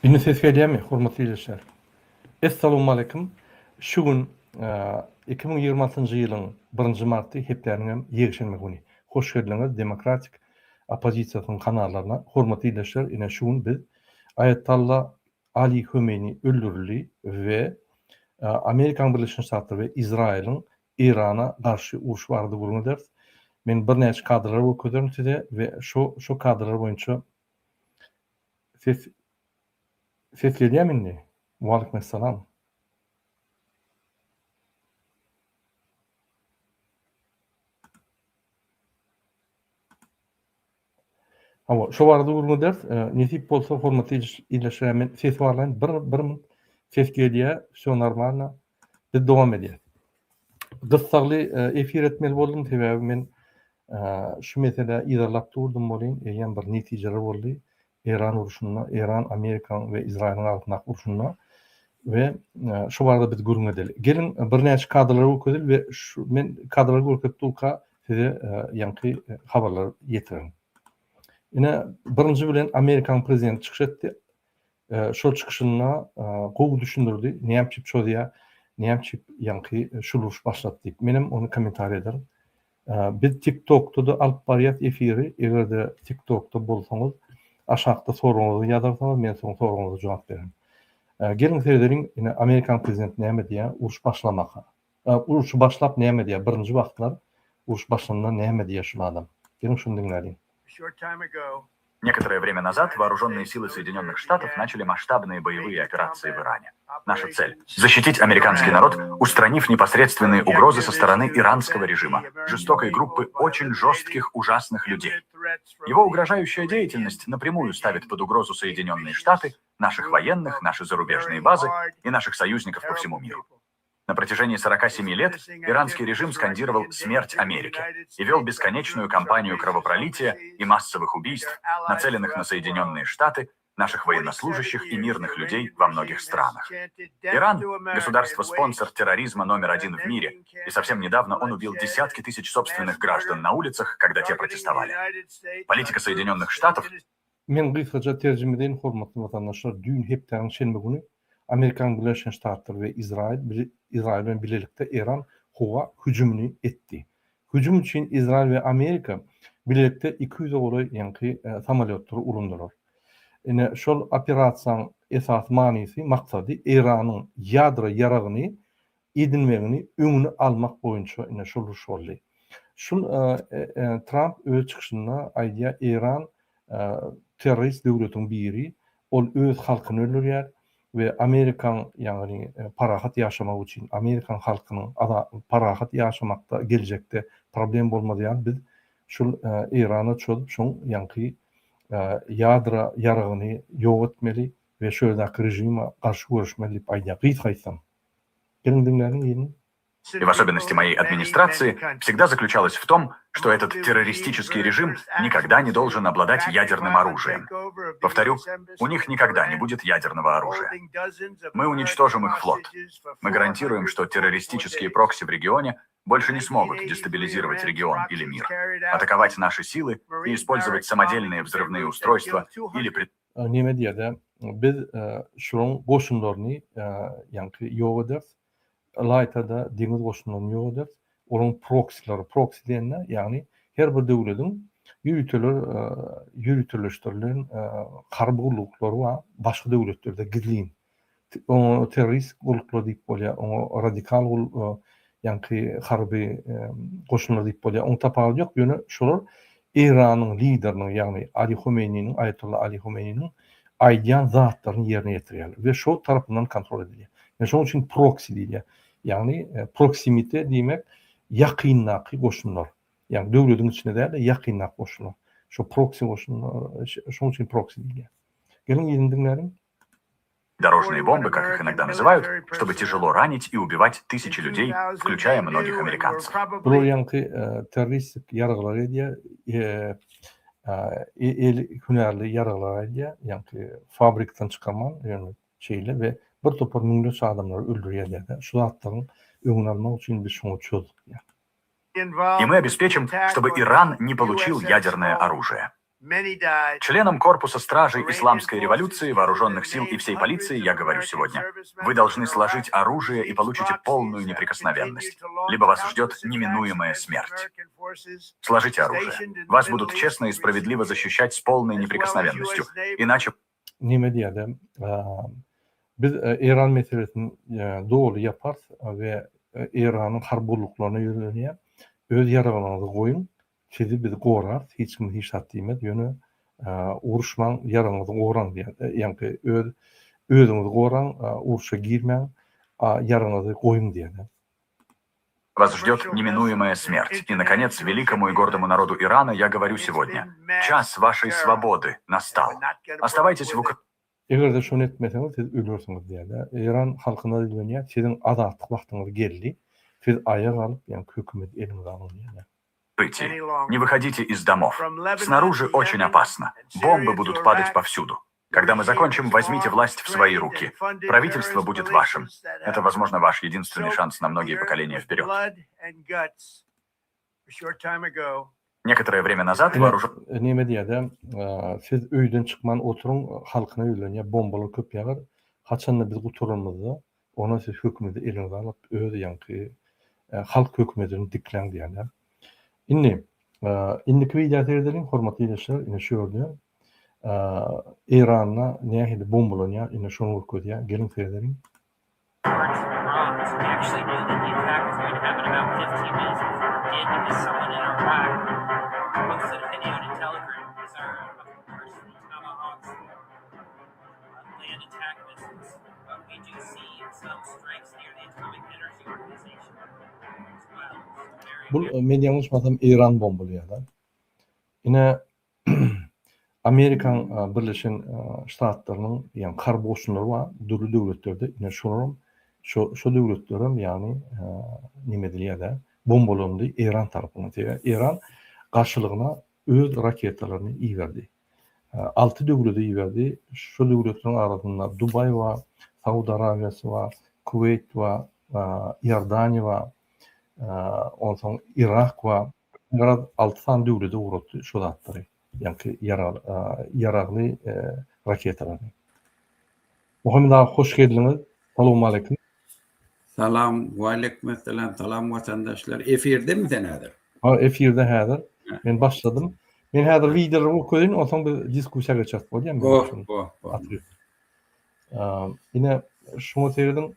Indi ses gelýärmi, hormatly ildeşler? Essalawmaleýkim. Şu gün 2026-njy ýylyň birinji marty, hepdäniň hem ýekşenbe güni. Hoş geldiňiz Demokratik oppozisiýasynyň kanallaryna. Hormatly ildeşler, ine şu gün biz Aýatalla Ali Hömeýni öldürildi we Amerikanyň Birleşen Ştatlary we Izraýylyň Eýrana garşy uruş barada gürrüň ederis. Men birnäçe kadrlary görkezerin size we şo şo kadrlar boýunça ses ses gelýärmi indi? Waleýkim essalam. Hawa, şo barada gürrüň ederis. Nesip bolsa, hormatly ildeşler, men ses barlaýyn. Bir bir minut ses gelýär, wsё normalno. Biz dowam edýäs. Gyssagly efir etmeli boldum, sebäbi men şu meselä yzarlap durdum welin, eýýäm bir netijeler boldy. Eýran urşunda, Eýran, Amerikanyň we Izraýylyň arasyndaky urşunda we şu barada biz gürrüň edeli. Geliň, birnäçe kadrlary görkezeli we şu men kadrlary görkezip durka size ýaňky habarlary ýetirerin. Ine, birinji bilen Amerikanyň prezidenti çykyş etdi. Şol çykyşynda gowy düşündirdi, näme üçin çozýar, näme üçin ýaňky şul uruş başlady diýip. Menem ony kommentariý ederin. Biz TikTokda-da alyp barýas efiri, eger-de TikTokda bolsaňyz, aşakda soragyňyzy ýazarsyňyz, men soň soragyňyza jogap bererin. Geliň seredeliň, ine Amerikanyň prezidenti näme diýýär uruş başlamaka. Urşy başlap näme diýýär, birinji wagtlar uruş başlanda näme diýýär şul adam. Geliň şuny diňläliň. Некоторое время назад вооруженные силы Соединенных Штатов начали масштабные боевые операции в Иране. Наша цель – защитить американский народ, устранив непосредственные угрозы со стороны иранского режима, жестокой группы очень жестких, ужасных людей. Его угрожающая деятельность напрямую ставит под угрозу Соединенные Штаты, наших военных, наши зарубежные базы и наших союзников по всему миру. На протяжении 47 лет иранский режим скандировал «Смерть Америке» и вел бесконечную кампанию кровопролития и массовых убийств, нацеленных на Соединенные Штаты, наших военнослужащих и мирных людей во многих странах. Иран – государство-спонсор терроризма номер один в мире, и совсем недавно он убил десятки тысяч собственных граждан на улицах, когда те протестовали. Политика Соединенных Штатов Men gysgaça terjime edeýin hormatly watandaşlar düýn hepdäniň şenbe güni Amerikanyň Birleşen Ştatlary we Izraýyl Izraýyl bilen bilelikde Eýran howa hüjümini etdi. Hüjüm üçin Izraýyl we Amerika bilelikde 200-e golaý ýaňky samolýotlary ulandylar. Ine şol operasiýaň esasy manysy, maksady Eýranyň ýadro ýaragyny edinmegini öňüni almak boýunça ine şol uruş boldy. Şul Tramp öz çykyşynda aýdýar Eýran terrorist döwletiň biri, ol öz halkyny öldürýär we Amerikaň ýagny parahat ýaşamagy üçin Amerikan halkynyň parahat ýaşamakda geljekde problem bolmaz ýaly biz şul Eýrana çozup şoň ýaňky ýadro ýaragyny ýok etmeli we şu ýerdäki režime garşy göreşmeli diýip aýdýar. Gysga aýtsam. Geliň diňläliň ýene. И в особенности моей администрации, всегда заключалась в том, что этот террористический режим никогда не должен обладать ядерным оружием. Повторю, у них никогда не будет ядерного оружия. Мы уничтожим их флот. Мы гарантируем, что террористические прокси в регионе больше не смогут дестабилизировать регион или мир, атаковать наши силы и использовать самодельные взрывные устройства или пред... Näme diýýär-de, biz şolaryň goşunlaryny ýaňky ýok ederis, ylaýta-da deňiz goşunlaryny ýok ederis, olaryň proksileri, proksi diýende, ýagny her bir döwlediň ýöriteler ýöriteleşdirilen harby gulluklary bar, başga döwletlerde gizlin. Oňa terrorist gulluklar diýip bolýar, oňa radikal ýaňky harby goşunlar diýip bolýar. Oň tapawudy ýok, ýöne şolar Eýranyň lideriniň, ýagny Ali Homeýniniň, Aýatolla Ali Homeýniniň aýdýan zatlaryny ýerine ýetirýärler we şo tarapyndan kontrol edilýär. Ýöne şonuň üçin proksi diýilýär. Ýagny proksimite diýmek ýakyndaky goşunlar. Ýagny döwlediň içinde däl-de ýakyndaky goşunlar. Şo proksi goşunlar, şonuň üçin proksi diýilýär. Geliň yzyny diňläliň. Дорожные бомбы, как их иногда называют, чтобы тяжело ранить и убивать тысячи людей, включая многих американцев. Bular ýaňky terroristik ýaraglar edýär, el hünärli ýaraglar edýär, ýaňky fabrikden çykarman, ýöne şeýle we bir topar müňlerçe adamlary öldürýär diýýär. Şu zatlaryň öňüni almak üçin biz şoňa çözdük diýýär. И мы обеспечим, чтобы Иран не получил ядерное оружие. Членам корпуса стражей исламской революции, вооруженных сил и всей полиции я говорю сегодня. Вы должны сложить оружие и получите полную неприкосновенность, либо вас ждет неминуемая смерть. Сложите оружие. Вас будут честно и справедливо защищать с полной неприкосновенностью. Иначе Neme diýýärler, biz Eýran meselesini doly ýaparys we Eýranyň harby gulluklaryna ýüzlenýär. Öz ýaraglaryňyzy goýuň, sizi biz gorarys, hiç kim hiç zat diýmez, ýöne uruşmaň, ýaragyňyzy goraň diýýär. Ýaňky öz özüňizi goraň, urşa girmäň, ýaragyňyzy goýuň diýýär. Вас ждет неминуемая смерть. И, наконец, великому и гордому народу Ирана я говорю сегодня. Час вашей свободы настал. Оставайтесь в Украине. Eger-de şony etmeseňiz, siz ölersiňiz diýýär-de. Eýran halkyna ýüzlenýär, siziň azatlyk wagtyňyz geldi, siz aýak alyp, ýaňky hökümeti eliňize alyň diýýär. Не выходите из домов. Снаружи очень опасно. Бомбы будут падать повсюду. Когда мы закончим, возьмите власть в свои руки. Правительство будет вашим. Это, возможно, ваш единственный шанс на многие поколения вперед. Некоторое время назад вооруженные Näme diýýär-de, siz öýden çykman oturyň, halkyna ýüzlenýär, bombalar köp ýagar. Haçanda biz gutaranymyzda, onda siz hökümeti eliňize alyp, öz ýaňky halk hökümetini dikläň diýýär-de. Indi, indiki wideo seredeliň, hormatly ildeşler, ine şu ýerde Eýranda nähili bombalanýar, ine şony görkezýär. Geliň seredeliň. Bul men ýalňyşmasam Eýran bombalaýar-da. Ine Amerikaň Birleşen Ştatlarynyň ýagny harby goşunlary bar dürli döwletlerde. Ine şolaram şo şo döwletlerem ýagny neme edilýär-de bombalandy Eýran tarapyndan. Sebäbi Eýran garşylygyna öz raketalaryny iberdi. Alty döwlede iberdi. Şo döwletleriň arasynda Dubaý bar, Saud Arabiýasy bar, Kuweýt bar, Iordaniýa bar, onsoň Yrak bar. Garaz, alty sany döwlede ugratdy şo zatlary, ýaňky ýaragly raketalary. Muhammet aga hoş geldiňiz. Salowmaleýkim. Salam, waleýkim salam watandaşlar. Efirdemi sen häzir? Ha, efirde häzir. Men başladym. Men häzir wideolary görkezeýin, onsoň biz diskussiýa geçeris, bolýarmy? Bor, bor, bor. Ine, şuňa serediň,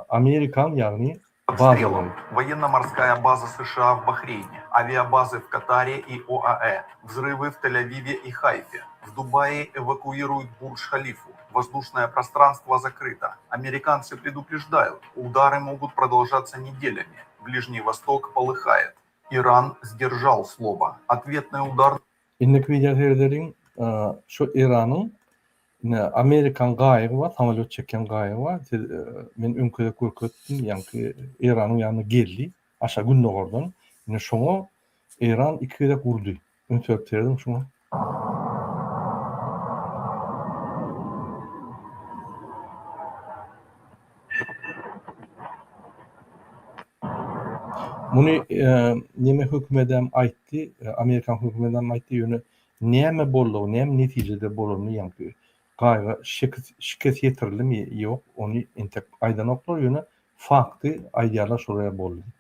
Amerikan, ýagny Обстрелом. Военно-морская база США в Бахрейне, авиабазы в Катаре и ОАЭ, взрывы в Тель-Авиве и Хайфе. В Дубае эвакуируют Бурдж-Халифу. Воздушное пространство закрыто. Американцы предупреждают, удары могут продолжаться неделями. Ближний Восток полыхает. Иран сдержал слово. Ответный удар Indiki wideo seredeliň. Şu Iranyň ine Amerikan gaýygy bar, samolýot çekýän gaýygy bar. Siz men öňki gezek görkezipdim, ýaňky Iranyň ýanyna geldi, aşa gündogardan. Ine şoňa Eýran iki gezek urdy. Üns berip serediň şuňa. Muny neme hökümedem aýtdy, Amerikan hökümedem aýtdy, ýöne näme boldugy, näme netijede bolanyny ýaňky gaýyga şikes ýetirildimi ýok, ony entek aýdanoklar, ýöne fakty aýdýarlar şol ýaly boldy diýip.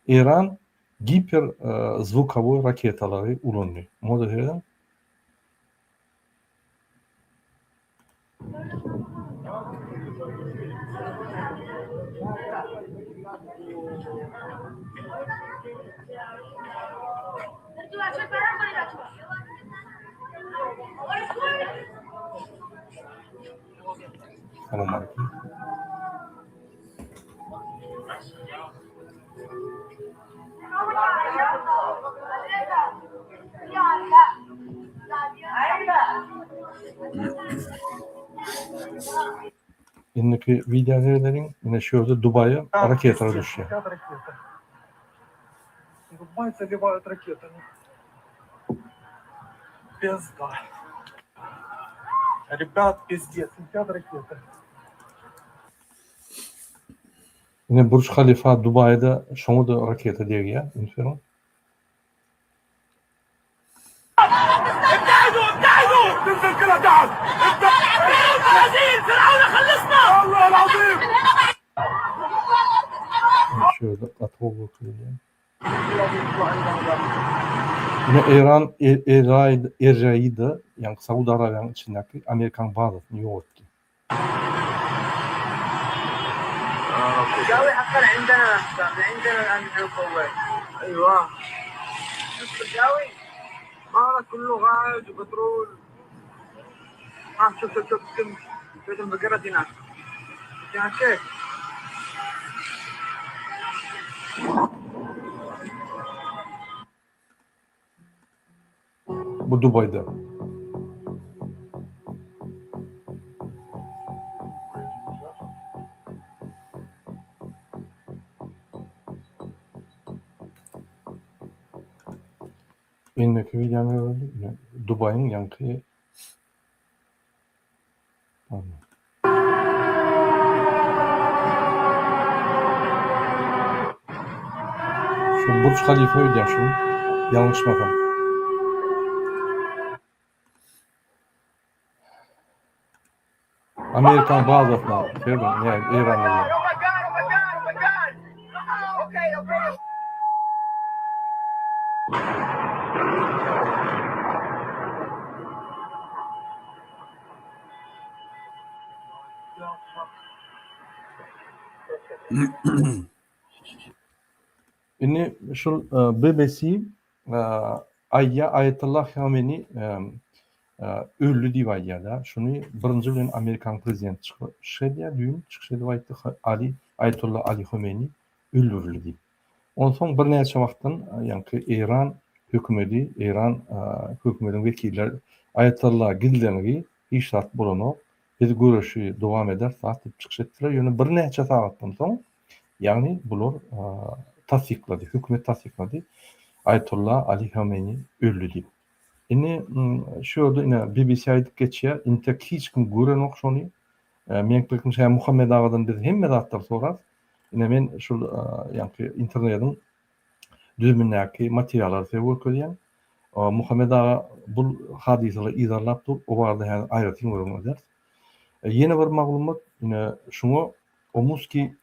Eýran giper zvukowoý raketalary ulandy. Muňa-da serediň. Salam aleýkum. Indiki wideo seredeliň. Ine şu ýerde Dubaýa raketalar düşýär. Дубай заливают ракетами. Пизда. Ребят, пиздец, летят ракеты. Ine Burj Halifa Dubaýda şoňa-da raketa degýär. Üns beriň. Şu ýerde gaty gowy görkezilýär. Ine Eýran Erraida, ýagny Saud Arabiýanyň içindäki Amerikanyň bazasyny ýok etdi. Bu Dubaýda. Indiki wideony göreli. Dubaýyň ýaňky Şu Burj Halifa öýdýän şu. Ýalňyşmasam. Amerikan bazasyna serediň, näme Eýranda diýýär. Indi şul BBC aýdýar Aýatollah Hameni öldi diýip aýdýar-da. Şuny birinji bilen Amerikanyň prezidenti çykyş edýär, düýn çykyş edip aýtdy, Ali Aýatollah Ali Homeni öldürildi diýip. Onsoň birnäçe wagtdan ýaňky Eýran hökümedi, Eýran hökümediniň wekilleri Aýatollah gizlengi hiç zat bolanok, biz göreşi dowam ederis zat diýip çykyş etdiler. Ýöne birnäçe sagatdan soň, ýagny bular tassyklady, hökümet tassyklady, Aýatollah Ali Hameni öldi diýip. Indi şu ýerde ine BBC aýdyp geçýär, intek hiç kim görenok şony. Meň pikirimçe Muhammet agadan biz hemme zatlary sorarys. Ine men şul ýaňky internediň düzümindäki materiallary size görkezýän. Muhammet aga bul hadysalary yzarlap dur, o barada häzir aýratyn gürrüň ederis. Ýene bir maglumat, ine şuňa Omuskiý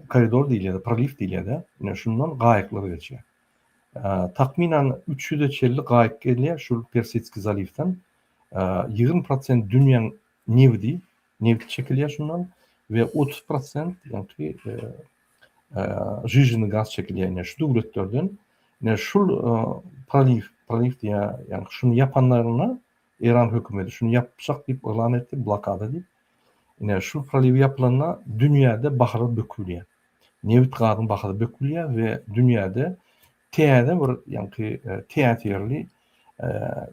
koridor diýilýär, proliw diýilýär-de, ine şundan gaýyklar geçýär. Takmynan üç ýüze çenli gaýyk gelýär şul Persidskiý zaliwden. 20 prosent dünýäň nebidi Nebit çekilýär şundan we 30 prosent ýagny žijini gaz çekilýär ine şu döwletlerden. Ine şul proliw, proliw diýýär, ýagny şuny ýapanlaryna Eýran hökümeti şuny ýapjak diýip yglan etdi, blokada diýip. Ine şul proliw ýapylanda dünýäde bahalar bökülýär. Nebit gazyň bahasy bökülýär we dünýäde täze bir ýagny täsirli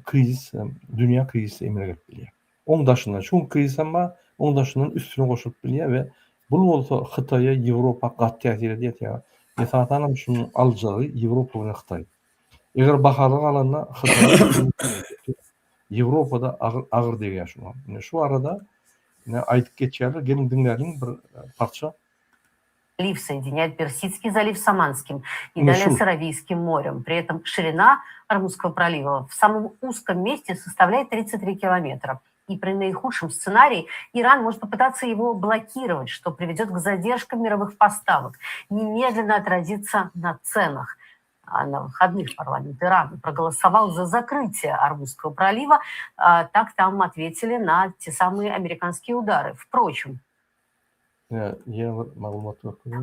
krizis, dünýä krizisi emele gelip bilýär. Oň daşyndan şu günki krizisem bar, oň daşyndan üstüne goşulyp bilýär we bul bolsa Hytaýa, Ýewropa gaty täsir edýär. Sebäbi esasanam şunuň aljagy Ýewropa bilen Hytaý. Eger bahalar galanda Hytaýa Ýewropada agyr agyr degýär şuňa. Ine şu barada ine aýdyp geçýärler. Geliň diňläliň bir parça. Залив соединяет Персидский залив с Оманским и далее с Аравийским морем. При этом ширина Ормузского пролива в самом узком месте составляет 33 километра. И при наихудшем сценарии Иран может попытаться его блокировать, что приведет к задержкам мировых поставок, немедленно отразится на ценах. А на выходных парламент Ирана проголосовал за закрытие Армузского пролива. А, так там ответили на те самые американские удары. Впрочем,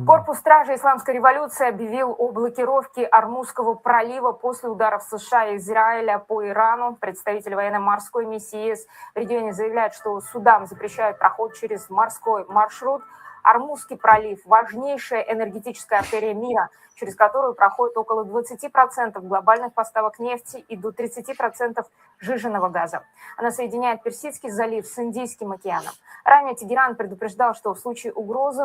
Корпус стражи Исламской революции объявил о блокировке Ормузского пролива после ударов США и Израиля по Ирану. Представитель военно-морской миссии ЕС в регионе заявляет, что судам запрещают проход через морской маршрут. Ормузский пролив – важнейшая энергетическая артерия мира, через которую проходит около 20% глобальных поставок нефти и до 30% жиженного газа. Она соединяет Персидский залив с Индийским океаном. Ранее Тегеран предупреждал, что в случае угрозы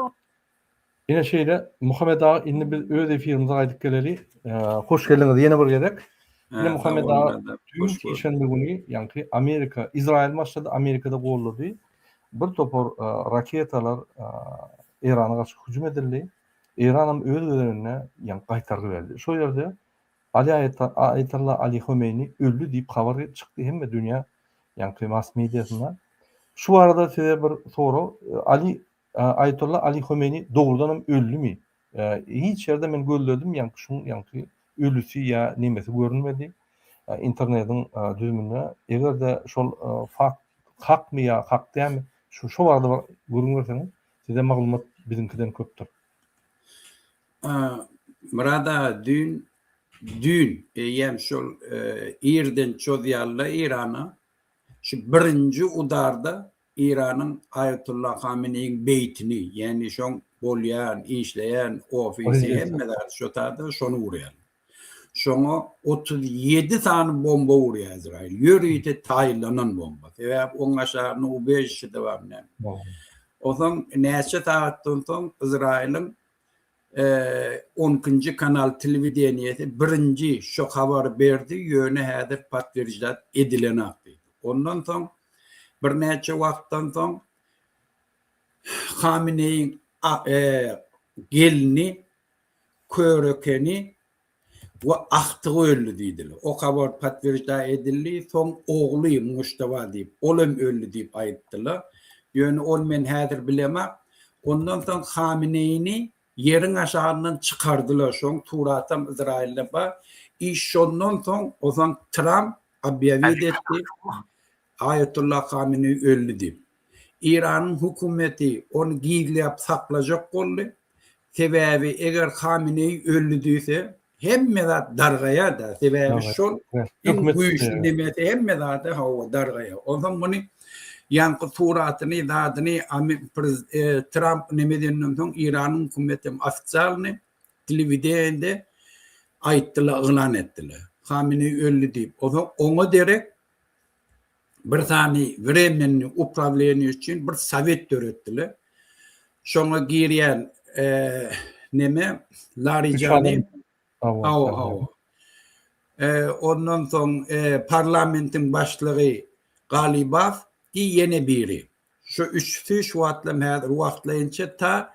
Ine şeýle Muhammet aga indi biz öz efirimize gaýdyp geleli. Hoş geldiňiz ýene bir gezek. Ine Muhammet aga düýn sişenbe güni ýaňky Amerika Izrail başlady, Amerikada gollady. Bir topar raketalar Eýrana garşy hüjüm edildi. Eýranam öz gezeginde ýaňky gaýtargy berdi. Şo ýerde Ali Aýatollah Ali Homeýni öldi diýip habar çykdy hemme dünýä ýaňky mass mediasynda. Şu barada size bir sorag, Ali Aýatolla Ali Homeýni dogrudanam öldümi? Hiç ýerde men gözledim, ýaňky şuň ýaňky ölüsi ýa nemesi görünmedi internediň düzüminde. Eger-de şol fakt hakmy ýa hak dälmi, şu şo barada bir gürrüň berseňiz, size maglumat biziňkiden köpdür. Myrat aga düýn düýn eýýäm şol irden çozýarlar Eýrana. Şu birinji udarda Eýranyň Aýatullah Hameneýiň beýtini, ýagny şoň bolýan, işleýän ofisi hemme zady şo taýda şony urýarlar. Şoňa 37 sany bomba urýar Izrail. Ýörite taýynlanan bomba. Sebäbi oň aşagynda ubežişe-de bar näme. Onsoň näçe sagatdan soň Izrailiň On ikinji kanal telewideniýesi birinji şo habary berdi, ýöne häzir potwерждать edilenak diýdi. Ondan soň birnäçe wagtdan soň Hameneýiň gelni körekeni we agtygy öldi diýdiler. O habar potwерждать edildi, soň ogly Mujtaba diýip, ol hem öldi diýip aýtdylar. Ýöne ony men häzir bilemok. Ondan soň Hameneýini ýeriň aşagyndan çykardylar, şoň suratam Yzraýylda bar. I şondan soň ozan Tramp obýawit etdi, Aýatullah Hameneýi öldi diýip. Eýranyň hökümeti ony gizläp saklajak boldy. Sebäbi eger Hameneýi öldi diýse, hemme zat dargaýar-da. Sebäbi şol iň güýçli nemesi hemme zady hawa dargaýar. Onsoň muny ýaňky suratyny, zadyny Tramp neme edenden soň Eýranyň hökümetem ofitsialny telewideniýede aýtdylar, yglan etdiler. Hameneýi öldi diýip. Onsoň oňa derek bir sany wremennyý uprawleniýe üçin bir sowet döretdiler. Şoňa girýän neme Larijani hawa hawa. Ondan soň parlamentiň başlygy Galibaf i ýene biri. Şu üçüsi şu wagtlam häzir wagtlaýynça ta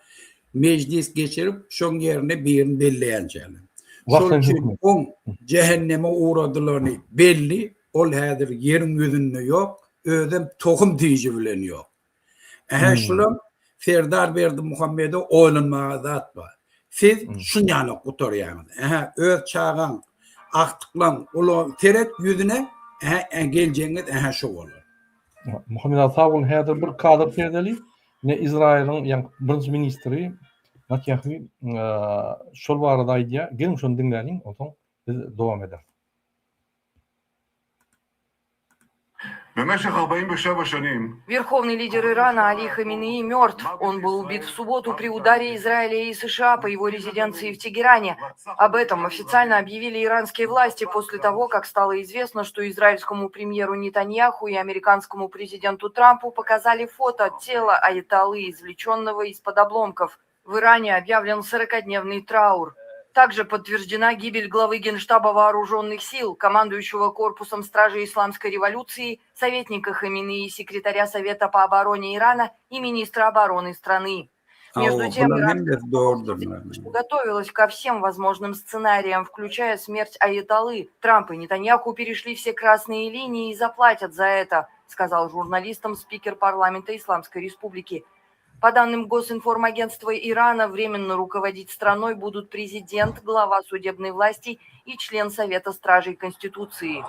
mejlis geçirip şoň ýerine birini belleýänçäler. Şol üçin oň jähenneme ugradylany belli, ol häzir ýeriň ýüzünde ýok, özem tohum tiji bilen ýok. Ähä şulam Serdar Berdimuhamedow oýlanmaga zat bar. Siz şunýalak gutarýaňyz. Ähä öz çagaň, agtyklaň, ula seret ýüzüne, ähä geljegiňiz ähä şu bolar. Muhammet aga sag boluň häzir bir kadr seredeli. Ne Izraýylyň ýaňky birinji ministri Natýahu şol barada aýdýar. Geliň şony diňläliň, onsoň biz dowam ederis. Верховный лидер Ирана Али Хаменеи мертв. Он был убит в субботу при ударе Израиля и США по его резиденции в Тегеране. Об этом официально объявили иранские власти после того, как стало известно, что израильскому премьеру Нетаньяху и американскому президенту Трампу показали фото тела Аятоллы, извлеченного из-под обломков. В Иране объявлен 40-дневный траур. Также подтверждена гибель главы Генштаба Вооруженных сил, командующего корпусом Стражей Исламской революции, советника Хаменеи, секретаря Совета по обороне Ирана и министра обороны страны. Между тем, Иран готовилась ко всем возможным сценариям, включая смерть Аятоллы. Трамп и Нетаньяху перешли все красные линии и заплатят за это, сказал журналистам спикер парламента Исламской Республики. По данным Госинформагентства Ирана, временно руководить страной будут президент, глава судебной власти и член Совета стражей Конституции.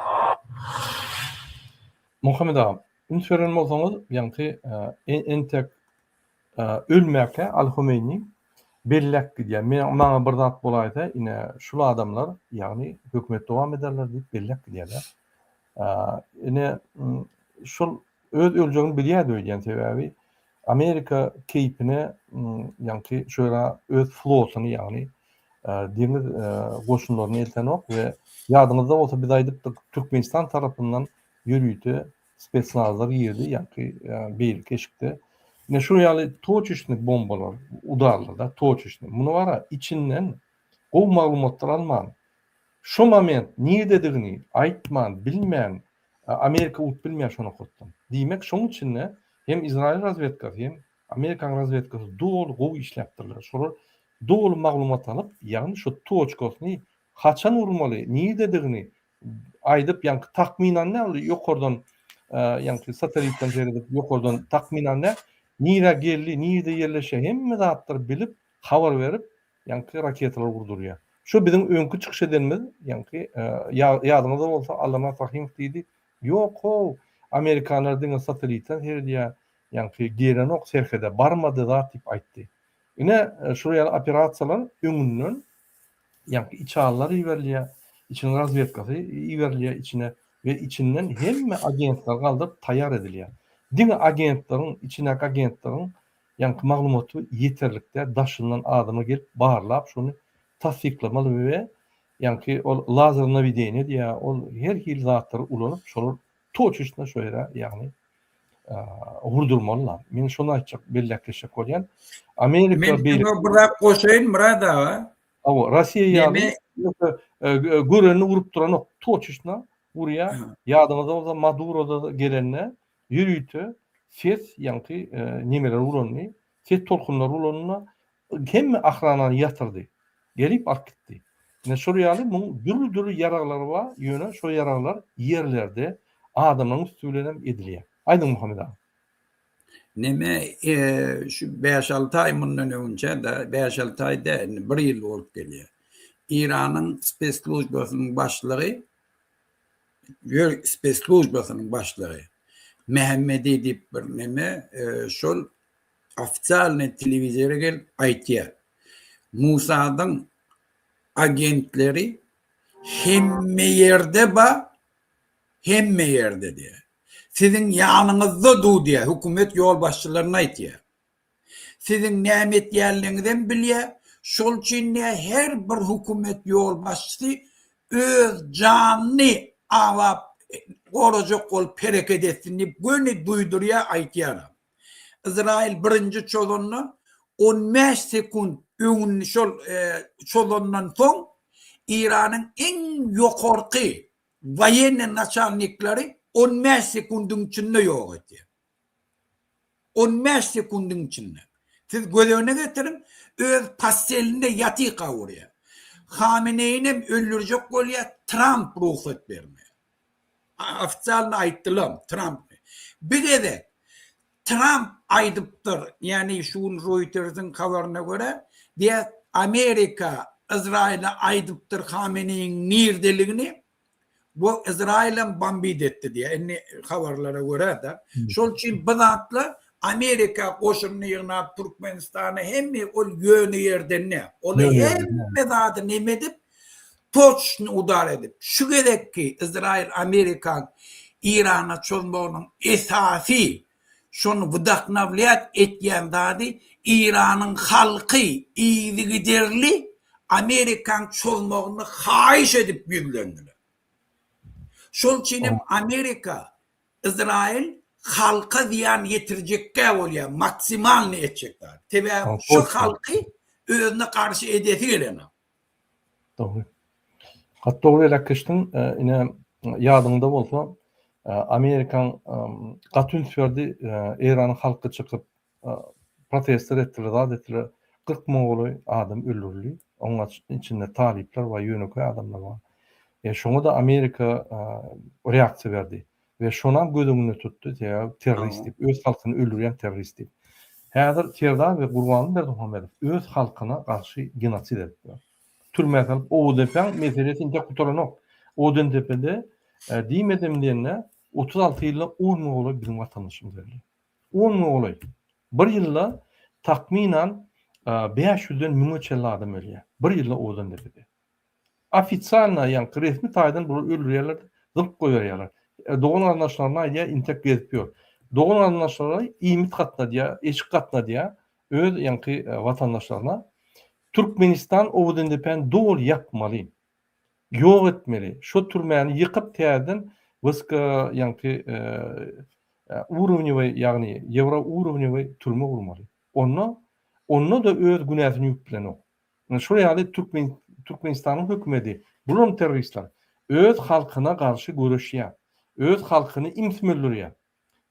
Muhammet aga, üns beren bolsaňyz, ýaňky entek ölmäkä Al Homeýni belläp gidýär. Men maňa bir zat bolaýsa, ine şul adamlar, ýagny hökümet dowam ederler diýip belläp gidýärler. Ine şul öz öljegini bilýärdi öýdýän sebäbi Amerika keýpine ýaňky şöra öz flotuny ýagny deňiz goşunlaryny eltenok we ýadyňyzda bolsa biz aýdypdyk Türkmenistan tarapyndan ýörite spetsnazlar girdi ýaňky beýleki eşikde. Ine şu ýaly toçeçnyý bombalar udarlar da toçeçnyý. Muny bara içinden gowy maglumatlar alman şo moment nirededigini aýtman bilmän Amerika urup bilmeýär şo nokatdan. Diýmek şoň içinde hem Izrail razwedkasy hem Amerikanyň razwedkasy doly gowy işläpdirler. Şolar doly maglumat alyp, ýagny şo toçkasyny haçan urmaly, nirededigini aýdyp, ýaňky takmynan däl, ýokardan. ýaňky satelitden seredip ýokardan takmynan nä nirä geldi, nirde ýerleşýär hemme zatlary bilip habar berip ýaňky raketalar urdurýar. Şu biziň öňki çykyş edenimiz ýaňky ýadyňyzda bolsa Allamyrat Rahymow diýdi, ýok how amerikanlar diňe satelitden seredýär ýaňky gelenok serhede barmady zat diýip aýtdy. Ine şular ýaly operasiýalar öňünden ýaňky içalylar iberilýär, içiniň razwedkasy iberilýär içine we içinden hemme agentler galdyryp taýýar edilýär. Diňe agentleriň, içindäki agentleriň ýaňky maglumaty ýeterlik däl, daşyndan adamlar gelip barlap şony tassyklamaly we ýaňky ol lazer nawideniýe diýýär, ol her hili zatlary ulanyp şolar toçeçno şo ýere ýagny gurdurmalylar. Men şony aýtjak, belläp geçjek bolýan. Amerika Men şuňa bir zat goşaýyn Myrat aga. Hawa, Russiýa ýaly görenini urup duranok, toçeçno urýar. Ýadyňyzda bolsa Maduro-da gelende ýörite ses ýaňky nemeler ulandy, ses tolkunlary ulandy, hemme ahranany ýatyrdy. Gelip alyp gitdi. Ine şol ýaly muň dürli-dürli ýaraglary bar, ýöne şo ýaraglar ýerlerde adamlaryň üsti bilen hem edilýär. Aýdyň Muhammet aga. Neme şu bäş-alty aý mundan öňünçä-de, bäş-alty aý däl, indi bir ýyl bolup gelýär. Eýranyň spesslujbasynyň başlygy ýör spesslujbasynyň başlygy Mämmedi diýip bir neme şol ofisialnyý telewizora gelip aýtýar. Musadyň agentleri hemme ýerde ba, hemme ýerde diýýär. Siziň ýanyňyzda du diýýär, hökümet ýolbaşçylaryna aýtýar. Siziň näme etýänligiňizem bilýär. Şol üçin diýýär, her bir hökümet ýolbaşçysy öz janyny awap gorajak bolup hereket etsin diýip göni duýdurýar, aýtýaram. Yzraýyl birinji çozanda 15 sekunt öňünde şol çozandan soň Eýranyň iň ýokarky woýennyý naçalnikleri 15 sekundyň içinde ýok edýär. 15 sekundyň içinde. Siz göz öňüne getiriň, öz postelinde ýatyka urýar. Hameneýinem öldürjek bolýar, Tramp rugsat bermeýär. Ofitsialny aýtdylam, Tramp. Bir gezek Tramp aýdypdyr, ýagny şu gün Roýtersiň habaryna görä, diýýär, Amerika Yzraýyla aýdypdyr Hameneýiň nirdeligini, bu Yzraýylam bombit etdi diýýär, indi habarlara görä-de. Şol üçin bu zatlar Amerika goşunyny ýygnap Türkmenistana hemme ol ýöne ýerden däl. Ol hemme zady neme edip, toçny udar edip, şu gezekki Izrail Amerikan Irana çozmagynyň esasy şony wdahnawlýat etýän zady Iranyň halky yzygiderli Amerikan çozmagyny haýyş edip ýüzlendiler. Şol üçin hem Amerika Izrail halka zyýan ýetirjekkä bolýar maksimalny etjek zat. Sebäbi şu halky özüne garşy edesi gelenok. Dogry. Gaty dogry elek geçdiň. Ine ýadyňda bolsa Amerikan gaty üns berdi. Eýranyň halky çykyp protestler etdiler, zat etdiler. 40 müňe golaý adam öldürildi. Oň içinde talyplar bar, ýönekeý adamlar bar. E, şoňa-da Amerika reaksiýa berdi. We şonam göz öňünde tutdy, sebäbi terrorist diýip, öz halkyny öldürýän terrorist diýip. Häzir Serdar we Gurbanguly Berdimuhamedow öz halkyna garşy genosid edipdir. Türmä salyp, Owadandepäň meselesi intek gutaranok. Owadandepede diýmesem diýende 36 ýylda on müňe golaý biziň watandaşymyz öldi. On müňe golaý. Bir ýylda takmynan bäş ýüzden müňe çenli adam ölýär. Bir ýylda Owadandepede. Ofisialno ýaňky resmi taýdan bulary öldürýärler, zyňyp goýberýärler. Dogan garyndaşlaryna aýdýar, intek gezip ýör. Dogan garyndaşlary iýmit gatnadýar, eşik gatnadýar öz ýaňky watandaşlaryna. Türkmenistan Owadandepäni doly ýapmaly. Ýok etmeli. Şo türmäni ýykyp täzeden wyska ýaňky urovnýowyý ýagny ýewro urovnýowyý türme gurmaly. Onda onda-da öz günäsini ýuwup bilenok. Ine şol ýaly Türkmen Türkmenistanyň hökümedi bulam terroristler öz halkyna garşy göreşýär. Öz halkyny imsim öldürýär.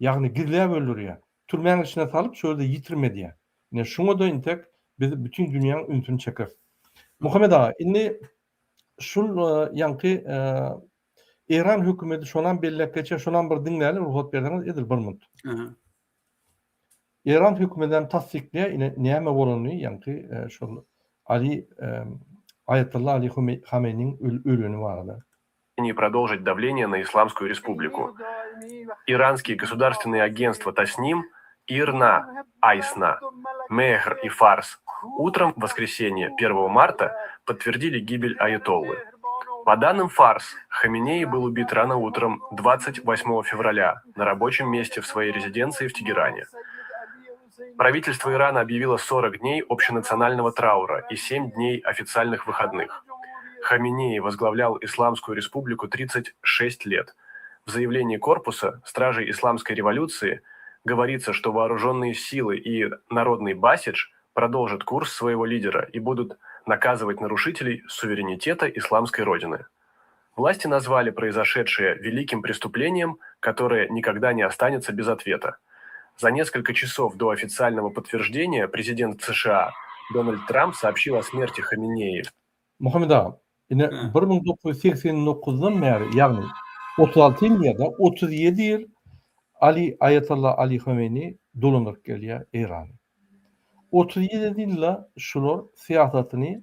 Ýagny gizläp öldürýär. Türmäň içine salyp şo ýerde ýitirim edýär. Ine şuňa-da intek biz bütin dünýäň ünsüni çekeris. Muhammet aga indi şul ýaňky. Eýran hökümeti şonam belläp geçýär, şonam bir diňläli rugsat berseňiz edil bir minut. Eýran hökümedem tassyklaýar ine näme bolanyny ýaňky şol Ali Aýatolla Ali Hameýniň öleni barada. Не продолжить давление на Исламскую Республику. Иранские государственные агентства Тасним, ИРНА, Айсна, Мехр и Фарс утром в воскресенье 1 марта подтвердили гибель Аятоллы. По данным Фарс, Хаменеи был убит рано утром 28 февраля на рабочем месте в своей резиденции в Тегеране. Правительство Ирана объявило 40 дней общенационального траура и 7 дней официальных выходных. Хаменеи возглавлял Исламскую республику 36 лет. В заявлении корпуса Стражей Исламской революции говорится, что вооруженные силы и народный басидж продолжат курс своего лидера и будут наказывать нарушителей суверенитета исламской родины. Власти назвали произошедшее великим преступлением, которое никогда не останется без ответа. За несколько часов до официального подтверждения президент США Дональд Трамп сообщил о смерти Хаменеи. Muhammet aga, ine 1989-dan bäri, ýagny 36 ýyl ýa-da 37 ýyl Ali Aýatolla Ali Homeýni dolandyryp gelýär Eýrany. 37 ýylda şular syýasatyny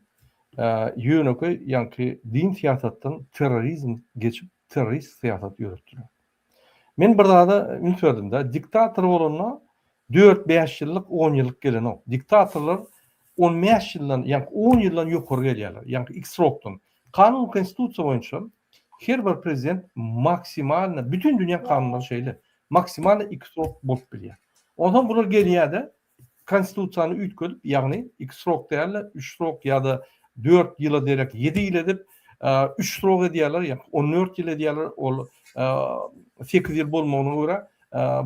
ýönekeý ýaňky din syýasatdan terrorizm geçip terrorist syýasat ýöretdiler. Men bir zada üns berdim-de, diktator bolanda dört-bäş ýyllyk, on ýyllyk gelenok. Diktatorlar on bäş ýyldan, ýaňky on ýyldan ýokary gelýärler, ýaňky iki srokdan. Kanun konstitusiýa boýunça her bir prezident maksimalno, bütin dünýäň kanunlary şeýle, maksimalno iki srok bolup bilýär. Onsoň bular gelýär-de, konstitusiýany üýtgedip, ýagny iki srok däl-de, üç srok ýa-da dört ýyla derek ýedi ýyl edip, üç srok edýärler, ýa 14 ýyl edýärler, ol sekiz ýyl bolmagyna görä,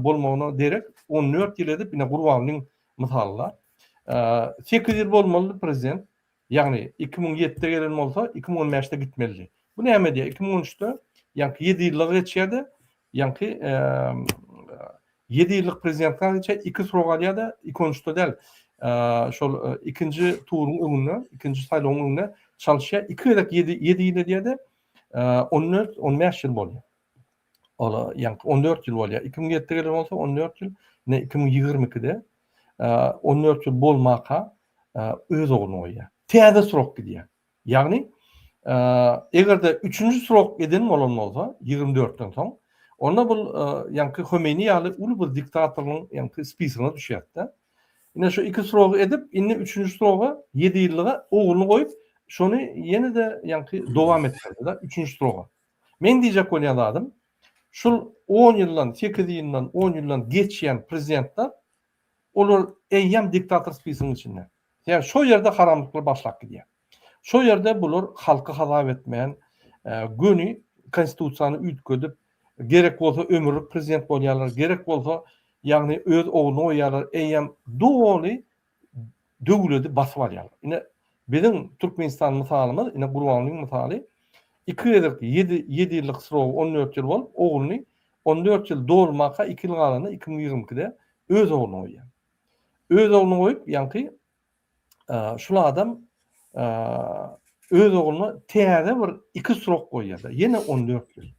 bolmagyna derek 14 ýyl edip, ine Gurbangulyň mysalynda, sekiz ýyl bolmalydy prezident, Ýagny, 2007-de gelen bolsa, 2015-de gitmelidi. Bu näme edýär? 2013-de ýaňky ýedi ýyllygy geçýär-de, ýaňky ýedi ýyllyk prezidentlik geçýär, iki srok alýar-da, 2013-de däl, şol ikinji turuň öňünde, ikinji saýlawyň öňünde çalyşýar, iki gezek ýedi, ýedi ýyl edýär-de, 14, 15 ýyl bolýar. Ol ýaňky 14 ýyl bolýar. 2007-de gelen bolsa 14 ýyl, ine 2022-de 14 ýyl bolmaka öz ogluny goýýar. Täze srok gidýär. Ýagny, eger-de üçünji srok eden bolan bolsa, 24-den soň, onda bul ýaňky Homeýni ýaly uly bir diktatorlygyň ýaňky spisogyna düşýär-de. Ine şu iki srogy edip, indi üçünji sroga, ýedi ýyllyga ogluny goýup, şony ýene-de ýaňky dowam etdirdi-de, üçünji sroga. Meň diýjek bolýan zadym, şul on ýyldan, sekiz ýyldan, on ýyldan geçýän prezidentler, olar eýýäm diktator spisogyň içinde. Sebäbi şo ýerde haramlyklar başlap gidýär. Şo ýerde bular halky hasap etmän, göni konstitusiýany üýtgedip, gerek bolsa ömürlik prezident bolýarlar, gerek bolsa, ýagny öz ogluny goýýarlar, eýýäm doly döwledi basyp alýarlar. Ine, biziň Türkmenistan mysalymyz, ine Gurbangulyň mysaly, iki gezek ýedi, ýedi ýyllyk srogy 14 ýyl bolup, ogluny 14 ýyl dolmaka iki ýyl galanda 2022-de öz ogluny goýýar. Öz ogluny goýup, ýaňky şul adam öz ogluna täze bir iki srok goýýar-da, ýene 14 ýyl.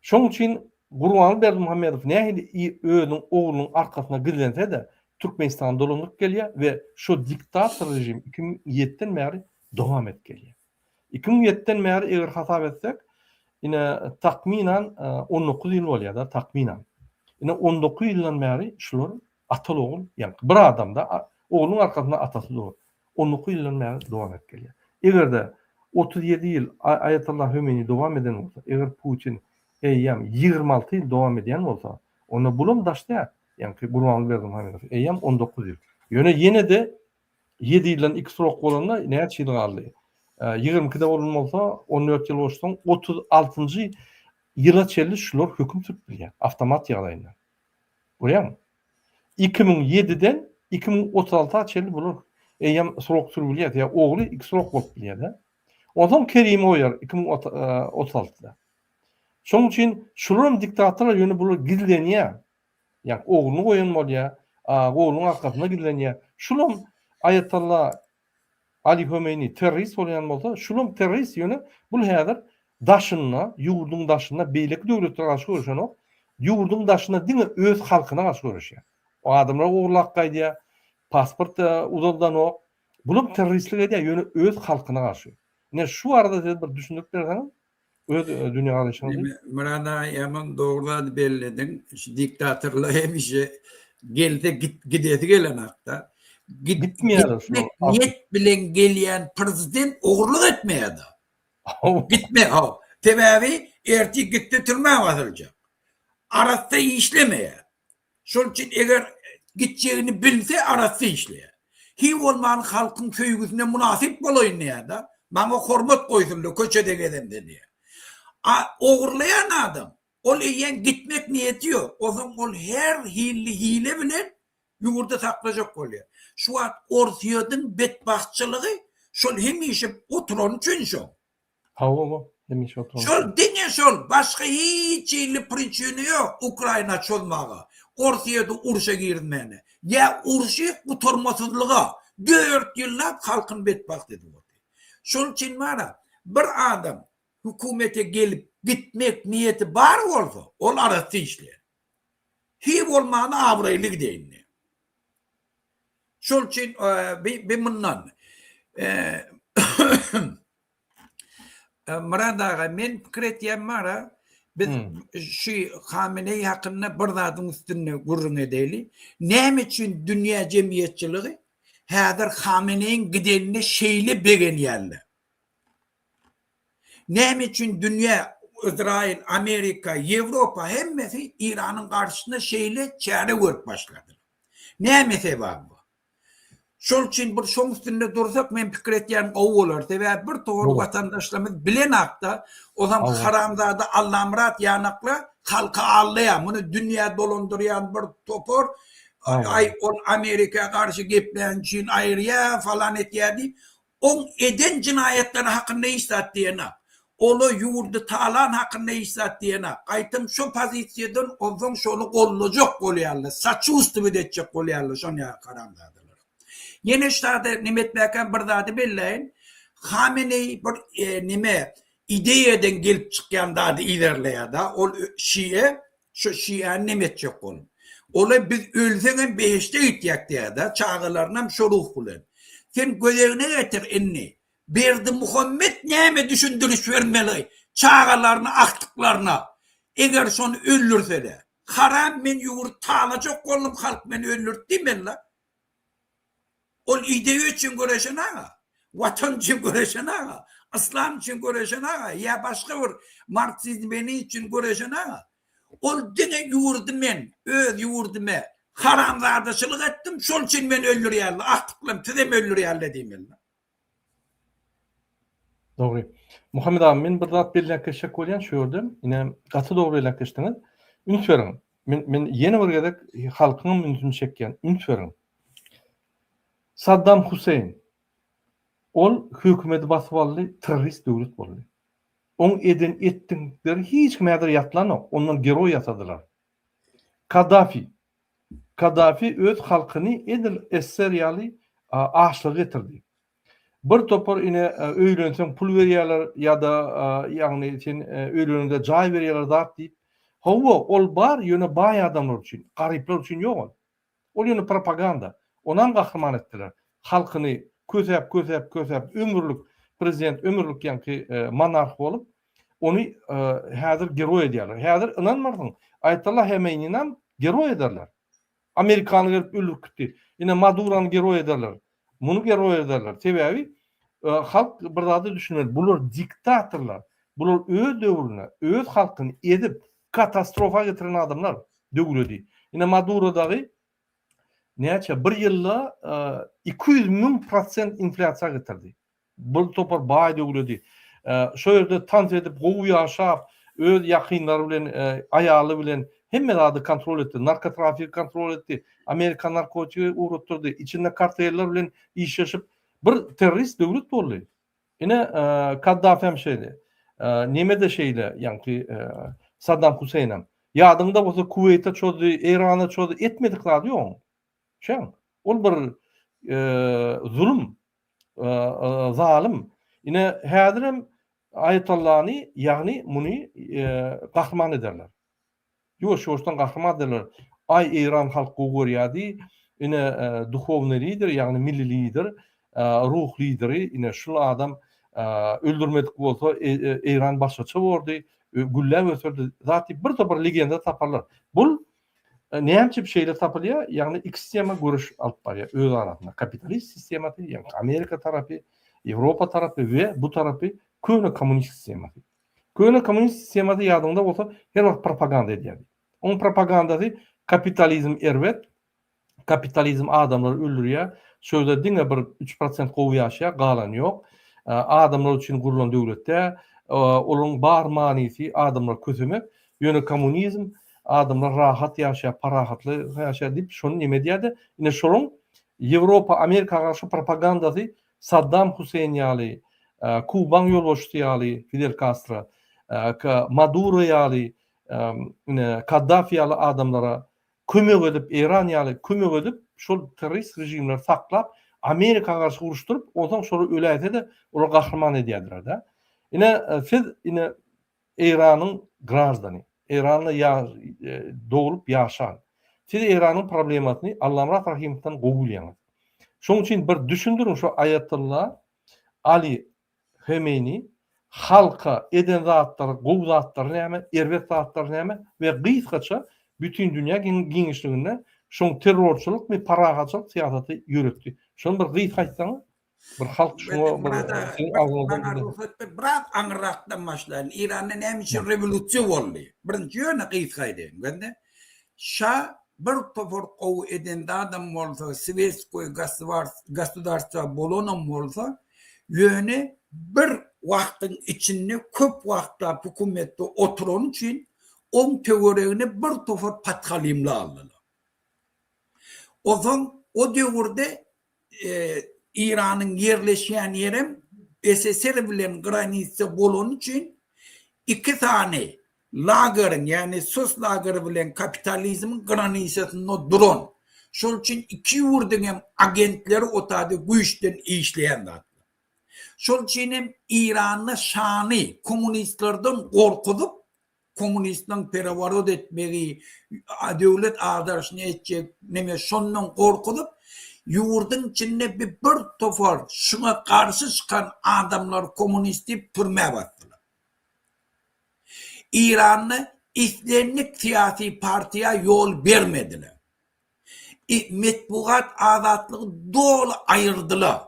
Şonuň üçin Gurbanguly Berdimuhamedow nähili özüniň oglunyň arkasyna gizlense-de, Türkmenistany dolandyryp gelýär we şo diktator režim 2007-den bäri dowam edip gelýär. 2007-den bäri eger hasap etsek, ine takmynan 19 ýyl bolýar-da, takmynan. Ine 19 ýyldan bäri şular ataly-ogul, ýagny bir adamda oglunyň arkasynda atasy dur. 19 ýyldan bäri dowam edip gelýär. Eger-de 37 ýyl Aýatollah Hömeýni dowam eden bolsa, eger Putin eýýäm 26 ýyl dowam edýän bolsa, onda bulam daş däl. Ýaňky Gurbanguly Berdimuhamedow eýýäm 19 ýyl. Ýöne ýene-de ýedi ýyldan iki srok bolanda näçe ýyl galdy? 22-de bolan bolsa, 14 ýyl goşsaň, 36-njy ýyla çenli şular höküm sürüp bilýär, awtomat ýagdaýynda. Görýäňmi? 2007-den 2036-a çenli bular eýýäm srok sürüp bilýär. Ýa ogly iki srok bolup bilýär-de. Onsoň Kerimi goýar 2036-da. Şonuň üçin şularam diktatorlar ýöne bular gizlenýär. Ýa ogluny goýan bolýar, oglunyň arkasynda gizlenýär. Şulam Aýatollah Ali Homeýni terrorist bolýan bolsa, şulam terrorist ýöne bul häzir daşynda, ýurduň daşynda beýleki döwletlere garşy göreşenok, ýurduň daşynda diňe öz halkyna garşy göreşýär. O adamlar ogurlap gaýdýar, pasport uzaldanok. Bulam terroristlik edýär, ýöne öz halkyna garşy. Ine şu barada siz bir düşündirip berseňiz, öz dünýägaraýşyňyzy. Myrat aga ýaman dogry zady bellediň. Şu diktatorlar hemişe gelse gidesi gelenakda. Gitmeýärler şu. Niýet bilen gelýän prezident ogurlyk etmeýär-de. Gitme, haw. Sebäbi ertir gitse türmä basyljak. Arassa işlemeýär. Şol üçin eger gitjegini bilse arassa işleýär. Hiý bolman halkyň söýgüsine mynasyp bolaýyn diýýär-de. Maňa hormat goýsunlar köçede gezemde diýýär. A ogurlaýan adam, ol eýýäm gitmek niýeti ýok. Onsoň ol her hilli hile bilen ýurdy saklajak bolýar. Şu wagt Orsýetiň betbagtçylygy şol hemişe oturany üçin şo. Hawa, hemişe oturany. Şol diňe şol, başga hiç hili pričina ýok Ukraina çozmaga, Orsýeti urşa girizmäne, ýa urşy gutarmasyzlyga dört ýyllap halkyny betbagt edip otyr. Şol üçin bara bir adam hökümete gelip gitmek niýeti bar bolsa, ol arassa işleýär. Hiý bolmanda abraýly gideýin diýýär. Şol üçin bi mundan Myrat aga men pikir etýän bara biz şu Hameneý hakynda bir zadyň üstünde gürrüň edeli. Näme üçin dünýä jemgyýetçiligi häzir Hameneýiň gidenine şeýle begenýärler? Näme üçin dünýä, Yzraýyl, Amerika, Ýewropa hemmesi Iranyň garşysyna şeýle çäre görüp başladylar? Näme sebäbi bar? Şol üçin bir şoň üstünde dursak men pikir etýän gowy bolar. Sebäbi bir towar watandaşlarymyz bilenakda ozam haramzada Allamyrat ýanakla halky aldaýar. Muny dünýä dolandyrýan bir topar aý ol Amerika garşy geplän üçin aýyrýar falan etýär diýip Oň eden jenaýatlary hakynda hiç zat diýenak. Ola ýurdy talan hakynda hiç zat diýenak. Gaýtam şo pozisiýadan onsoň şony gollajak bolýarlar, soçuwstwit etjek bolýarlar şon ýaly haramzadalar. Ýene şu zada neme etmäkäm bir zady belläýin. Hameneý bir neme ideýadan gelip çykýan zady yzarlaýar-da. Ol şie Şu şiäni neme etjek bolup. Ola biz ölsegem behişde gitýäk diýýär-de, çagalarynam şo ruh bilen. Sen gözegine getir indi, Berdimuhammet näme düşündiriş bermeli çagalaryna, agtyklaryna, eger şony öldürsele. Haram men ýurt talajak boldum, halk meni öldürdi diýmeli-la. Ol ideýa üçin göreşen aga, watan üçin göreşen aga, yslam üçin göreşen aga ýa başga bir marksizm lenin üçin göreşen aga. Ol diňe ýurdy men, öz ýurdume haramzadaçylyk etdim, şol üçin meni öldürýärler, agtyklarym sizem öldürýärler diýmeli. Dogry. Muhammet aga men bir zat belläp geçjek bolýan şu ýerde. Ine gaty dogry belläp geçdiňiz. Üns beriň. Men men ýene bir gezek halkyňam ünsüni çekýän. Üns beriň. Saddam Huseýn ol hökümeti basyp aldy, terrorist döwlet boldy. Oň eden etdikleri hiç kim häzir ýatlanok. Ondan geroý ýasadylar. Kaddafi Kaddafi öz halkyny edil SSR ýaly açlyga getirdi. Bir topar ine öýlenseň pul berýärler ýa-da ýagny sen öýlenende jaý berýärler zat diýip. Hawa, ol bar, ýöne baý adamlar üçin, garyplar üçin ýok ol. Ol ýöne propaganda. Onam gahryman etdiler. Halkyny kösäp, kösäp, kösäp ömürlik prezident, ömürlik ýaňky monarh bolup, ony häzir geroý edýärler. Häzir ynanmarsyň, Aýatollah Hemeýninam geroý ederler. Amerikany gelip öldürip gitdi. Ine Madurany geroý ederler. Muny geroý ederler. Sebäbi halk bir zada düşünmeli. Bular diktatorlar. Bular öz döwründe öz halkyny ezip, katastrofa getiren adamlar döwledi. Ine Maduro dagy näçe bir ýylda 200 müň prosent inflýasiýa getirdi. Bir topar baý döwledi. Şo ýerde tans edip gowy ýaşap, öz ýakynlary bilen, aýaly bilen hemme zady kontrol etdi. Narkotrafigi kontrol etdi. Amerika narkotigi ugratdyrdy. Içinde karteller bilen işleşip bir terrorist döwlet boldy. Ine Kaddafi hem şeýle. Neme-de şeýle, ýaňky Saddam Huseýnem. Ýadyňda bolsa Kuweýte çozdy, Eýrana çozdy, etmedik zady ýok oň. Şeň. Ol bir zulum, zalym. Ine häzirem. Aýatollany, ýagny muny gahryman ederler. Ýuwaş-ýuwaşdan gahryman ederler. Aý Eýran halk gowy görýärdi, ine duhownyý lider, ýagny milli lider, ruh lideri, ine şul adam öldürmedik bolsa Eýran başgaça bordy, gülläp öserdi zat diýip bir topar legenda taparlar. Bul näme üçin şeýle tapylýar? Ýagny iki sistema göreş alyp barýar öz arasynda. Kapitalist sistemasy, ýagny Amerika tarapy, Ýewropa tarapy we bu tarapy köne kommunist sistemasy. Köne kommunist sistemasy ýadyňda bolsa her wagt propaganda edýärdi. Oň propagandasy kapitalizm erbet, Kapitalizm adamlary öldürýär. Şu ýerde diňe bir 3% gowy ýaşaýar, galany ýok. Adamlar üçin gurlan döwlet däl. Olaryň bar manysy adamlary kösemek. Ýöne kommunizm adamlar rahat ýaşaýar, parahatly ýaşaýar diýip şony neme edýär-de, ine şolaryň Ýewropa, Amerika garşy propagandasy Saddam Huseýn ýaly, Kubaň ýolbaşçysy ýaly Fidel Kastro, Maduro ýaly, ine Kaddafi ýaly adamlara kömek edip Eýran ýaly kömek edip şol terrorist režimleri saklap Amerika garşy uruşdyryp onsoň şolar öläýsede olar gahryman edýärdiler-dä. Ine siz ine Eýranyň graždany, Eýranda ýa doglup ýaşan. Siz Eýranyň problemasyny Allamyrat Rahymowdan gowy bilýäňiz. Şoň üçin bir düşündiriň şo Aýatolla Ali Homeýni halka eden zatlary, gowy zatlary näme, erbet zatlary näme we gysgaça bütin dünýä giňişliginde şoň terrorçylykmy, parahatçylyk syýasaty ýöretdi. Şony bir gysga aýtsaňyz, bir halk şuňa bir siziň agzyňyzdan Maňa rugsat ber, biraz aňyrrakdan başlaýyn. Eýranda näme üçin rewolýusiýa boldy? Birinji ýöne gysga aýdaýyn. Gözle. Şa bir topar gowy eden zadam bolsa, swetskoý gosudarstwo bolanam bolsa, Ýöne bir wagtyň içinde köp wagtlap hökümetde oturany üçin oň töweregine bir topar pathalymly aldylar. Onsoň o döwürde Eýranyň ýerleşýän ýerem SSR bilen granitsa bolany üçin iki sany lageriň, ýagny sos lageri bilen kapitalizmiň granisasynda duran. Şol üçin iki ýurduň hem agentleri o taýda güýçden işleýän zatlar. Şol üçin hem Eýranda şany kommunistlerden gorkuzyp, kommunistleriň pereworot etmegi, döwlet agdaryşyny etjek neme şondan gorkuzyp, ýurduň içinde bir bir topar şuňa garşy çykan adamlary kommunist diýip türmä basdylar. Eýranda islendik syýasy partiýa ýol bermediler. Metbugat azatlygy doly aýyrdylar.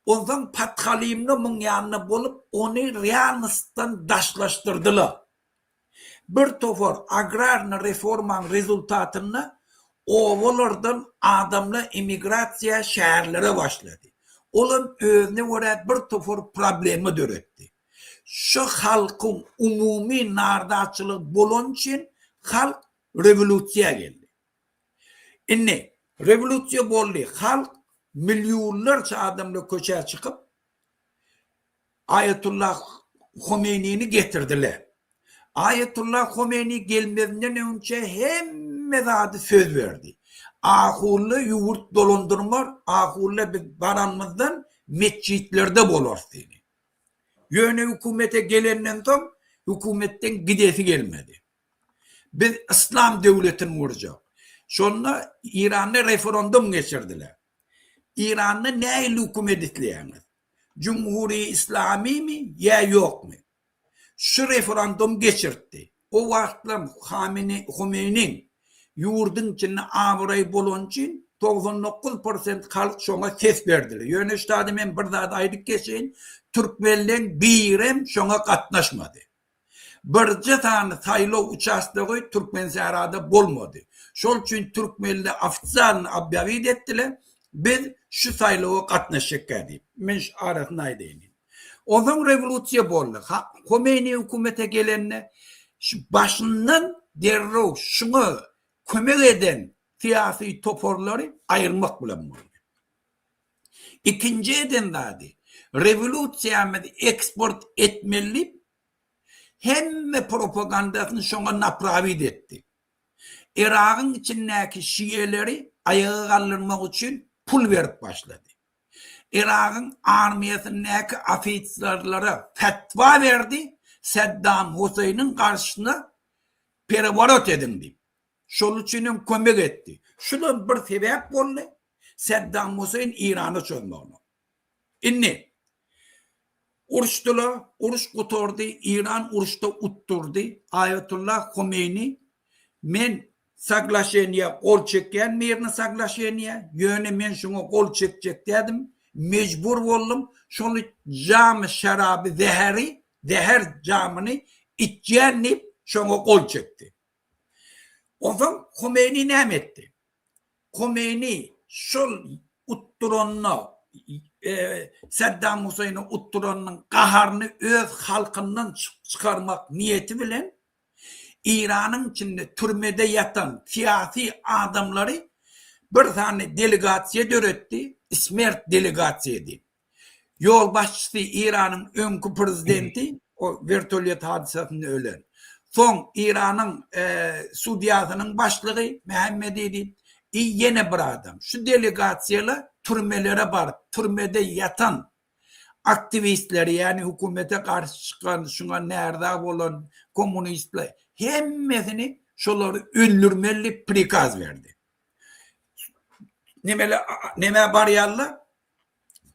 Onsoň Pathalymda muň ýanynda bolup, ony realnostdan daşlaşdyrdylar. Bir topar agrarny reformaň rezultatynda obalardan adamlar emigrasiýa şäherlere başlady. Olam özüne görä bir topar problema döretdi. Şu halkyň umumy nardaçylygy bolany üçin halk rewolýusiýa geldi. Indi rewolýusiýa boldy, halk millionlarça adamlar köçä çykyp Aýatullah Homeýnini getirdiler. Aýatullah Homeýni gelmezinden öňçe hemme zady söz berdi. Ahulla ýurt dolandyrmar, ahulla biz baranymyzdan metjitlerde bolarys diýdi. Ýöne hökümete gelenden soň hökümetden gidesi gelmedi. Biz yslam döwletini gurjak. Şonda Eýranda referendum geçirdiler. Eýranda nähili hökümet isleýäňiz? Jumhuri Islamymy ýa ýokmy? Şu referendum geçirtdi. O wagtlar Hamini Homeýniň ýurduň içinde abraýy bolany üçin 99 prosent halk şoňa ses berdiler. Ýöne şu taýda men bir zat aýdyp geçeýin, türkmenleň birem şoňa gatnaşmady. Birje sany saýlaw uçastogy Türkmensährada bolmady. Şol üçin türkmenler ofisialny obýawit etdiler, biz şu saýlawa gatnaşjakka diýip. Men şu arasyny aýdaýyn. Onsoň rewolýusiýa boldy. Homeýni hökümete gelende şu başyndan derrew şuňa kömek eden syýasy toparlary aýyrmak bilen boldy. Ikinji eden zady, rewolýusiýamyzy eksport etmeli diýip, hemme propagandasyny şoňa naprawit etdi. Yragyň içindäki şiýeleri aýaga galdyrmak üçin pul berip başlady. Yragyň armiýasyndaky ofiserlere fetwa berdi, Saddam Huseýniň garşysyna pereworot ediň diýip. Şol üçin hem kömek etdi. Şulam bir sebäp boldy Saddam Huseýn Irana çozmagyna. Indi uruşdylar, uruş gutardy, Iran uruşda utdurdy. Aýatullah Homeýni men soglaşeniýä gol çekýän mirny soglaşeniýä, ýöne men şuňa gol çekjek dädim, mejbur boldum, şony jamy şeraby zäheri, zäher jamyny içýän diýip şoňa gol çekdi. Onsoň Homeýni näme etdi? Homeýni şol utduranyna, Saddam Huseýni utduranynyň gaharyny öz halkyndan çykarmak niýeti bilen Eýranyň içinde türmede ýatan syýasy adamlary bir sany delegasiýa döretdi, Smert delegasiýa diýip. Ýolbaşçysy Eýranyň öňki prezidenti, o wertolýot hadysasynda ölen. Soň Eýranyň sudýasynyň başlygy Mähemmedi diýip, i ýene bir adam. Şu delegasiýalar türmelere baryp, türmede ýatan aktiwistleri, ýagny hökümete garşy çykan, şuňa närza bolan kommunistler, hemmesini şolary öldürmeli diýip prikaz berdi. Nemele, nemä barýarlar?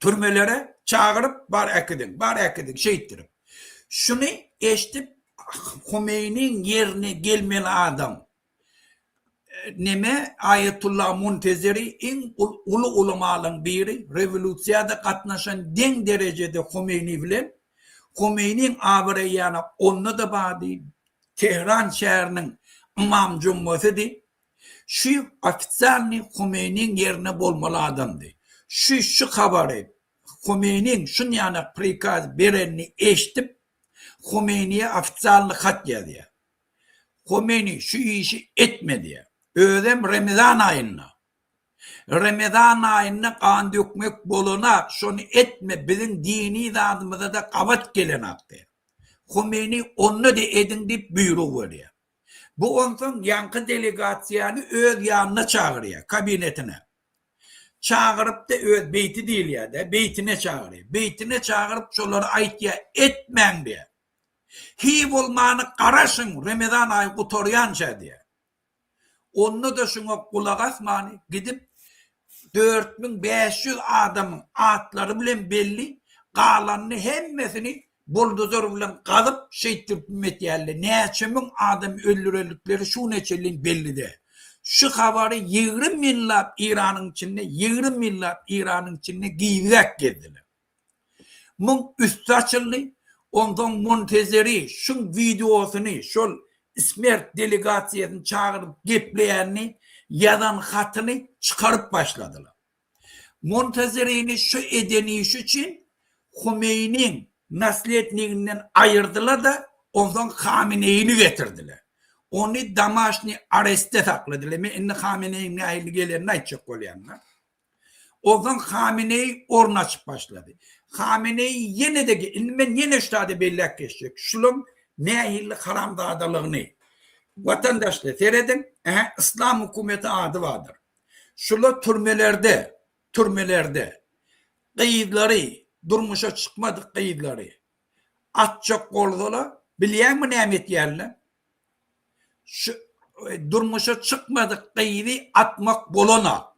Türmelere çagyryp bar äkidiň, bar äkidiň şeýtdirip. Şuny eşdip Homeýniň ýerine gelmeli adam neme Aýetullah Muntezeri iň uly ulamalaryň biri, rewolýusiýada gatnaşan deň derejede Homeýni bilen, Homeýniň abraýy ýaly onda-da bardy, Tehran şäheriniň ymam jummasydy. Şu ofisialnyý Homeýniň ýerine bolmaly adamdy. Şu şu habary Homeýniň şunýanak prikaz berenini eşdip Homeýniýe ofisialnyý hat ýazýar. Homeýni şu işi etme diýýär. Özem Remezan aýynda. Remezan aýynda gan dökmek bolanak şony etme biziň dini zadymyzada gabat gelenak diýýär. Homeýni onda-da ediň diýip buýruk berýär. Bu onsoň ýaňky delegasiýany öz ýanyna çagyrýar, kabinetine. Çagyryp-da öz beýti diýilýär-dä, beýtine çagyrýar. Beýtine çagyryp şolara aýtýar, etmäň diýýär. Hiý bolmany garaşyň, Remezan aýy gutarýança diýýär. Onda-da şuňa gulak asmany gidip 4500 adamyň atlary bilen belli, galanyny hemmesini buldozer bilen gazyp şeýtdirip ümetýärler. Näçe müň adam öldürendikleri şu güne çenli belli däl. Şu habary 20 ýyllap Eýranyň içinde, 20 ýyllap Eýranyň içinde gizläp gezdiler. Muň üsti açyldy. Onsoň Montezeri şuň wideosyny, şol smert delegasiýasyny çagyryp gepleýänini, ýazan hatyny çykaryp başladylar. Montezerini şu eden işi üçin Homeýniň nasledniginden aýyrdylar-da, onsoň Hameneýini getirdiler. Ony domaşnyý arestde sakladylar. Men indi Hameneýiň nähili gelenini aýtjak bolýan-da. Onsoň Hameneýi orun açyp başlady. Hameneýi ýene-de, indi men ýene şu zady belläp geçjek, şulaň nähili haramzadalygyny. Watandaşlar, serediň, ä, Yslam hökümeti ady bardyr. Şular türmelerde, türmelerde gyzlary, durmuşa çykmadyk gyzlary atjak bolsalar, bilýäňmi näme etýärler? Şu durmuşa çykmadyk gyzy atmak bolana.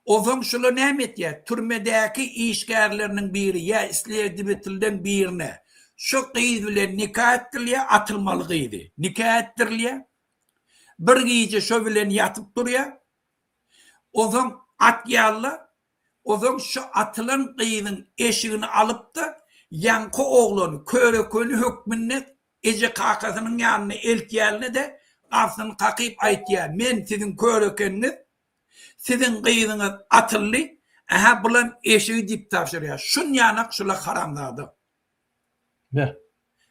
Onsoň şular näme etýär? Türmedäki işgärleriniň biri ýa isleýdibitilden birine şu gyz bilen nika etdirilýär, atylmaly gyzy. Nika etdirilýär. Bir gije şo bilen ýatyp durýar. Onsoň atýarlar. Onsoň şu atylan gyzyň eşigini alyp-da, ýaňky oglany körekeni hökmünde eje-kakasynyň ýanyna eltýärler-de, gapysyny kakyp aýtýar, Men siziň körekeniňiz, siziň gyzyňyz atyldy, ähä, bulam eşigi diýip tabşyrýar. Şunýanak şular haramzada. Beh.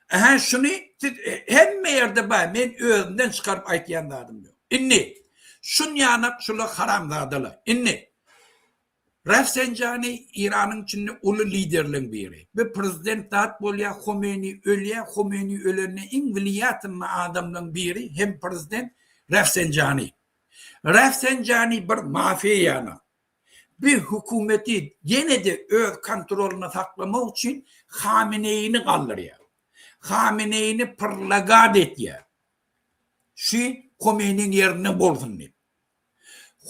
Ähä, şuny siz hemme ýerde bar, men özümden çykaryp aýtýan zadym ýok. Indi, şunýanak şular haramzadalar. Indi, Rafsanjani Eýranyň içinde uly liderleň biri. Bir prezident zat bolýar, Homeýni ölýär, Homeýni ölende iň wliýatelnyý adamlaň biri hem prezident Rafsanjani. Rafsanjani bir mafiýa ýanak. Bir hökümeti ýene-de öz kontrolynda saklamak üçin Hameneýini galdyrýar. Hameneýini prlagat etýär. Şu Homeýniň ýerinde bolsun diýip.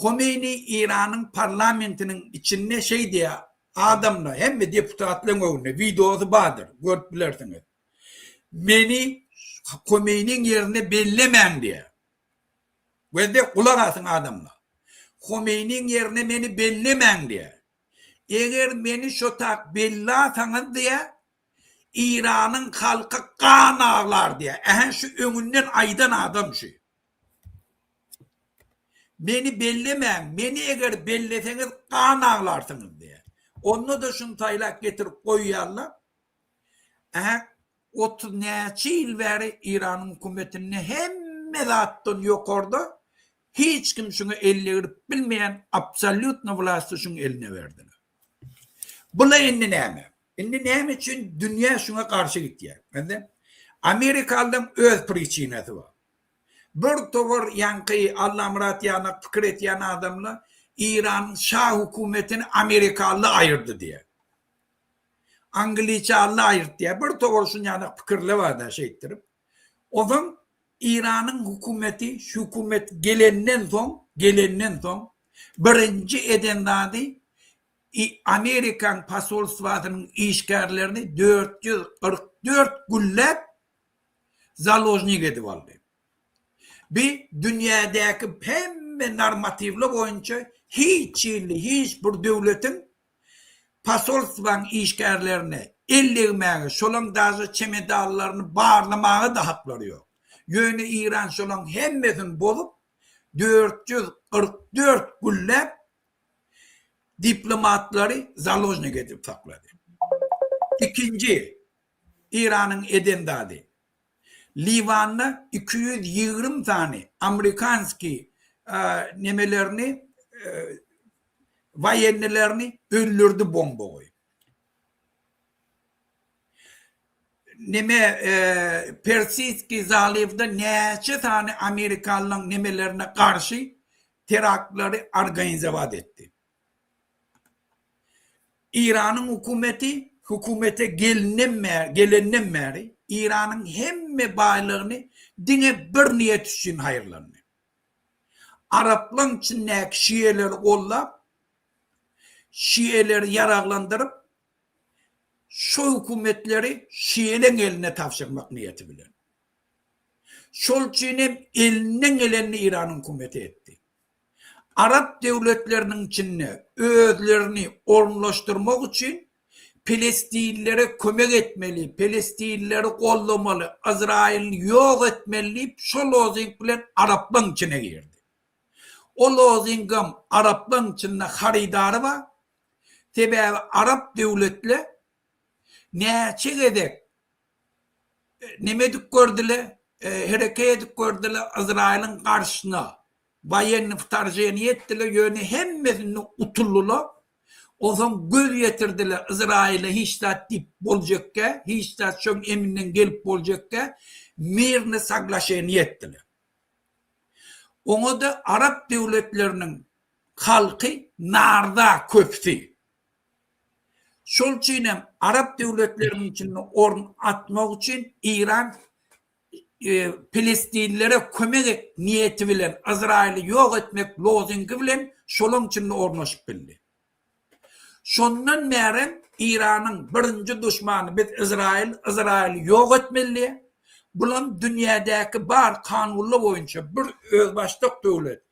Homeýni Eýranyň parlamentiniň içinde şeý diýýär, adamlar, hemme deputatlaryň öňünde, wideosy bardyr, görüp bilersiňiz. Meni Homeýniň ýerine bellemäň diýýär. Gözde gulak asyň adamlar. Homeýniň ýerine meni bellemäň diýýär. Eger meni şo tak bellasaňyz diýýär, Eýranyň halky gan aglar diýýär. Ähä şu öňünden aýdan adam şu. Meni bellemäň, meni eger belleseňiz gan aglarsyňyz diýýär. Onda-da şuny saýlap getirip goýýarlar. Ähä 30 näçe ýyl bäri Eýranyň hökümetinde hemme zatdan ýokarda hiç kim şuňa el degirip bilmeýän absolýutno wlasty şuň eline berdiler. Bula indi näme? Indi näme üçin dünýä şuňa garşy gitýär? Indi Amerikalylaryň öz priçinasy bar. Bir towar ýaňky Allamyrat ýanak pikir etýän adamlar Eýranyň şa hökümetini amerikaly aýyrdy diýýär. Angliçanly aýyrdy diýýär. Bir towar şuny ýanak pikirler bar-da şeýtdirip. Onsoň Eýranyň hökümeti şu hökümet gelenden soň, gelenden soň birinji eden zady Amerikan posolstwasynyň işgärlerini 444 günläp založnik edip aldy. Bi dünýädäki hemme normatiwler boýunça hiç hili hiç bir döwletiň posolstwaň işgärlerine el degmäge, şolaň daže çemedanlaryny barlamaga-da haklary ýok. Ýöne Eýran şolaň hemmesini bozup, 444 günläp diplomatlary založnik edip saklady. Ikinji Eýranyň eden zady, Liwanda 220 sany amerikanskiý nemelerini, woýennilerini öldürdi bomba goýup. Neme Persiýskiý zaliwda näçe sany amerikanlaryň nemelerine garşy teraktlary organizowat etdi. Eýranyň hökümeti hökümete gelinden bäri, gelenden bäri Eýranyň hemme baýlygyny diňe bir niýet üçin haýyrlandy. Araplaň içindäki şiýeleri goldap, şiýeleri ýaraglandyryp, şo hökümetleri şiýeleň eline tabşyrmak niýeti bilen. Şol üçin hem elinden gelenini Eýranyň hökümeti etdi. Arap döwletleriniň içinde özlerini orunlaşdyrmak üçin pelestinlilere kömek etmeli, pelestinlileri goldamaly, Yzraýyly ýok etmeli diýip şo lozing bilen araplaň içine girdi. O lozingam araplaň içinde harydary bar. Sebäbi arap döwletle näçe gezek neme edip gördüler, hereket edip gördüler Yzraýylyň garşysyna woýennyý wtorženiýe etdiler, ýöne hemmesinde utuldylar. Onsoň göz ýetirdiler Yzraýyla hiç zat diýip boljakkä, hiç zat şoň eminden gelip boljakkä mirny soglaşeniýe etdiler. Oňa-da arap döwletleriniň halky narza köpüsi. Şol üçin hem arap döwletleriniň içinde orun atmak üçin Eýran pelestinlilere kömek et niýeti bilen Yzraýyly ýok etmek lozingi bilen şolaň içinde ornaşyp bildi. Şondan bärem Eýranyň birinji duşmany biz Yzraýyl, Yzraýyly ýok etmeli diýýär. Bulam dünýädäki bar kanunlar boýunça bir özbaşdak döwlet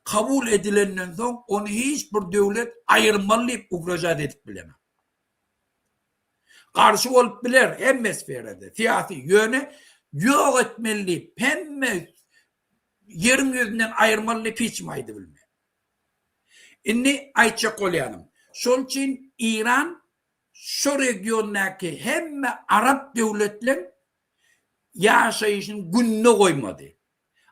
kabul edilenden soň ony hiç bir döwlet aýyrmaly diýip ugrožat edip bilemok. Garşy bolup biler hemme sferada, syýasy, ýöne ýok etmeli diýip, hemme ýeriň ýüzünden aýyrmaly diýip hiç kim aýdyp bilmez. Indi aýtjak bolýanym, şol üçin Eýran şo regiondaky hemme arap döwletleň ýaşaýşyny gününe goýmady.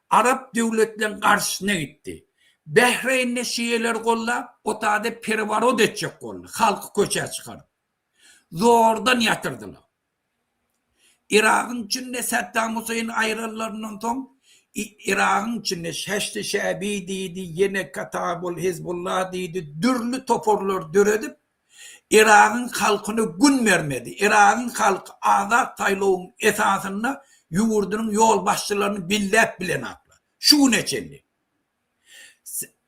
Arap döwletleň garşysyna gitdi. Bähreýnde şiýeleri goldap, o taýda pereworot etjek boldy, halky köçä çykaryp. Zordan ýatyrdylar. Yragyň içinde Saddam Huseýni aýyranlaryndan soň, Yragyň içinde Heşdi Şäbi diýdi, ýene Katabul Hizbullah diýdi, dürli toparlar döredip, Yragyň halkyna gün bermedi. Yragyň halky azat saýlawyň esasynda ýurdunyň ýolbaşçylaryny belläp bilenaklar. Şu güne çenli.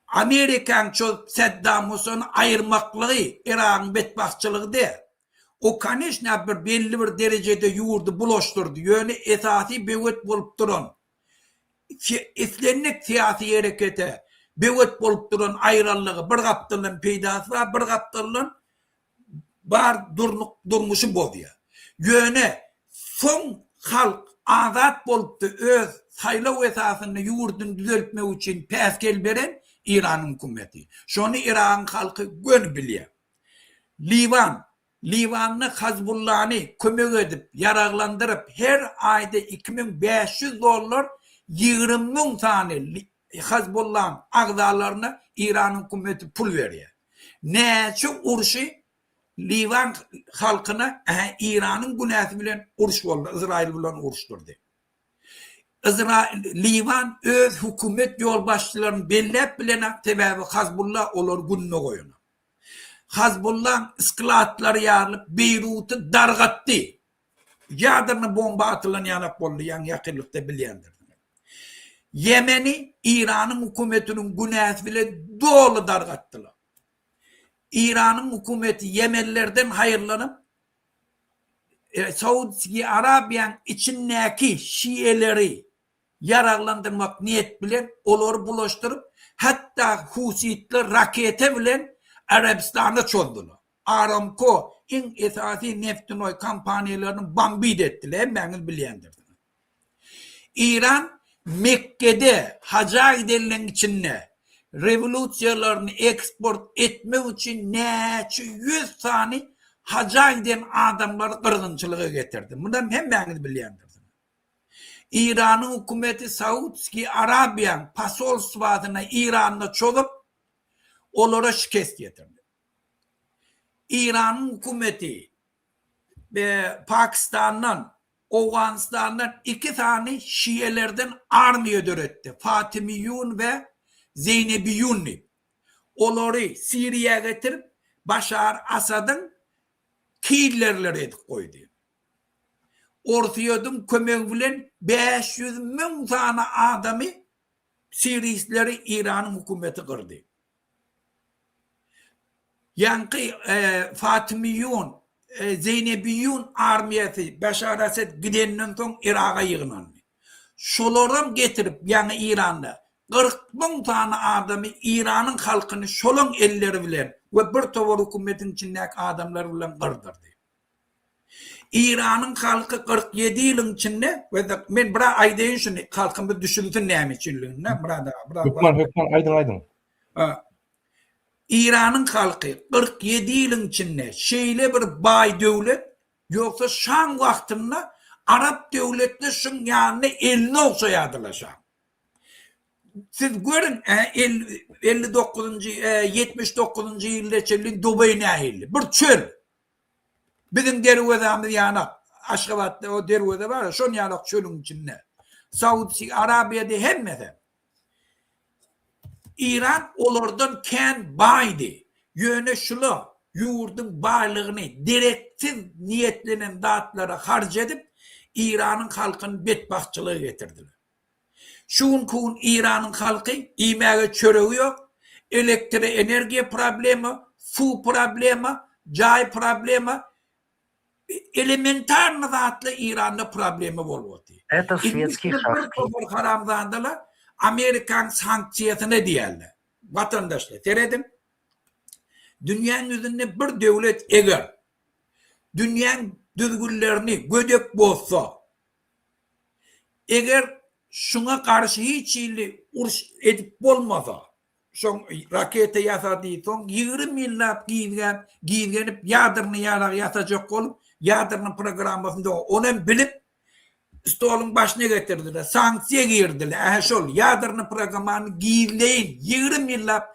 Amerikaň çozup Saddam Huseni aýyrmaklygy Yragyň betbagtçylygy däl. O koneçna bir belli bir derejede ýurdy bulaşdyrdy, ýöne esasy böwet bolup duran islendik syýasy herekete böwet bolup duran aýrallygy bir gapdaldan peýdasy bar, bir gapdaldan bar durnuk durmuşy bozýar. Ýöne soň halk azat bolupdy öz saýlaw esasynda ýurduny düzeltmek üçin päsgel beren Iranyň hökümeti. Şony Yragyň halky göni bilýär. Liwan Liwanda Hazbullany kömek edip, ýaraglandyryp, her aýda 2500 dollar 20 müň sany Hazbullaň agzalaryna Eýran hökümeti pul berýär. Näçe urşy Liwan halkyna Eýranyň günäsi bilen uruş boldy, Yzraýyl bilen uruşdyrdy. Yzraýyl Liwan öz hökümet ýolbaşçylaryny belläp bilenok, sebäbi Hazbulla olary gününe goýanok. Hazbullaň sklatlary ýarylyp, Beýruty dargatdy. Ýadrny bomba atylan ýalak boldy, ýaňy ýakynlykda bilýändirsiňiz. Ýemeni Eýranyň hökümetiniň günäsi bilen doly dargatdylar. Eýranyň hökümeti ýemenlerden haýyrlanyp, Saudski Arabiýaň içindäki şiýeleri ýaraglandyrmak niýet bilen olary bulaşdyryp, hatda husitler raketa bilen Arabystana çozdular. Aramco iň esasy neftinoý kompaniýalaryny bombit etdiler, hemmäňiz bilýändirsiňiz. Eýran Mekgede haja gidenleň içinde rewolýusiýalaryny eksport etmek üçin näçe ýüz sany haja giden adamlary gyrgynçylyga getirdi. Munam hemmäňiz bilýändirsiňiz. Eýranyň hökümeti Saudskiý Arabiýaň posolstwasyna Eýranda çozup, olara şikest ýetirdi. Eýranyň hökümeti Pakistandan, Owganystandan iki sany şiýelerden armiýa döretdi, Fatimiýun we Zeýnebiýun diýip. Olary Siriýa getirip, Başar Asadyň killerleri edip goýdy. Orsýetiň kömegi bilen 500 müň sany adamy siristleri Eýranyň hökümeti gyrdy. Ýaňky Fatimiýun, Zeýnebiýun armiýasy Başar Asad gidenden soň Yraga ýygnandy. Şolaram getirip ýaňy Eýranda 40 müň sany adamy Eýranyň halkyny şolaň elleri bilen we bir towar hökümetiň içindäki adamlar bilen gyrdyrdy. Eýranyň halky 47 ýylyň içinde we men bir aýdaýyn şuny halkymyz düşünsin näme üçinligini Myrat aga biraz Hökman hökman aýdyň aýdyň. Eýranyň halky 47 ýylyň içinde şeýle bir baý döwlet ýogsa şaň wagtynda arap döwletler şuň ýanynda elini ogşaýardylar şaň. Siz görüň 59-njy 79-njy ýylda çenli Dubaý nähili bir çöl. Biziň derwezämiz ýanak, Aşgabatda o derweze bar, şon ýalak çölüň içinde. Saudsi Arabiýada hemmesi. Iran olardan kän baýdy. Ýöne şula ýurduň baýlygyny dereksiz niýetlenen zatlara harç edip, Iranyň halkyny betbagtçylyga getirdiler. Şu günki gün Eýranyň halky iýmäge çöregi ýok, elektroenergiýa problema, suw problema, jaý problema, elementarny zatlar Eýranda problema bolup otyr. Это svetskiý Indi bir topar haramzadalar Amerikanyň sanksiýasyna diýýärler. Watandaşlar, serediň. Dünýäň ýüzünde bir döwlet eger dünýäň düzgünlerini gödek bozsa, Eger şuňa garşy hiç hili uruş edip bolmasa, şoň raketa ýasady, soň 20 ýyllap gizgäp, gizgenip ýadrny ýarag ýasajak bolup, ýadrny programmasyny do, onam bilip stoluň başyna getirdiler, sanksiýa girdiler. Ähä şol ýadrny programmany gizleýin 20 ýyllap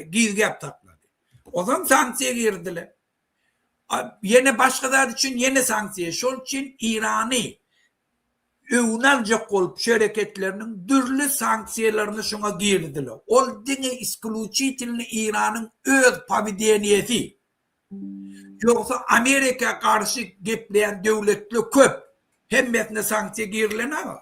gizgäp saklady. Onsoň sanksiýa girdiler. Ýene başga zat üçin ýene sanksiýa. Şol üçin Irany. öwüni aljak bolup şereketleriniň dürli sanksiýalaryny şoňa girizdiler. Ol diňe isklýuçitelny Eýranyň öz powedeniýesi. Ýogsa Amerika garşy gepleýän döwletler köp. Hemmesine sanksiýa girilen-a.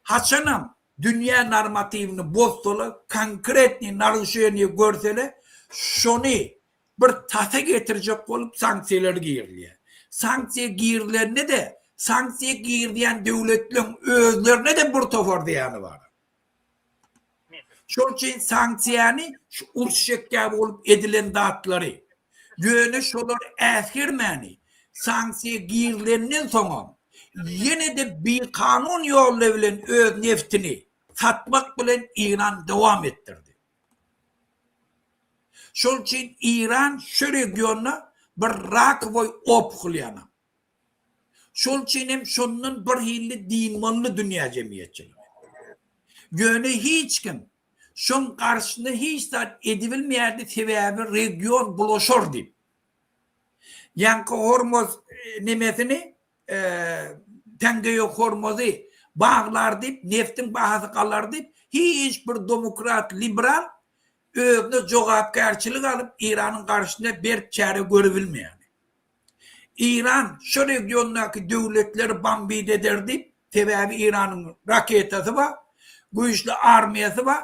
Haçanam dünýä normatiwini bozsalar, konkretnyý naruşeniýe görseler, şony bir tasa getirjek bolup sanksiýalar girilýär. Sanksiýa girilende-de, sanksiýa girizýän döwletleň özlerine-de bir topar zyýany bar. Şol üçin sanksiýany şu uruş şekgä bolup edilen zatlary, ýöne şolar äsgermäni, sanksiýa girilenden soňam ýene-de bikanun ýolla bilen öz neftini satmak bilen Eýran dowam etdirdi. Şol üçin Eýran şu regionda bir rakowoý opuhol ýaly. Şol üçin hem şondan bir hilli dynmaly dünýä jemgyýetçiligi. Ýöne hiç kim şoň garşysyna hiç zat edibilmeýärdi, sebäbi region bulaşar diýip. Ýaňky Hormuz nemesini Teňňeýe Hormuzy baglar diýip, neftiň bahasy galar diýip, hiç bir domokrat, liberal özüne jogapkärçilik alyp Eýranyň garşysyna berk çäre görübilmeýärdi. Eýran şu regiondaky döwletleri bombit eder diýip, sebäbi Eýranyň raketasy bar, güýçli armiýasy bar,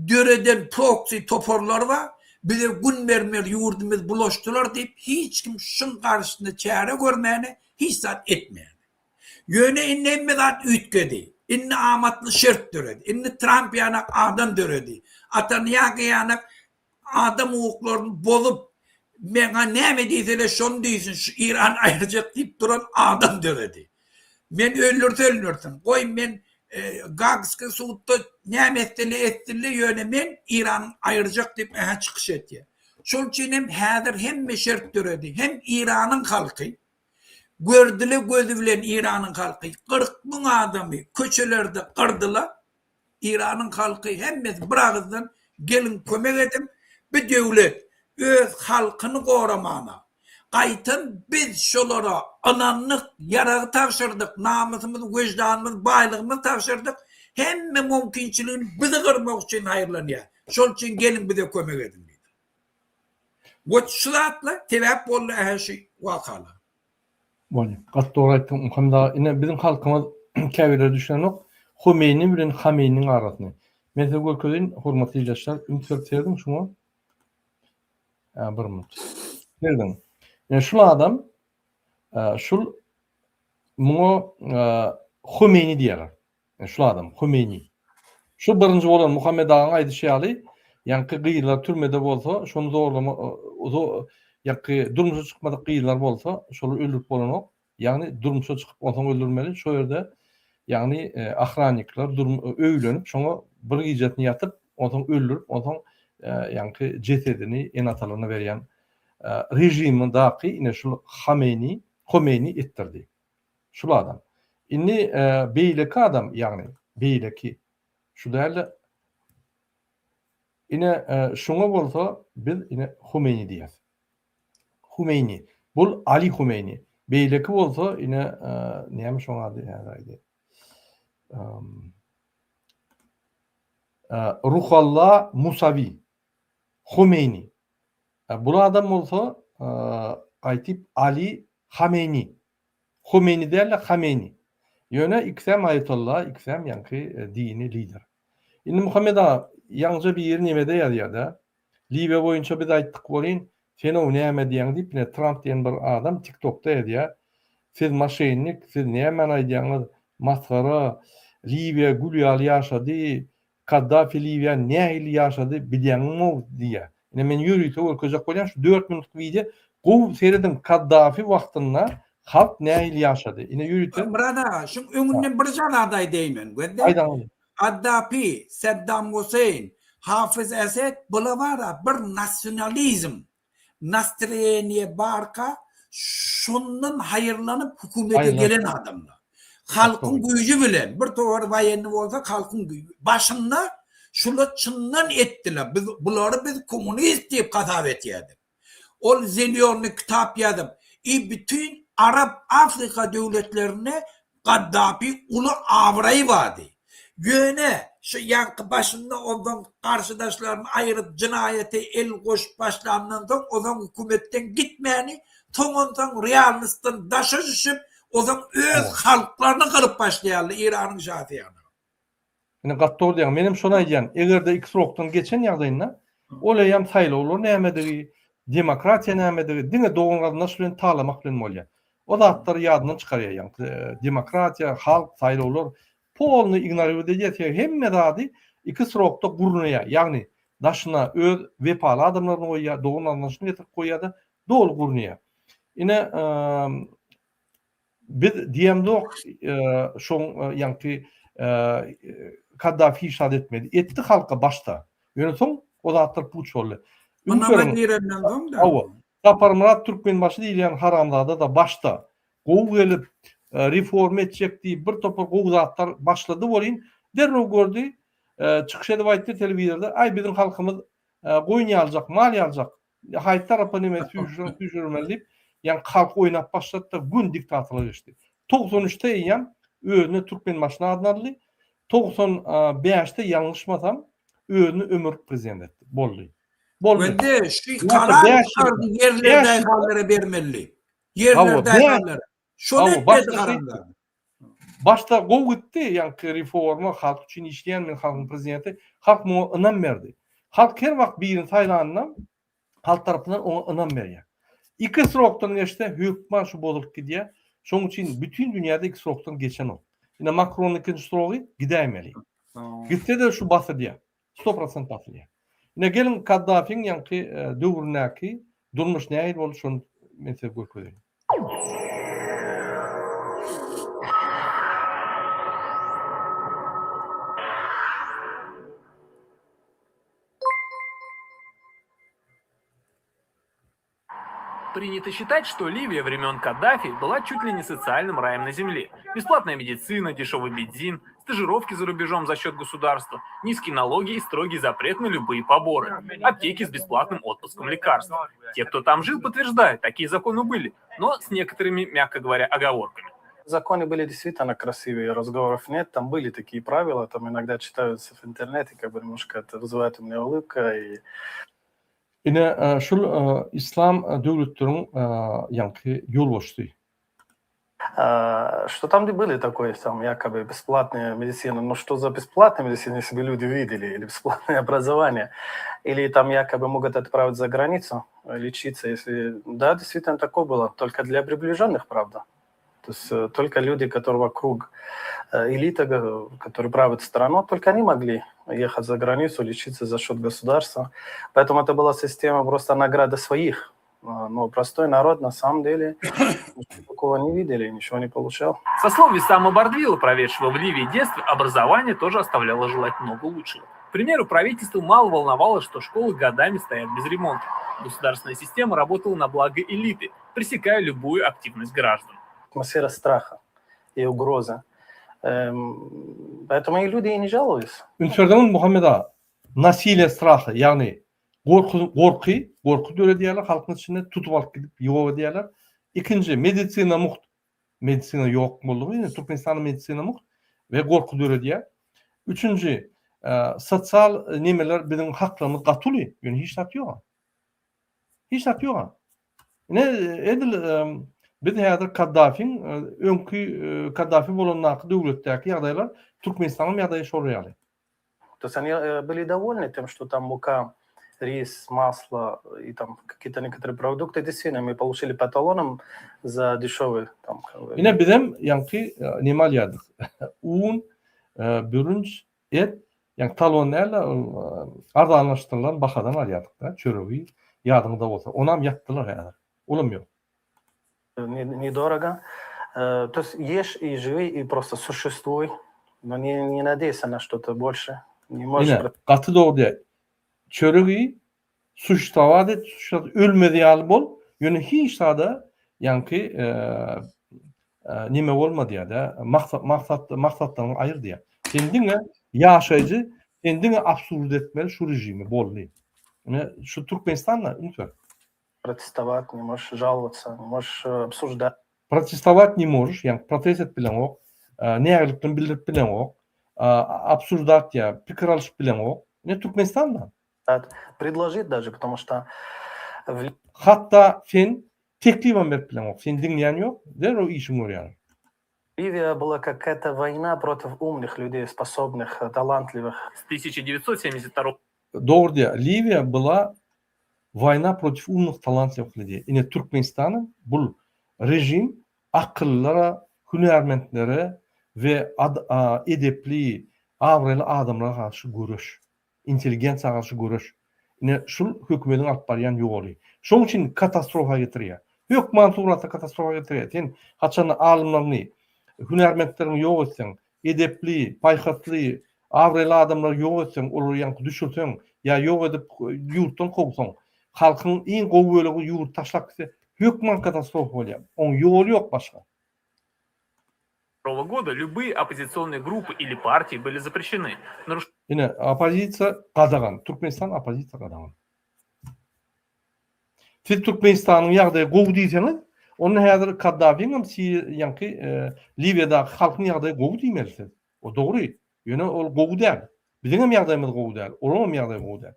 döreden proksi toparlary bar, bize gün bermer ýurdumyz bulaşdylar diýip hiç kim şuň garşysyna çäre görmäne hiç zat etmäne. Ýöne indi hemme zat üýtgedi. Indi amatly şert döredi. Indi Tramp ýanak adam döredi. Atanýaky ýanak Adam hukuklaryny bozup, meňa näme diýseler şony diýsin, şu Irany aýyrjak diýip duran adam döredi. Men öldürse öldürsin, goý men Gagski sudda näme etsele etsinle, ýöne men Irany aýyrjak diýip ähä çykyş etýär. Şol üçin hem häzir hemme şert döredi. Hem Iranyň halky gördüle gözi bilen Iranyň halky 40 müň adamy köçelerde gyrdylar. Eýranyň halky hemmesi bir agyzdan geliň kömek ediň, bu döwlet öz halkyny goramana, gaýtam biz şolara ynandyk, ýaragy tabşyrdyk, namysymyzy, weždanymyzy, baýlygymyzy tabşyrdyk, hemme mümkinçiligini bizi gyrmak üçin haýyrlanýar, şol üçin geliň bize kömek ediň diýdi. Wot şu zatlar sebäp boldy ähä şu wakalara. Bolýa. Gaty dogry aýtdyň Muhammet aga. Ine biziň halkymyz käbirleri düşünenok. Homeýni bilen Hameýniň arasyny. Men size görkezeýin hormatly ildeşler. Üns berip serediň şuňa. Ä bir minut. Serediň. Ine şul adam şul muňa Homeýni diýýärler. Ine şul adam Homeýni. Şu birinji bolan Muhammet agaň aýdyşy ýaly, ýaňky gyzlar türmede bolsa, şony zorlama ýaňky durmuşa çykmadyk gyzlar bolsa, şolary öldürip bolanok. Ýagny durmuşa çykyp onsoň öldürmeli. Şo ýerde ýagny ohrannikler öýlenip şoňa bir gijesini ýatyp, onsoň öldürip, onsoň ýaňky jesedini ene-atalaryna berýän režimdaky ine şul Hameýni, Homeýni etdirdi. Şul adam. Indi beýleki adam, ýagny beýleki şu dälde ine şuňa bolsa biz ine Humeýni diýýäs. Humeýni. Bul Ali Humeýni. Beýleki bolsa ine näme şoň ady häzir aýdaýyn. Ruhalla Musawi. Humeýni. Bul adam bolsa gaýtyp Ali Hameýni. Homeýni däl-de Hameýni. Ýöne ikisem aýatolla, ikisem ýaňky dini lider. Indi Muhammet aga, ýaňja biri nemede ýazýar-da, Liwiýa boýunça biz aýtdyk welin, sen-ow näme diýýäň diýip, ine Tramp diýen bir adam TikTokda ýazýar. Siz moşennik, siz nämäni aýdýaňyz, masgara, Liwiýa gül ýaly ýaşady, Kaddafi Liwiýa nähili ýaşady bilýäňmow diýýär. Ine men ýörite görkezjek bolýan şu dört minutlyk wideo gowy serediň Kaddafi wagtynda halk nähili ýaşady. Ine ýörite. Myrat aga şuň öňünden birje zat aýdaýyn men gözle. Aýdaň. Kaddafi, Saddam Huseýn, Hafyz Esed bula bara bir nasionalizm nastroýeniýe barka şondan haýyrlanyp hökümete gelen adamlar. Halkyň güýji bilen bir topar waýenni bolsa halkyň güýji başynda şular çyndan etdiler. Biz bulary biz kommunist diýip hasap etýärdik. Ol zelýonny kitap ýazyp i bütin arap afrika döwletlerinde. Gaddafi uly abraýy bardy. Ýöne şu ýaňky başynda onsoň garşydaşlaryny aýryp jynaýata el goşup başlandan soň ozaň hökümetden gitmäni soň onsoň realnostdan daşa düşüp ozaň öz halklaryny gyryp başlaýarlar Iranyň şasy ýaly. Ine gaty dogry diýýäň. Menem şony aýdýan. Eger-de iki srokdan geçen ýagdaýynda ol eýýäm saýlawlar nämedigi, demokratiýa nämedigi diňe dogan-garyndaş bilen talamak bilen bolýar. O zatlary ýadyndan çykarýar ýaňky demokratiýa, halk, saýlawlar polny ignorirowat edýär sebäbi hemme zady iki srokda gurnaýar. Ýagny daşyna öz wepaly adamlaryny goýýar, dogan-garyndaşyny getirip goýýar-da doly gurnaýar. Ine Biz diýemzok şoň ýaňky Kaddafi hiç zat etmedi. Etdi halka başda. Ýöne soň o zatlar puç boldy. Ynama girenden soň da. Hawa. Saparmyrat Türkmenbaşy diýilýän haramzada-da başda gowy gelip reforma etjek diýip bir topar gowy zatlar başlady welin derrew gördi çykyş edip aýtdy telewizorda aý biziň halkymyz goýun ýaljak mal ýaljak Haýsy tarapa neme süýşürseň süýşürmeli diýip, ýaňky halk oýnap başlady-da, gün diktatorlyga geçdi. 93-de eýýäm özüne Türkmenbaşyny adyny aldy. 95-de ýalňyşmasam, özüni ömürlik prezident etdi. Boldy. Boldy. Wende şu karar çykardy ýerleri daýhanlara bermeli. Ýerleri daýhanlara. Şony etmedi haramzada. Başda gowy gitdi, ýaňky reforma, halk üçin işleýän men halkyň prezidenti. Halk muňa ynam berdi. Halk her wagt birini saýlanynda halk tarapyndan oňa ynam berýär. Iki srokdan geçse hökman şu bozulyp gidýär. Şonuň üçin bütin dünýäde iki srokdan geçenok. Ine Makronyň ikinji srogy gidäýmeli. Gitse-de şu basylýar. Sto prosent basylýar. Ine geliň Kaddafiň ýaňky döwründäki durmuş nähili boldy şony men size görkezeýin. Принято считать, что Ливия времен Каддафи была чуть ли не социальным раем на земле. Бесплатная медицина, дешевый бензин, стажировки за рубежом за счет государства, низкие налоги и строгий запрет на любые поборы, аптеки с бесплатным отпуском лекарств. Те, кто там жил, подтверждают, такие законы были, но с некоторыми, мягко говоря, оговорками. Законы были действительно красивые, разговоров нет, там были такие правила, там иногда читаются в интернете, как бы немножко это вызывает у меня улыбка. И... Ine şul islam döwletleriň ýaňky ýolbaşçysy. Что там были такое там якобы бесплатная медицина, но что за бесплатная медицина, если бы люди видели, или бесплатное образование, или там якобы могут отправить за границу лечиться, если... Да, действительно такое было, только для приближенных, правда. То есть э, только люди, которые вокруг э, элита, которые правят страну, только они могли ехать за границу, лечиться за счет государства. Поэтому это была система просто награды своих. А, но простой народ на самом деле такого не видели, ничего не получал. Со слов Висама Бардвила, проведшего в Ливии детство, образование тоже оставляло желать много лучшего. К примеру, правительство мало волновало, что школы годами стоят без ремонта. Государственная система работала на благо элиты, пресекая любую активность граждан. Атмосфера страха и угрозы. Эм, поэтому и люди и не жалуются. Üns berdiňmi Muhammet aga? Nasiliýe strahy, ýagny gorky, gorky, gorky döredýärler halkyň içinde, tutup alyp gidip ýok edýärler. Ikinji, medisina mugt. Medisina ýok boldugy, indi Türkmenistanda medisina mugt we gorky döredýär. Üçünji, sosial nemeler biziň haklarymyz gaty uly, ýöne hiç zat ýok. Hiç zat ýok. Ine edil biz häzir Kaddafiň öňki Kaddafi bolandaky döwletdäki ýagdaýlar Türkmenistanyň ýagdaýy şol ýaly. То есть они были довольны тем, что там мука, рис, масло и там какие-то некоторые продукты действительно мы получили по талонам за дешевые там. Ine bizem ýaňky neme alýardyk. Un, bürünç, et, ýaňky talon däl-de ol arzanlaşdyrylan bahadan alýardyk-da çöregi ýadyňyzda bolsa. Onam ýapdylar häzir. Olam ýok. Недорого. То есть ешь и живи и просто существуй, но не не надейся на что-то больше. Не можешь Ine, gaty dogry diýýär. Çörek iý, suşestowat et, ölmez ýaly bol, ýöne hiç zada ýaňky neme bolma diýýär-de, maksat maksat maksatlaryňy aýyr diýýär. Sen diňe ýaşaýjy, sen diňe absurd etmeli şu režimi, boldy. Ine, şu Türkmenistanda, üns ber. Protestowat ne możesz, žalowatsa, ne możesz obsуждать. Protestowat ne możesz, ýagny protest edip bileňok. Nägilikligini bildirip bileňok. Obsuždat ýa pikir alyşyp bileňok. Ine Türkmenistanda. Predložit daže, потому что w. Hatda sen teklibem berip bileňok. Seni diňleýän ýok, derrew işiňi görýärler. Liwiýa была какая-то война против умных людей, способных, талантливых. S 1972 Dogry diýýär. Liwiýa была Wojna protiv umnych talantliwych ludey. Ine Türkmenistanam bul režim akyllylara, hünärmentlere we edepli, abraýly adamlara garşy göreş. Intelligensiýa garşy göreş. Ine şul hökümediň alyp barýan ýoly. Şoň üçin katastrofa getirýär. Hökman suratda katastrofa getirýär. Sen haçanda alymlaryňy, hünärmentleriňi ýok etseň, Edepli, paýhasly, abraýly adamlary ýok etseň, olary ýaňky düşürseň, ýa ýok edip ýurtdan kowsaň, halkyň iň gowy bölegi ýurdy taşlap gitse, hökman katastrofa bolýar. Oň ýoly ýok başga. Года любые оппозиционные группы или партии были запрещены. Ine, oppozisiýa gadagan. Türkmenistan oppozisiýa gadagan. Siz Türkmenistanyň ýagdaýy gowy diýseňiz, onda häzir Kaddafiňem ýaňky Liwiýadaky halkyň ýagdaýy gowy diýmeli siz. O dogry. Ýöne ol gowy däl. Biziňem ýagdaýymyz gowy däl, olaňam ýagdaýy gowy däl.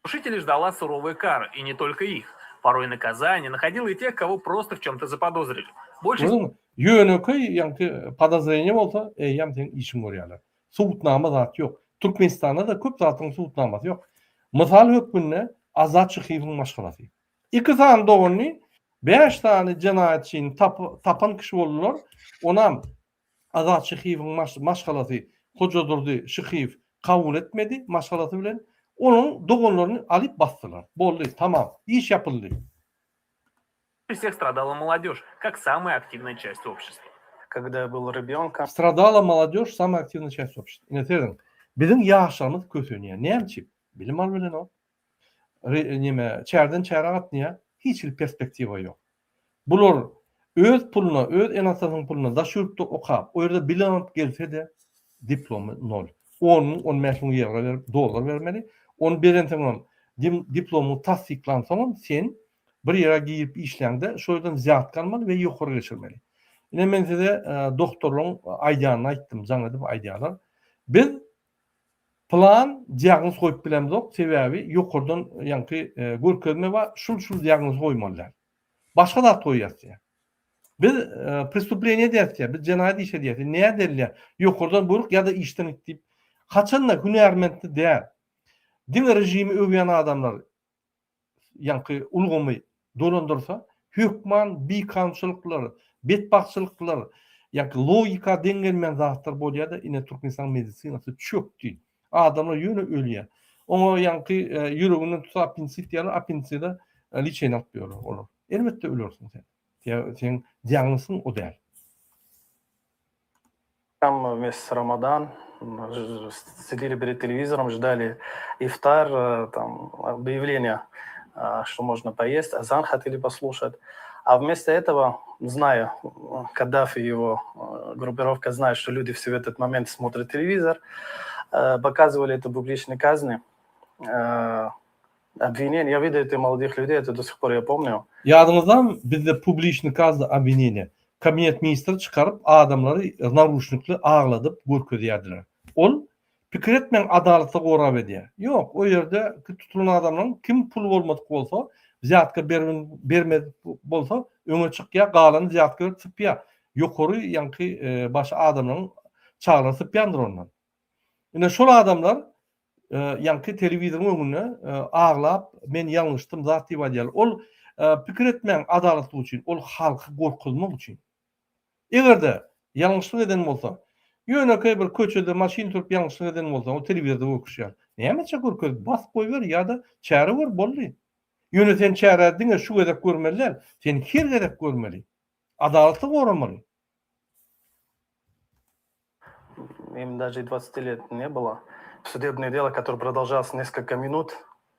Нарушителей ждала суровая кара, и не только их. Порой наказание находило и тех, кого просто в чем-то заподозрили. Больше Gördüňmi? Ýönekeý ýaňky podozreniýe bolsa, eýýäm seň işiňi görýärler. Subutnama zat ýok. Türkmenistanda-da köp zatlaryň subutnamasy ýok. Mysal hökmünde Azat Şyhyýewiň maşgalasy. Iki sany doganyny bäş sany jenaýatçyny tapan kişi boldular. Onam Azat Şyhyýewiň maşgalasy Hojadurdy Şyhyýew kabul etmedi maşgalasy bilen. Onuň doganlaryny alyp basdylar. Boldy, tamam. Iş ýapyldy. Всех страдала молодежь, как самая активная часть общества. Когда я был ребенком. Stradala molodежь, samая aktiwnaýa çast obşestva. Ine serediň, biziň ýaşlarymyz kösenýär. Näme üçin? Bilim alyp bilenok. Neme, çärden çärä gatnaýar. Hiç hili perspektiwa ýok. Bular öz puluna, öz ene-atasynyň puluna daş ýurtda okap, o ýerde bilim alyp gelse-de, diplomy nol. On müň, on bäş müň ýewro berip, dollar bermeli. Ony berensoňam, diplomyňy tassyklansoňam sen Bir ýere girip işläňde şo ýerden wzýatka almaly we ýokary geçirmeli. Ine men size doktorlaryň aýdýanyny aýtdym, jaň edip aýdýarlar. Biz plan diagnoz goýup bilemzok, sebäbi ýokardan ýaňky görkezme bar, şul şul diagnozy goýmaly däl. Başga zat goýýas diýýär. Biz prestupleniýe edýäs diýýär, biz jenaýat iş edýäs. Nädelýär? Ýokardan buýruk ýa-da işden git diýip. Haçanda hünärmentli däl, diňe režimi öwýän adamlar ýaňky ulgamy dolandyrsa, hökman bikanunçylyklar, betbagtçylyklar, ýaňky logika deň gelmeýän zatlar bolýar-da, ine Türkmenistanyň medisinasy çökdi. Adamlar ýöne ölýär. Oňa ýaňky ýüreginden tutsa appendisit diýýärler, appendiside liçeniýe alyp ýörler olar. Elbetde ölersiň sen. Seň diagnozyň o däl. Там месяц Рамадан, сидели перед телевизором, ждали ифтар, там объявление, что можно поесть, азан хотели послушать. А вместо этого, зная, Каддафи и его группировка знает, что люди все в этот момент смотрят телевизор, показывали это публичные казни, обвинения. Я видел этих молодых людей, это до сих пор я помню. Ýadyňyzdamy bizde publiçny kazny obwineniýa kabinet ministri çykaryp adamlary naruşnikli agladyp görkezýärdiler. Ol pikir etmäň adalatly gorap edýär. Ýok o ýerde tutulan adamlaryň kim puly bolmadyk bolsa wzýatka bermedik bolsa öňe çykýar galany wzýatka berip sypýar. Ýokary ýaňky başy adamlaryň çagalary sypýandyr ondan. Ine şol adamlar ýaňky telewizoryň öňünde aglap, men ýalňyşdym zat diýip aýdýarlar. Ol pikir etmäň adalatlyk üçin, ol halky gorkuzmak üçin. Eger-de ýalňyşlyk eden bolsa, ýönekeý bir köçede maşyn sürüp ýalňyşlyk eden bolsa, ol telewizorda görküşýär. Nämeçe görkezip, basyp goýber ýa-da çäre gör, boldy. Ýöne sen çäre diňe şu gezek görmeli däl, sen her gezek görmeli. Adalatly goramaly. Им даже и 20 лет не было. Судебное дело, которое продолжалось несколько минут,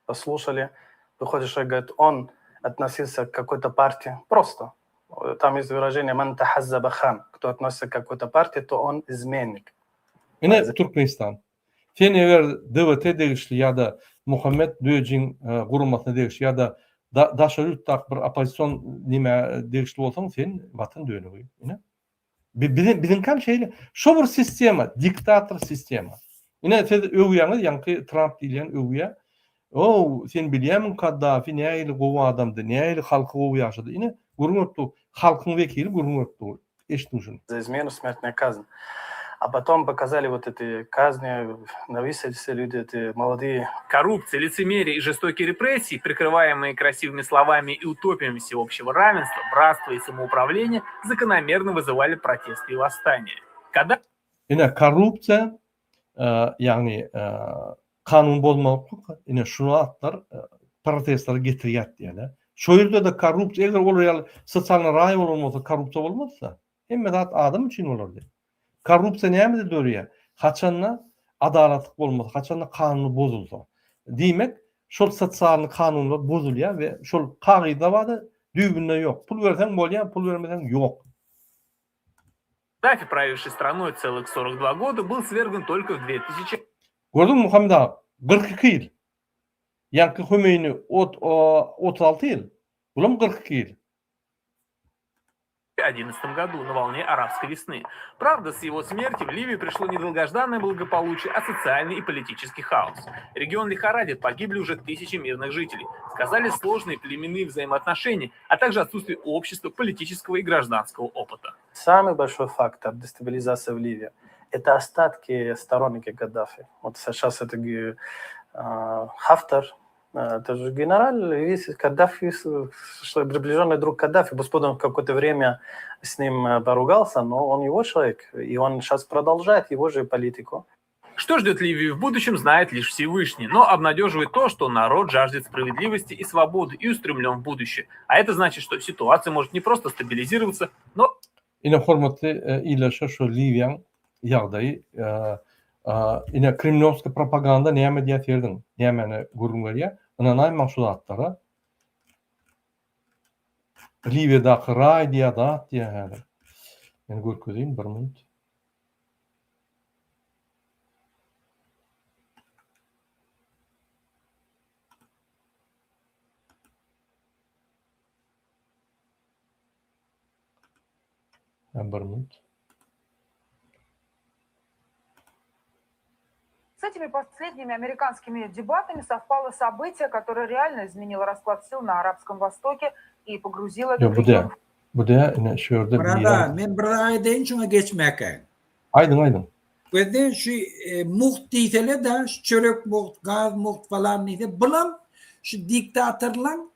послушали. Выходит, человек говорит, он относился к какой-то партии. Просто. Там есть выражение «ман тахаззаба хан». Кто относится к какой-то партии, то он изменник. Ine Türkmenistan. Sen eger DWT degişli ýa-da Muhammet Döjiň guramasyna degişli ýa-da daşary ýurtdaky bir oppozision nämä degişli bolsaň sen watan dönügi. Ine. Biziňkem şeýle. Şo bir sistema, diktator sistema. Ine siz öwýäňiz, ýaňky Tramp diýilýän öwýä. Ow, sen bilýämiň Kaddafi nähili gowy adamdy, nähili halky gowy ýaşady. Ine, gürrüň berip dur. Halkyň wekili gürrüň berip dur. Eşidiň şuny. За измену смертная казнь. А потом показали вот эти казни, на виселице люди эти молодые. Коррупция, лицемерие и жестокие репрессии, прикрываемые красивыми словами и утопиями всеобщего равенства, братства и самоуправления, закономерно вызывали протесты и восстания. Когда Ine korrupsiýa, ýagny kanun bozmaklyk, ine şu zatlar protestlere getirýär diýýärler. Şo ýerde-de korrupsiýa, eger olar ýaly sosialnyý raý bolan bolsa korrupsiýa bolmazda. Hemme zat adam üçin bolardy. Korrupsiýa nämede döreýär? Haçanda adalatlyk bolmasa, haçanda kanun bozulsa. Diýmek, şol sosialnyý kanunlar bozulýar we şol kagyzda bar-da, düýbünde ýok. Pul berseň bolýar, pul bermeseň ýok. Kaddafi, правивший страной целых 42 года, был свергнут только в 2000 Gördüňmi Muhammet aga, 42 ýyl. Ýaňky Hümeýni ot 36 ýyl, bulam 42 ýyl. 2011 году на волне арабской весны. Правда, с его смерти в Ливию пришло не долгожданное благополучие, а социальный и политический хаос. Регион лихорадит, погибли уже тысячи мирных жителей. Сказали сложные племенные взаимоотношения, а также отсутствие общества, политического и гражданского опыта. Самый большой фактор дестабилизации в Ливии – это остатки сторонники Каддафи. Вот сейчас это э, Хафтар, э, это же генерал, весь Каддафи, что приближенный друг Каддафи. Господь он какое-то время с ним э, поругался, но он его человек, и он сейчас продолжает его же политику. Что ждет Ливию в будущем, знает лишь Всевышний, но обнадеживает то, что народ жаждет справедливости и свободы и устремлен в будущее. А это значит, что ситуация может не просто стабилизироваться, но Ine hormatly ildeşler şu Liwiýaň ýagdaýy ine kremlýowskiý propaganda näme diýýär serediň nämäni gürrüň berýär ynanaýmaň şu zatlara Liwiýadaky raý diýýär zat diýýär häzir men görkezeýin bir minut. Bir minut. С этими последними американскими дебатами совпало событие, которое реально изменило расклад сил на Арабском Востоке и погрузило Ýok, bu däl. Bu däl, ine şu ýerde Brada, biri. men bir zat aýdaýyn şuňa geçmäkä. Aýdyň, aýdyň. Gözde şu mugt diýsele-de, şu çörek mugt, gaz mugt falan diýse, bulam şu diktatorlaň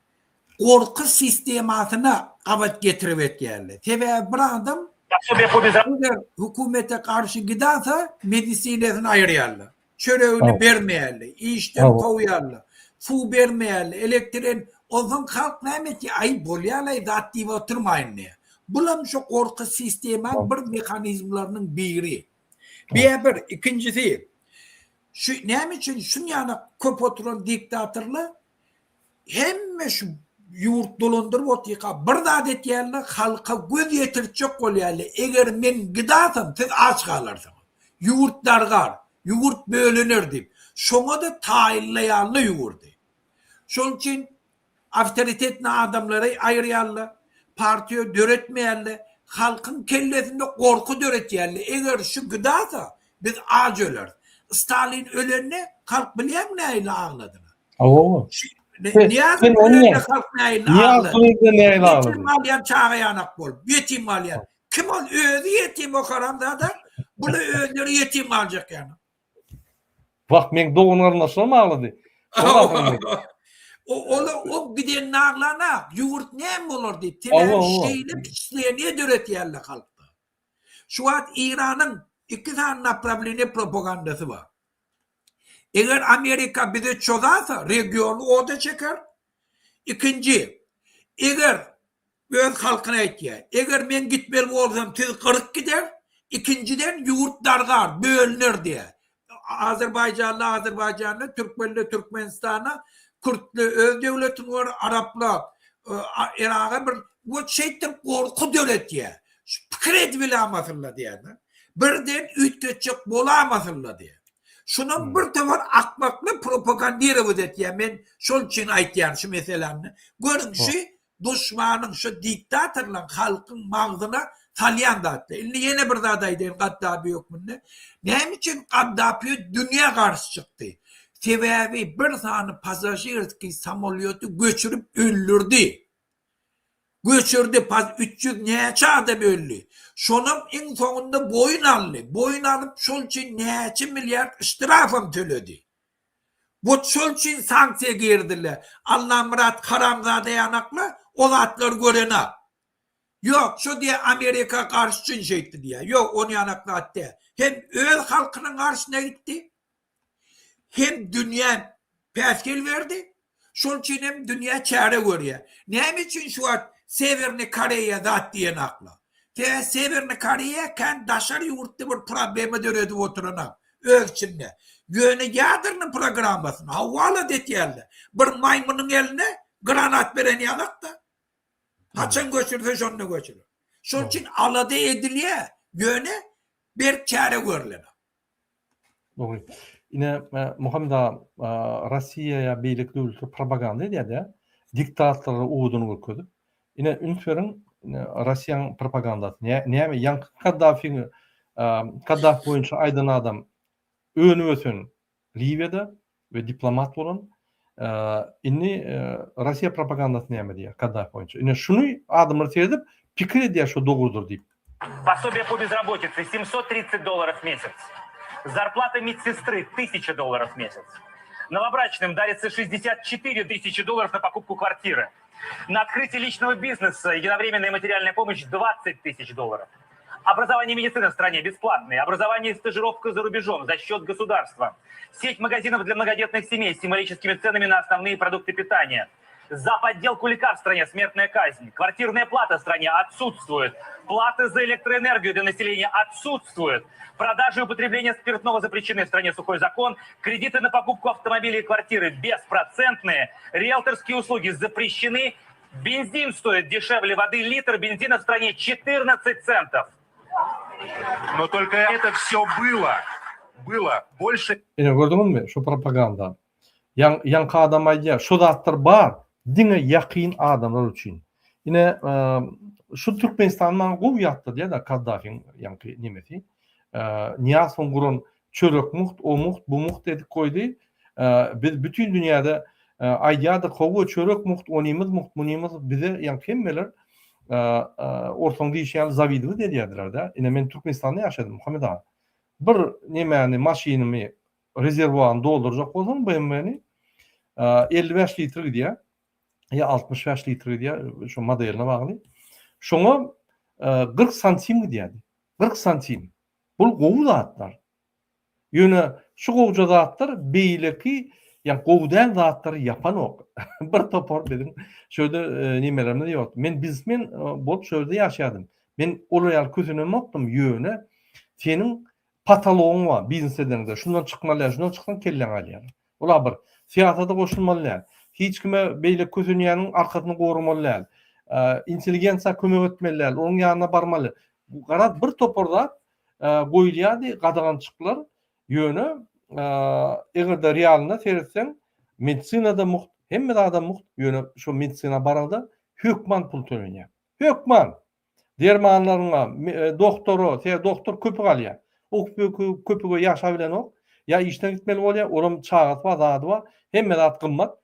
gorky sistemasyna gabat getirip etýärler. Sebäbi bir adam eger hökümete garşy gidasa, medisinesini aýyrýarlar. Çöregini bermeýärler, işden kowýarlar, suw bermeýärler, elektrik, onsoň halk näme etýär, aý bolýalaý zat diýip oturmaýyn diýýär. Bulam şu gorky sistemaň bir mehanizmleriniň biri. Biä bir, ikinjisi, şu näme üçin şunýanak köp oturan diktatorlar Hemme şu ýurt dolandyryp otyrka bir zat etýärler halka göz ýetirtjek bolýarlar eger men gidasam siz aç galarsyňyz ýurt dargar ýurt bölüner diýip şoňada taýynlaýarlar ýurdy şoň üçin awtoritetny adamlary aýyrýarlar partiýa döretmeýärler halkyň kellesinde gorky döretýärler eger şu gidasa biz aç öleris Stalin ölende halk bilýäňmi nähili agladylar Hawa. Sen ony Niýazow Ýetim galýan çaga ýanak bolup, ýetim galýan. Kim ol özi ýetim o haramzada, bular özleri ýetim galjak ýaly. Wah, meň dogan garyndaşlarym aglady. O ola o gidenini aglanak, ýurt näme bolar diýip, sebäbi şeýle wpečatleniýe döretýärler halkda. Şu wagt Eýranyň iki sany naprawleniýe propagandasy bar. Eger Amerika bize çozarsa, regiony oda çeker. Ikinji, eger, öz halkyna aýtýar, eger men gitmeli bolsam, siz gyryp gider. Ikinjiden, ýurt dargar, bölüner diýýär. Azerbaýjanly Azerbaýjanda, türkmenler Türkmenistana, kürtler öz döwletini gurar, araplar Yraga bir, we şeýtdirip gorky döretýär. Şu pikir edibilamasynlar diýýär. Birden üýtgetjek bolamasynlar diýýär. Şunam bir topar akmaklar propagandirowat etýär. Men şol üçin aýtýan şu meseläni. Görüň şu duşmanyň şu diktatorlaň halkyň magzyna. Salýan zatlar. Indi ýene bir zat aýdaýyn Gaddafi hökmünde. Näme üçin Gaddafi dünýä garşy çykdy? Sebäbi bir sany pasažirskiý samolýoty göçürip öldürdi. Göçürdi, 300 näçe adam öldi. Şonam iň soňunda boýun aldy. Boýun alyp şol üçin näçe milliard ştrafam töledi. Wot şol üçin sanksiýa girizildi. Allamyrat haramzada ýanakly o zatlary görenok. Ýok, şo diýýär Amerika garşy üçin şeýtdi diýýär. Ýok, ony ýanak zat däl. Hem öz halkynyň garşyna gitdi, hem dünýä päsgel berdi. Şol üçin hem dünýä çäre görýär. Näme üçin şu wagt Sewernyý Koreýa zat diýenaklar? Sebäbi Sewernyý Koreýa kän daşary ýurtda bir problema döredip oturanok öz içinde. Ýöne ýadrnyý programmasyny hawalat etýärler. Bir maýmynyň eline granat beren ýalak-da. Haçan göçürse şonda göçürer. Şol üçin alada edilýär, ýöne berk çäre görlenok. Dogry. Ine, Muhammet aga, Russiýa ýa beýleki döwletler propaganda edýär-de, diktatorlara owadan görkezip. Ine, üns beriň, Russiýanyň propagandasy. Näme, ýaňky Kaddafiň, Kaddafi boýunça aýdan adam önüp-ösen Liwiýada we diplomat bolan. Indi Russiýa propagandasy näme diýýär Kaddafi boýunça? Ine şuny adamlar seredip pikir edýär şu dogrudyr diýip. Posobiye po bezrabotiце 730 dollarов в месяц. Зарплата медсестры 1000 долларов в месяц. Новобрачным дарится 64 тысячи долларов на покупку квартиры. На открытие личного бизнеса единовременная материальная помощь 20 тысяч долларов. Образование и медицина в стране бесплатные. Образование и стажировка за рубежом за счет государства. Сеть магазинов для многодетных семей с символическими ценами на основные продукты питания. За подделку лекарств в стране смертная казнь. Квартирная плата в стране отсутствует. Плата за электроэнергию для населения отсутствует. Продажи и употребление спиртного запрещены в стране сухой закон. Кредиты на покупку автомобилей и квартиры беспроцентные. Риэлторские услуги запрещены. Бензин стоит дешевле воды. Литр бензина в стране 14 центов. Но только это все было. Было больше... Ine gördüňizmi şu propaganda. Ýaň ýaňky adam aýdýar, şu zatlar bar, diňe ýakyn adamlar üçin. Ine şu Türkmenistany maňa gowy ýatladýar-da Kaddafiň ýaňky nemesi. Nyýazowyň guran çörek mugt, o mugt, bu mugt edip goýdy. Biz bütin dünýäde aýdýardyk, hawa çörek mugt, onymyz mugt, munymyz bize ýaňky hemmeler ortaň diýşi ýaly zawidowat edýärdiler-dä. Ine men Türkmenistanda ýaşadym Muhammet aga. Bir nemäni maşynymy rezerwuaryny doldurjak bolsaň BMW-ni 55 litr gidýär ýa 65 litr gidýär şo modeline bagly. Şoňa 40 santim gidýärdi. 40 santim. Bul gowy zatlar. Ýöne şu gowja zatlar beýleki ýa gowy däl zatlary ýapanok. Bir topar biziň şu ýerde nemelerimiz ýok. Men biznesmen bolup şu ýerde ýaşaýardym. Men olar ýaly kösenemokdym, ýöne seniň patologyň bar biznes edeňde. Şundan çykmaly däl, şundan çyksaň kelläňi alýarlar. Ol-a bir. Syýasata goşulmaly däl. Hiç kime beýle kösenýäniň arkasyny goramaly däl. Intelligensiýa kömek etmeli däl, onuň ýanyna barmaly. Garaz bir topar zat goýulýardy gadagançyklar ýöne eger-de realynda seretseň medisinada mugt hemme zadam mugt ýöne şo medisina baraňda hökman pul tölenýär hökman dermanlaryňa doktora sebäbi doktor köpük alýar o köpüge ýaşabilenok ýa işden gitmeli bolýar olam çagasy bar zady bar hemme zat gymmat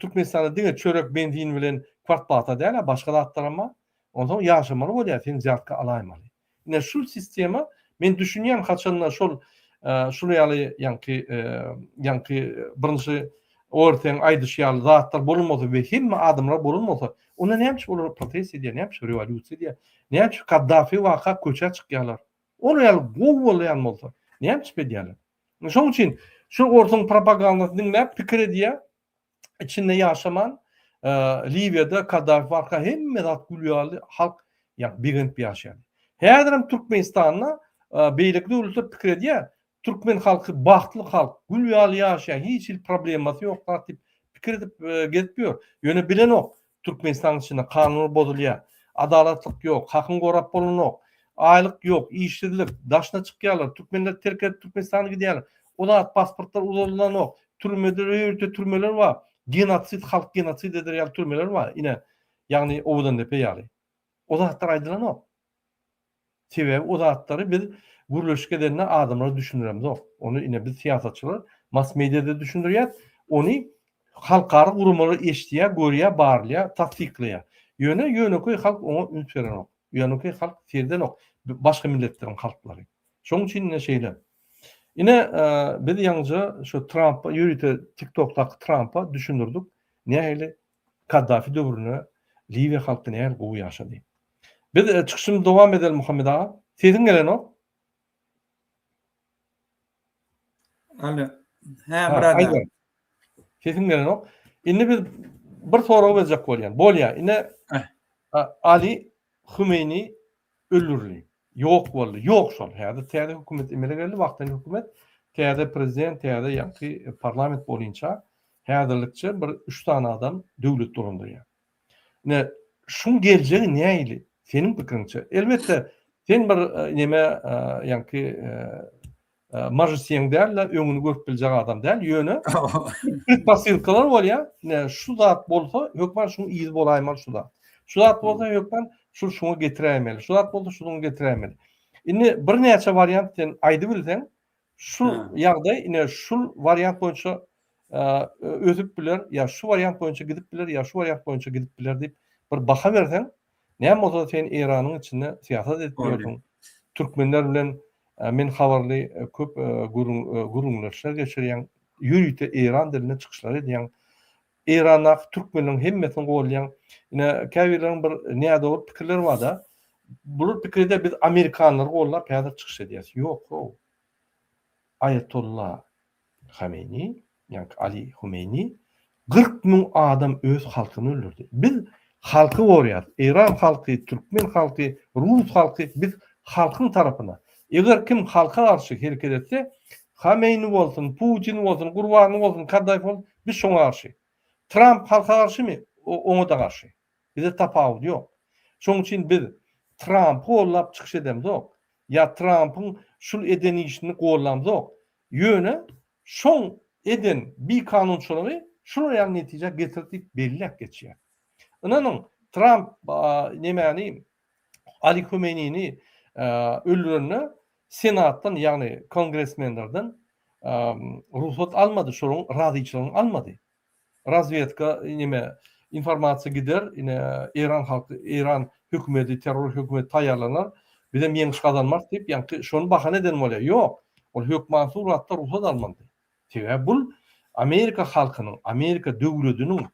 Türkmenistanda diňe çörek benzin bilen kwartplata däl başga zatlaram bar onsoň ýaşamaly bolýar sen wzýatka alaýmaly Ine şul sistema men düşünýän haçanda şol şul ýaly ýaňky ýaňky birinji ORT-iň aýdyşy ýaly zatlar bolan bolsa we hemme adamlar bolan bolsa onda näme üçin olar protest edýär näme üçin rewolýusiýa edýär näme üçin Kaddafi waka köçä çykýarlar olar ýaly gowy bolýan bolsa näme üçin edýärler şonuň üçin şu orsuň propagandasyny diňläp pikir edýär içinde ýaşaman Liwiýada Kaddafi barka hemme zat gül ýaly halk ýa begenip ýaşaýar. Häzirem Türkmenistanda beýleki döwletler pikir edýär, türkmen halky bagtly halk, gül ýaly ýaşaýar, hiç hili problemasy ýok zat diýip pikir edip gezip ýör. Ýöne bilenok, Türkmenistanyň içinde kanunlar bozulýar, adalatlyk ýok, hakyňy gorap bolanok, aýlyk ýok, işsizlik, daşyna çykýarlar, türkmenler terk edip Türkmenistany gidýärler. O zat pasportlar uzadylanok, türmede ýörite türmeler bar, genosid, halk genosid eder ýaly türmeler bar, ine, ýagny Owadandepe ýaly. O zatlar aýdylanok. Sebäbi o zatlary biz gürleşik edende adamlara düşündiremzok. Ony ine biz syýasatçylar mass mediada düşündirýäs. Ony halkara guramalar eşidýär, görýär, barlaýar, tassyklaýar. Ýöne ýönekeý halk oňa üns berenok. Ýönekeý halk seredenok başga milletleriň halklary. Şonuň üçin ine şeýle. Ine biz ýaňyja şu Trampa ýörite TikTokdaky Trampa düşündirdik. Nähili Kaddafi döwründe Liwiýa halky nähili gowy ýaşady. Biz çykyşymyzy dowam edeli Muhammet aga. Sesiň gelenok. Alo. Hä, brother. Sesiň gelenok. Indi biz bir sorag berjek bolýan. Bolýa. Ine Ali Humeýni öldürildi. Ýok boldy. Ýok şol. Häzir täze hökümet emele geldi. Wagtlaýyn hökümet. Täze prezident, täze ýaňky parlament bolynça häzirlikçe bir üç sany adam döwlet dolandyrýar. Ine, şuň geljegi nähili seniň pikiriňçe? Elbetde, sen bir neme ýaňky mažisýen däl-de, öňüni görüp biljek adam däl, ýöne predposylkalar bolýar. Ine, şu zat bolsa, hökman şuň yzy bolaýmaly şu zat. Şu zat bolsa, hökman şu şuňa getiräýmeli. Şu zat bolsa, şuňa getiräýmeli. Indi birnäçe wariant sen aýdybilseň, Şu ýagdaý ine şul wariant boýunça ösüp biler ýa şu wariant boýunça gidip biler ýa şu wariant boýunça gidip biler diýip bir baha berseň, näme bolsa sen Eýranyň içinde syýasat edip ýörsüň. Türkmenler bilen men habarly köp gürrüňleşler geçirýäň, ýörite eýran dilinde çykyşlar edýäň. Eýrandaky türkmenleriň hemmesini goldaýaň. Ine käbirleriniň bir nädogry pikirleri barda. Bular pikir edýär biz amerikanlary goldap häzir çykyş edýäs. Ýok how. Aýatolla Hameýni, ýaňky Ali Humeýni 40 müň adam öz halkyny öldürdi. Biz halky gorýas. Eýran halky, türkmen halky, rus halky biz halkyň tarapyna. Eger kim halka garşy hereket etse, Hameýni bolsun, Putin bolsun, Gurbanguly bolsun, Kaddafi bolsun, biz şoňa garşy. Tramp halka garşymy? Oňa-da garşy. Bize tapawudy ýok. Şonuň üçin biz Trampy gollap çykyş edemzok. Ýa Trampyň şul eden işini gollamzok. Ýöne şoň eden bikanunçylygy şular ýaly netijä getirdi diýip belläp geçýär. Ynanyň, Tramp nemäni Ali Homeýnini öldürende Senatdan, ýagny kongresmenlerden rugsat almady, şolaryň razyçylygyny almady. Razwedka neme informasiýa gider, ine Eýran halky, Eýran hökümeti, terror hökümeti taýýarlanar, bizem ýeňiş gazanmarys diýip, ýaňky şony bahana eden bolýar. Ýok, ol hökman suratda rugsat almalydy. Sebäbi bul Amerika halkynyň, Amerika döwlediniň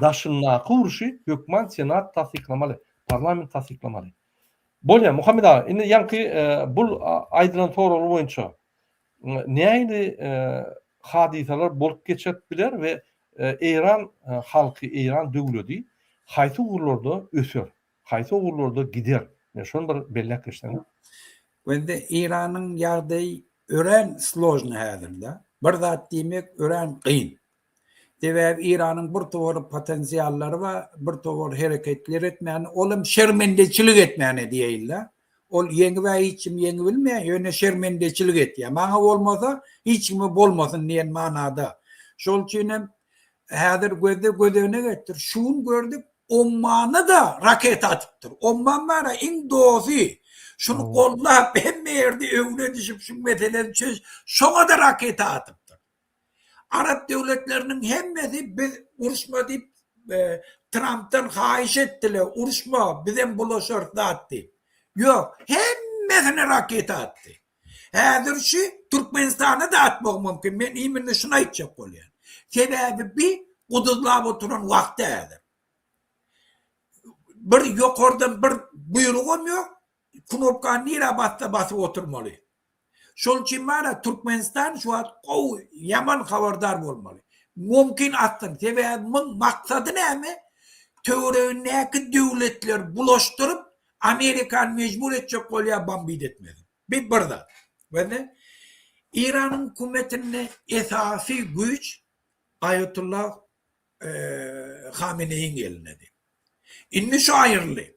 daşyndaky urşy hökman Senat tassyklamaly, parlament tassyklamaly. Bolýar, Muhammet aga, indi ýaňky bul aýdylan soraglar boýunça nähili hadysalar bolup geçip biler we Eýran halky, Eýran döwledi haýsy ugurlarda öser, haýsy ugurlarda gider? Men şony bir belläp geçseňiz. Wende Eýranyň ýagdaýy örän složny häzirde. Bir zat diýmek örän kyn. Sebäbi Eýranyň bir towar potensiallary bar, bir towar hereketler etmäne, ol hem şermendeçilik etmäne diýeýin-de. Ol ýeňib-ä hiç kim ýeňibilmeýär, ýöne şermendeçilik etýär. Maňa bolmasa, hiç kime bolmasyn diýen manada. Şol üçin hem häzir gözde gözegine getir. Şu gün gördük, Ommana-da raketa atypdyr. Omman bar-a iň dosy. Şuny gollap, hemme ýerde öňüne düşüp, şu meseleni çöz, şoňa-da raketa atypdyr. Arap döwletleriniň hemmesi biz uruşma diýip Trampdan haýyş etdiler, uruşma, bizem bulaşarys zat diýip. Ýok, hemmesine raketa atdy. Häzir şu Türkmenistana-da atmagy mümkin. Men imенно şuny aýtjak bolýan. Sebäbi bi guduzlap oturan wagty häzir. Bir ýokardan bir buýrugam ýok, knopkany nirä bassa basyp oturmaly. Şol üçin bara Türkmenistan şu wagt gowy ýaman habardar bolmaly. Mümkin atsyn. Sebäbi muň maksady näme? Töweregindäki döwletleri bulaşdyryp Amerikany mejbur etjek bolýar bombit etmesi. Bi bir zat. Wende Eýranyň hükümetinde esasy güýç Aýatullah Hameneýiň elindedi. Indi şu aýryldy.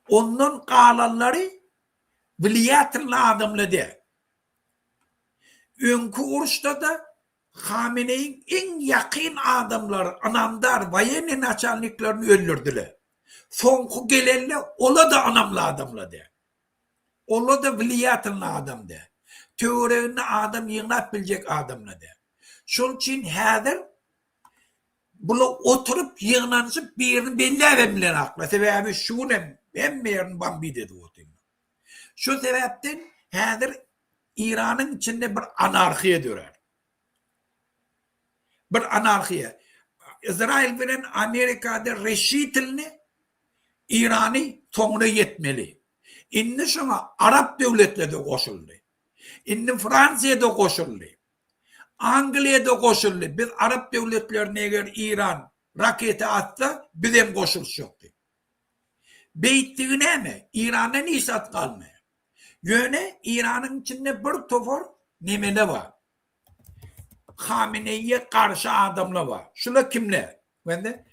Ondan galanlary wliýatelny adamlar däl. Öňki uruşda-da Hameneýiň iň ýakyn adamlary, ynamdar woýennyý naçalniklerini öldürdiler. Soňky gelenler ola-da ynamly adamlar däl. Ola-da wliýatelnyý adam däl. Töwereginde adam ýygnap biljek adam-da däl. Şol üçin häzir bular oturyp ýygnanyşyp birini belläbem bilenaklar. Sebäbi şu gün hem hemme ýerini bombit edip otyrlar. Şu sebäpden häzir Eýranyň içinde bir anarhiýa dörär. Bir anarhiýa. Izrail bilen Amerikada reşitelny Eýrany soňuna ýetmeli. Indi şoňa arap döwletleri-de goşuldy. Indi Fransiýa-da goşuldy. Angliýa-da goşuldy. Biz arap döwletlerine eger Eýran raketa atsa, bizem goşulyşjak diýip. Beýtdigi näme? Eýrandan hiç zat galmaýar. Ýöne Eýranyň içinde bir topar nemele bar. Hameneýe garşy adamlar bar. Şular kimler? Mende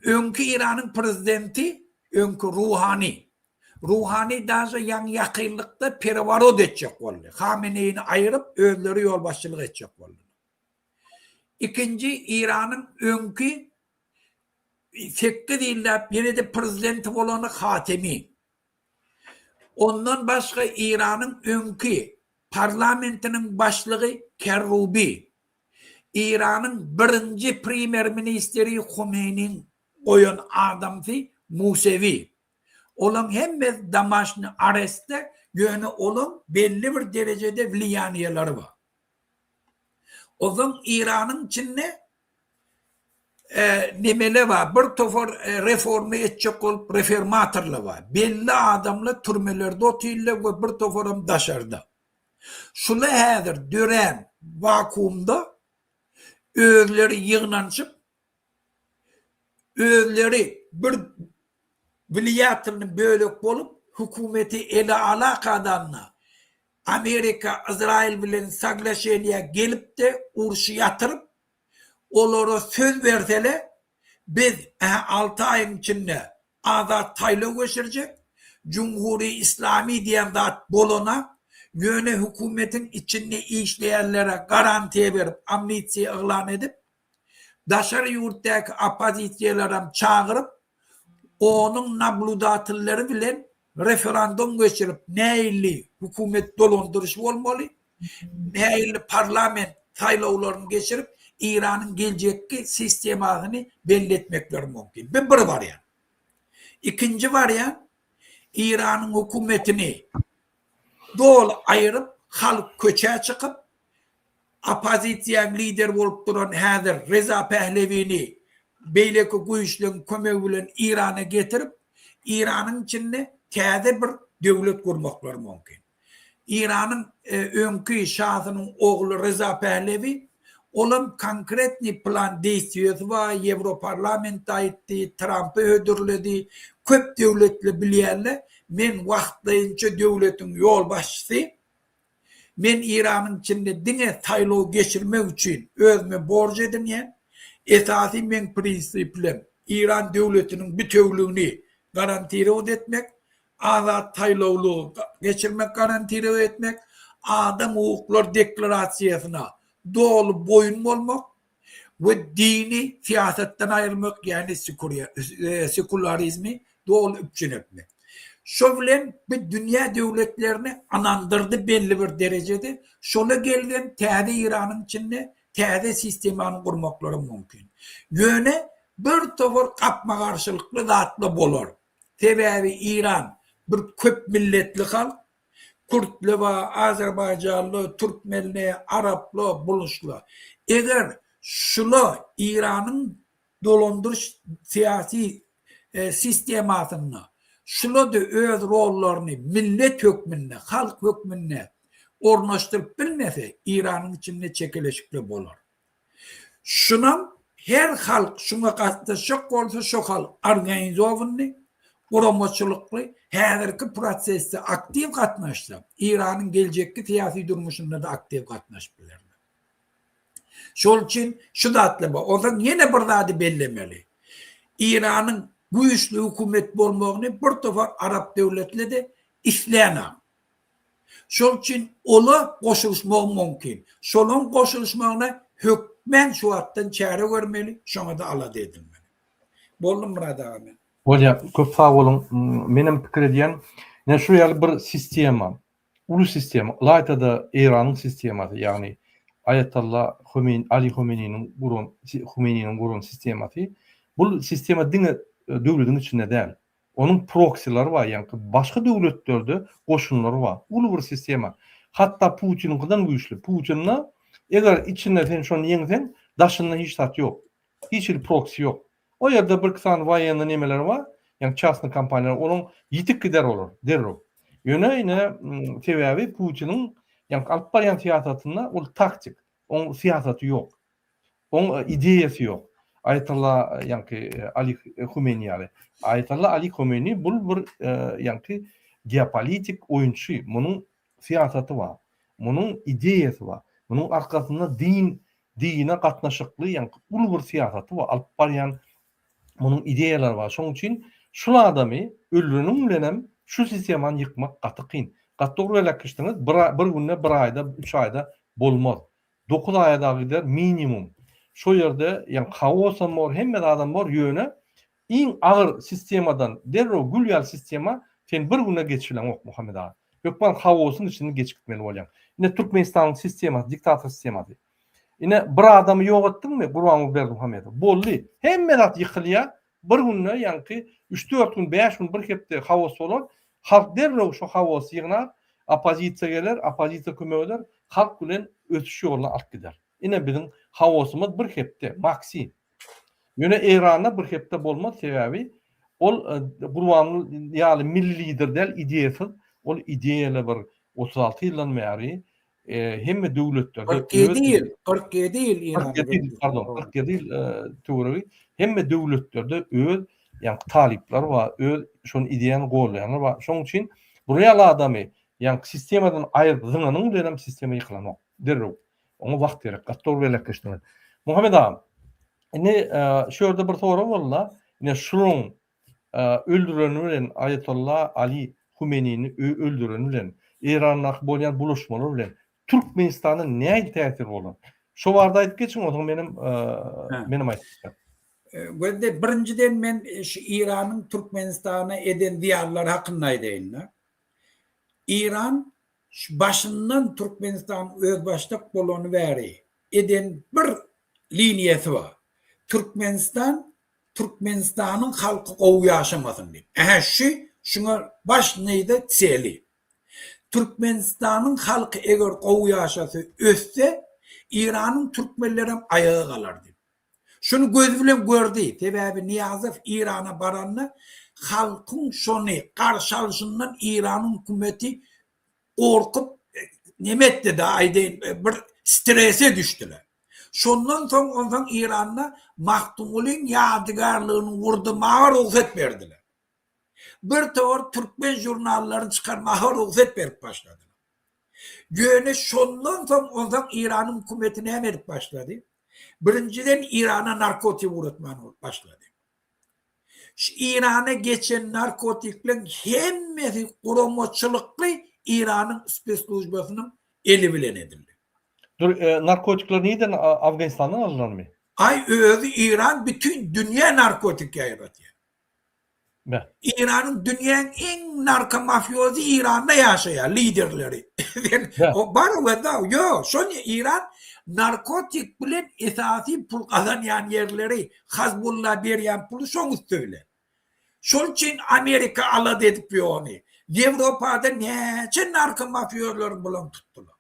öňki Eýranyň prezidenti, öňki Ruhani. Ruhani daže ýaňy ýakynlykda pereworot etjek boldy. Hameneýini aýyryp, özleri ýolbaşçylyk etjek boldy. Ikinji Eýranyň öňki 8 ýyllap ýene-de prezidenti bolany Hatemi. Ondan başga Eýranyň öňki parlamentiniň başlygy Kerrubi. Eýranyň birinji premýer-ministri Homeýniň goýan adamsy Musewi. Olaň hemmesi domaşny arestde, ýöne olaň belli bir derejede wliýaniýalary bar. Ozan Eýranyň içinde nemele bar, bir topar reforma etjek bolup reformatorlar bar. Belli adamlar türmelerde otyrlar we bir toparam daşarda. Şular häzir dörän wakuumda özleri ýygnanyşyp, özleri bir wliýatelnyý bölek bolup hökümeti ele alakadanda Amerika Yzraýyl bilen saglaşeniýä gelip-de urşy ýatyryp, olara söz bersele, biz ä alty aýyň içinde azat saýlaw geçirjek, Jumhuri Islami diýen zat bolana, ýöne hökümetiň içinde işleýänlere garantiýa berip, amnistiýa yglan edip, daşary ýurtdaky oppozisiýalaram çagyryp, onuň nabludatylleri bilen referandum geçirip nähili hökümet dolandyryşy bolmaly, nähili parlament saýlawlaryny geçirip Eýranyň geljekki sistemasyny belli etmekleri mümkin. Bu bir wariant. Ikinji wariant Eýranyň hökümetini doly aýyryp halk köçä çykyp Oppozisiýaň lideri bolup duran häzir Reza Pehlewini beýleki güýçleň kömegi bilen Eýrana getirip, Eýranyň içinde täze bir döwlet gurmaklary mümkin. Eýranyň öňki şasynyň ogly Reza Pehlewi, olam konkretnyý plan deýstwiýasy bar, Ýewroparlamentde aýtdy, Trampy hödürledi, köp döwletli bilýärler, men wagtlaýynça döwletiň ýolbaşçysy, Men Eýranyň içinde diňe saýlaw geçirmek üçin özüme borç edinýän. Esasy meň prinsiplem Eýran döwletiniň bitewligini garantirowat etmek, azat saýlawlygy geçirmek garantirowat etmek, adam hukuklar deklarasiýasyna doly boýun bolmak we dini syýasatdan aýyrmak, ýagny sekularizmi doly üpjün etmek. Şo bilen bu dünýä döwletlerini ynandyrdy belli bir derejede. Şola gelibem täze Eýranyň içinde täze sistemany gurmaklary mümkin. Ýöne bir topar gapma-garşylykly zatlar bolar. Sebäbi Eýran bir köp milletli halk, Kürtli bar, azerbaýjanly, türkmenli, araply, buluşly. Eger şula Eýranyň dolandyryş syýasy sistemasynda şula-da öz rollaryny millet hökmünde, halk hökmünde ornaşdyryp bilmese, Eýranyň içinde çekeleşikler bolar. Şunam her halk şuňa gatnaşjak bolsa şo halk organizowanyny, guramaçylykly häzirki prosesde aktiw gatnaşsa, Eýranyň geljekki syýasy durmuşynda-da aktiw gatnaşyp bilerler. Şol üçin şu zatlar bar. Onsoň ýene bir zady bellemeli. Eýranyň güýçli hökümet bolmagyny bir topar arap döwletleri-de islänok. Şol üçin ola goşulyşmagy mümkin. Şolaň goşulyşmagyna hökmän şu wagtdan çäre görmeli, şoňa-da alada edilmeli. Boldy Myrat aga men. Bolýar, köp sag boluň. Menem pikir edýän, ine şu ýaly bir sistema, uly sistema, ylaýta-da Eýranyň sistemasy, ýagny Aýatalla Homeýni, Ali Homeýniniň guran, Homeýniniň guran sistemasy, bul sistema diňe döwlediň içinde däl. Onuň proksileri bar, ýaňky başga döwletlerde goşunlary bar. Uly bir sistema. Hatda Putiniňkiden güýçli. Putinde eger içinde sen şony ýeňseň, daşynda hiç zat ýok. Hiç hili proksi ýok. O ýerde birki sany woýennyý nemeler bar, ýagny çastnyý kompaniýalar, olaň ýitip gider olar derrew. Ýöne ine sebäbi Putiniň ýaňky alyp barýan syýasatynda ol taktik, oň syýasaty ýok. Oň ideýasy ýok. Aýatolla ýaňky Ali Humeýni ýaly. Aýatolla Ali Humeýni bul bir ýaňky geopolitik oýunçy. Munuň syýasaty bar. Munuň ideýasy bar. Munuň arkasynda din dine gatnaşykly ýaňky uly bir syýasaty bar, alyp barýan munuň ideýalary bar. Şonuň üçin şul adamy öldüreniň bilenem şu sistemany ýykmak gaty kyn. Gaty dogry belläp geçdiňiz, bir bir günde, bir aýda, üç aýda bolmaz. Dokuz aýa dagy gider minimum. Şo ýerde ýaňky haosam bor, hemme zadam bor, ýöne iň agyr sistemadan derrew gül ýaly sistema sen bir günde geçip bileňok Muhammet aga. Hökman haosyň içinden geçip gitmeli bolýaň. Ine Türkmenistanyň sistemasy, diktator sistemasy. Ine bir adamy ýok etdiňmi Gurbanguly Berdimuhamedow. Boldy. Hemme zat ýykylýar. Bir günde ýaňky üç-dört gün, bäş gün, bir hepde haos bolar. Halk derrew şo haosy ýygnar, oppozisiýa geler, oppozisiýa kömek eder, halk bilen ösüş ýoluna alyp gider. Ine biziň haosymyz bir hepde, maksim. Ýöne Eýranda bir hepde bolmaz, sebäbi ol Gurbanguly ýaly milli lider däl, ideýasyz, ol ideýaly bir 36 ýyldan bäri hemme döwletlerde 47 ýyl, 47 ýyl Eýranda. 47 ýyl, pardon, 47 ýyl töweregi hemme döwletlerde öz ýaňky talyplar bar, öz şony ideýany goldaýanlar bar. Şonuň üçin bu real adamy ýaňky sistemadan aýryp zyňanyň bilenem sistema ýykylanok derrew. Oňa wagt gerek. Gaty dogry belläp geçdiňiz. Muhammet agam, indi şu ýerde bir sorag boldy-da, ine şunuň öldüreni bilen Aýatolla Ali Humenini öldüreni bilen Eýrandaky bolýan bulaşmalar bilen Türkmenistana nähili täsir bolar? Şo barada aýdyp geçiň, onsoň menem menem aýdyp geçerin. Gözde birinjiden men şu Eýranyň Türkmenistana eden zyýanlary hakynda aýdaýyn-da. Eýran şu başyndan Türkmenistan özbaşdak bolany bäri eden bir liniýasy bar. Türkmenistan Türkmenistanyň halky gowy ýaşamasyn diýip. Ähä şu şuňa baş nyda tseli. Türkmenistanyň halky eger gowy ýaşasa össe Iranyň türkmenlerem aýaga galar diýip. Şuny gözi bilen gördi. Sebäbi Nyýazow Irana baranda halkyň şony garşy alşyndan Iranyň hükümeti gorkup neme etdi-de aýdaýyn bir strese düşdüler. Şondan soň onsoň Iranda Magtymgulyň ýadygärligini gurdurmaga rugsat berdiler. Bir towar türkmen žurnallaryny çykarmaga rugsat berip başladylar. Ýöne şondan soň onsoň Iranyň hökümeti näme edip başlady? Birinjiden Irana narkotik ugratmany başlady. Şu Irana geçen narkotikleň hemmesi guramaçylykly Iranyň spesslujbasynyň eli bilen edildi. Dur, narkotikler nirden Afganistandan alynarmy? Aý özi Iran bütin dünýä narkotik ýaýratýar. Be. Iranyň dünýäň iň narkomafiozy Iranda ýaşaýar liderleri. Sen o bar we da ýok şony Iran narkotik bilen esasy pul gazanýan ýerleri Hazbulla berýän puly şoň üsti bilen. Şol üçin Amerika alada edip ýör ony. Ýewropada näçe narkomafiozlary bulan tutdular.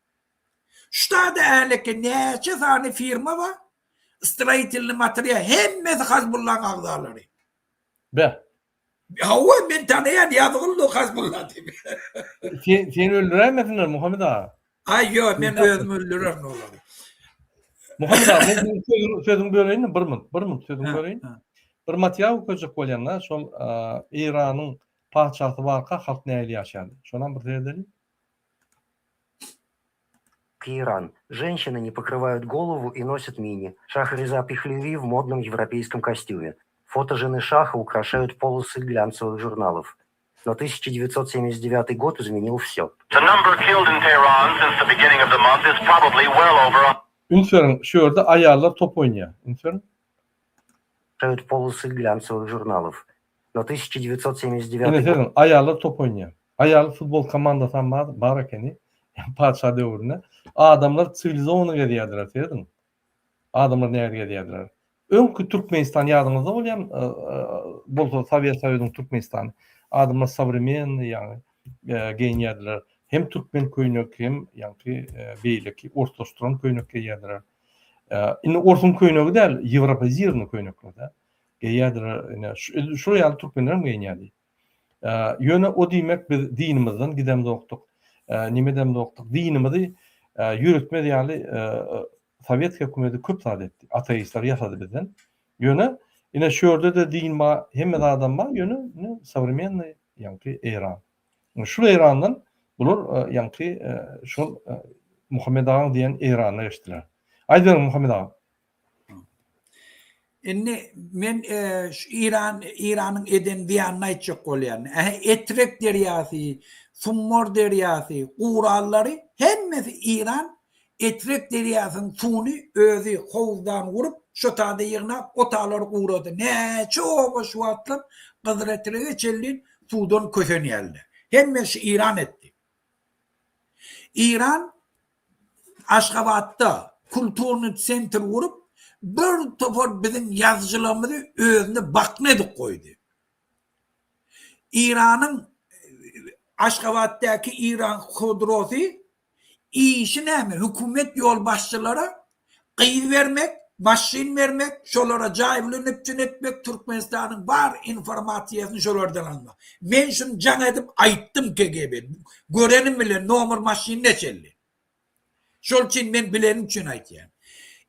Ştada äleke näçe sany firma bar stroitelny material hemmesi Hazbullaň agzalary. Be. Hawa men tanaýan Ýazgully Hasbulla diýip. Sen seni öldüräýmesinler Muhammet aga. Aý ýok men özüm öldürerin olary. Muhammet aga men seniň sözüňi sözüňi böleýinmi bir minut bir minut sözüňi böleýin. Bir material okajak bolýan-da şol Eýranyň patyşasy barka halk nähili ýaşaýardy. Şonam bir seredeliň. Иран. Женщины не покрывают голову и носят мини. Шах Реза Пехлеви в модном европейском костюме. Фото жены Шаха украшают полосы глянцевых журналов. Но 1979 год изменил все. Üns beriň, şu ýerde aýallar top oýnaýar. Üns beriň. Полосы глянцевых журналов. Но 1979 Ine serediň, aýallar top oýnaýar. Aýal futbol komandasam bar, bar ekeni. Patyşa döwründe. Adamlar siwilizowanyý gezýärdiler, serediň. Adamlar nähili gezýärdiler. Öňki Türkmenistan ýadyňyzda bolýan bolsa Sowet Soýuzynyň Türkmenistany. Adamlar sowremennyý ýagny geýinýärdiler. Hem türkmen köýnek hem ýaňky beýleki orslaşdyran köýnek geýýärdiler. Indi orsuň köýnegi däl, ýewropazirny köýnekler-de geýýärdiler. Ine şol ýaly türkmenler hem geýinýärdi. Ýöne o diýmek biz dinimizden gidemzokdyk, neme edemzokdyk. Dinimizi ýöretmez ýaly sowet hökümeti köp zat etdi. Ateistler ýasady bizden. Ýöne ine şu ýerde-de din bar, hemme zadam bar, ýöne ine sowremennyý ýaňky Eýran. Şul Eýrandan bular ýaňky şol Muhammet agaň diýen Eýranyna geçdiler. Aýdyberiň Muhammet aga. Indi men şu Eýran Eýranyň eden zyýanyny aýtjak bolýan. Ähä Etrek derýasy, Summar derýasy, gurallary hemmesi Eýran Etrek derýasynyň suwuny özi howuzdan gurup, şo tada ýygnap, o talary gurady. Näçe oba şu wagtlam Gyzyletrege çenli suwdan kösenýärler. Hemme şu Eýran etdi. Eýran Aşgabatda kulturnyý sentr gurup, bir topar biziň ýazyjylarymyzy özüne bakna edip goýdy. Eýranyň Aşgabatdaky Eýran Hodrosy Işi näme, hökümet ýolbaşçylara gyz bermek, maşyn bermek, şolara jaý bilen üpjün etmek, Türkmenistanyň bar informasiýasyny şolardan almak. Men şuny jaň edip aýtdym KGB, görenim bilen nomer maşynyna çenli. Şol üçin men bilenim üçin aýtýan.